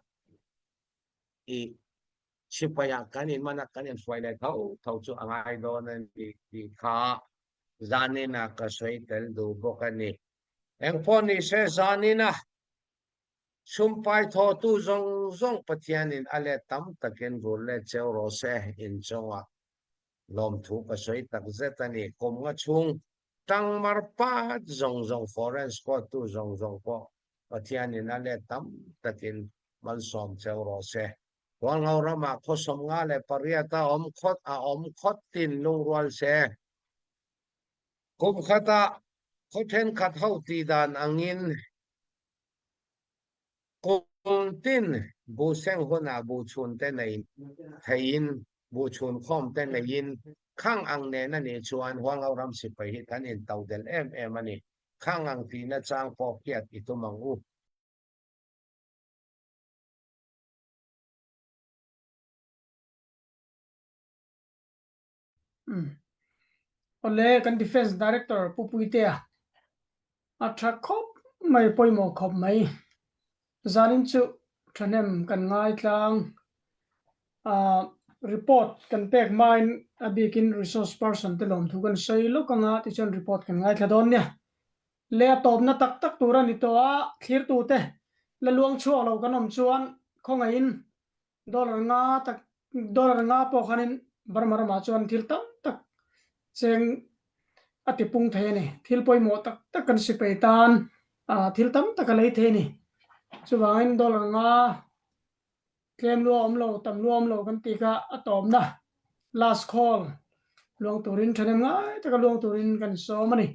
i sipaiah kan inman a, kan inhruai leh tho tho chu a ngai dawn a ni tih kha zaninah ka sawi tel duh bawk a ni. Engpawh ni se zaninah Sumpai thawhtu zawng zawng Pathianin a let tam takin rul let cheu rawh se inchungah lawmthu ka sawi tak zet a ni. Kum nga chhung tangmar pat zawng zawng foreign squad tu zawng zawng pawh Pathianin a let tam takin malsawm cheu rawh se. Hualngo ramah khaw 58 a awm khawt a awm khawt tin lungrual se. Kum khatah khaw thenkhat ho tih dan angin Kum tin bu seng hunah bu chhun te nei theiin, bu chhun khawm te neiin khang ang nen a nih chuan Hualngo ram sipai hi kan into del em em a ni. Khang ang tihna chang pawh hriat i tum ang u. Awle, kan Defence Director Pu Puitea a tha khawp mai, pawimawh khawp mai. Zanin chu thahnem kan ngai tlang. Report kan pek hmain a bikin resource person te lawmthu kan sawi lawk anga tichuan report kan ngaithla dawn nia. Le a tawpna tak tak tur a ni tawh a, thlirtute la luang chhuak lo kan awm chuan khawngaihin Dollar nga tak dollar nga pawh khanin Burma ramah chuan thil tam tak cheng a ti pung thei a ni. Thil pawimawh tak tak kan sipai tan thil tam tak a lei thei a ni. Chuvangin dollar nga tlem lua awm lo, tam lua awm lo kan tih kha a tawpna last call luang turin thahnem ngai taka luang turin kan sawm a ni.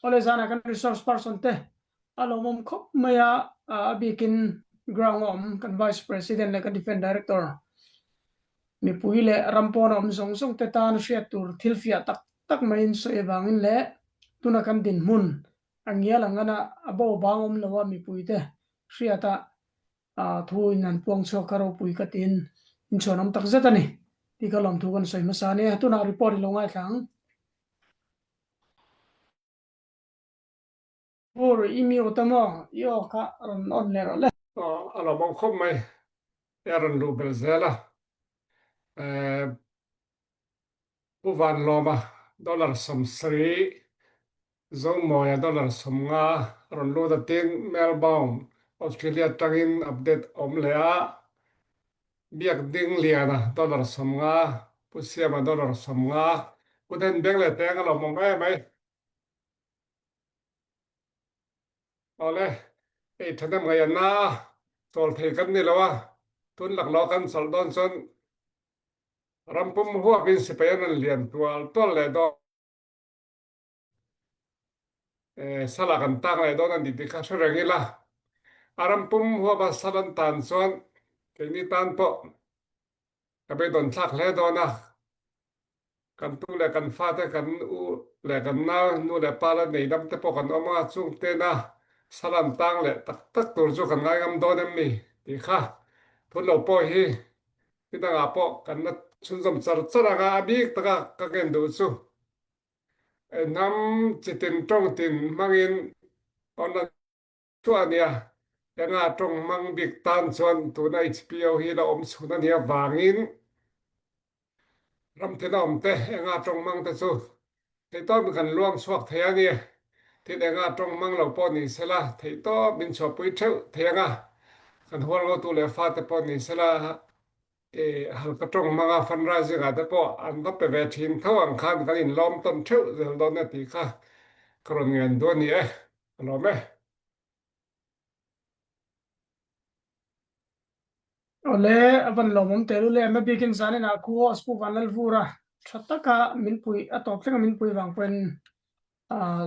Awle zanah kan resource person te a lawmawm khawp mai a, a bikin ground a awm kan Vice President leh kan Defence Director mipui leh ram pawn a awm zawng zawng te tan hriat tur thil fiah tak tak maiin sawi avangin leh tuna kan dinhmun a ngial ang ana a bo bang awm lo a mipui te hriat a thu in an puang chhuak kha ropui ka tiin inchhuanawm tak zet a ni tih ka lawmthu kan sawi hmasa a nia. Tunah report i lo ngaithla ang. Pu i mute a maw? I aw kha rawn on leh rawh le. A lawmawm khawp mai. A rawn luh belh zel a. Pu Vanlawma dollar 70, Zomawia dollar 50 a rawn lut a tin Melbourne, Australia tangin update a awm leh a. Biak Ding Liana dollar 50, Pu Siama dollar 50. Pu Den Beng leh Teng a lawmawm em mai. Awle, ei thahnem ngaih an na a, chawl thei kan ni lo a. Tun laklawh kan chawlh dawn cun rampum huap in sipai an an lian tual tual le dawn. Sal ah kan tang lai dawn an ti ti kha hre reng ila. A rampum huap ah sal an tan cun keini tan pawh ka beidon thlak hle dawn a. Kan tu le kan fate kan u le kan nau nu le pa le nei dam te pawh kan um a chung te na sal an tang le taktak tur chu kan ngai ngam dawn em mi ti kha phun lo pawh hi midang ah pawh kan la chhunzawm char char anga a bik taka ka ngen duh chu hnam chitin tawng tin hmangin online Tuah a nia. Enga tawng hmang bik tan chuan tuna HPO hi la awm chhun a nia vangin ramthen a awm te enga tawng hmang te chu theihtawp in kan luang chhuak thei a ni. Tin enga tawng hmang lo pawh ni sela theihtawp min chhuahpui theuh thei anga kan hualngotu leh fate pawh ni sela halka tawng hmanga fundraising ah te pawh an va pe ve thin tho ang khan kan inlawm tawn theuh zel dawn a tih kha ka rawn ngen duh a ni e. A lawm e. Awle, a van lawmawm tel u le. A bikin zanin ah khu host Pu Vanlalvura tha taka min pui, a tawp thlenga min pui vang pawhin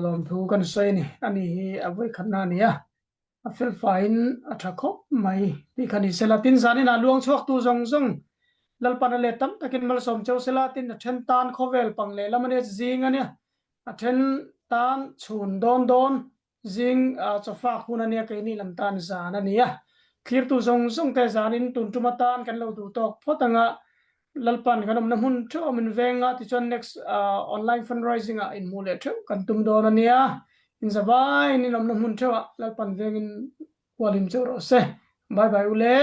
lawmthu kan sawi a ni. Ani hi a vawikhatna a ni a, a felfaiin a tha khawp mai tih kha ni sela. Tin, zanin ah luang chhuaktu zawng zawng Lalpan a let tam takin malsawm cheu sela, tin a then tan khawvel pang lehlam a nia, zing a nia. A then tan chhun dawn dawn zing chawfak hun a nia keini lam tan zan a ni a. Thlirtu zawng zawng te zanin tun tum atan kan lo duh tawk phawt ang a, Lalpan kan awmna hmun theuh awm in veng a, tichuan next online fundraising ah inhmuh leh theuh kan tum dawn a nia. Inzavaiin in awmna hmun theuh ah Lalpan vengin hualhim cheu rawh se. Bye bye u le.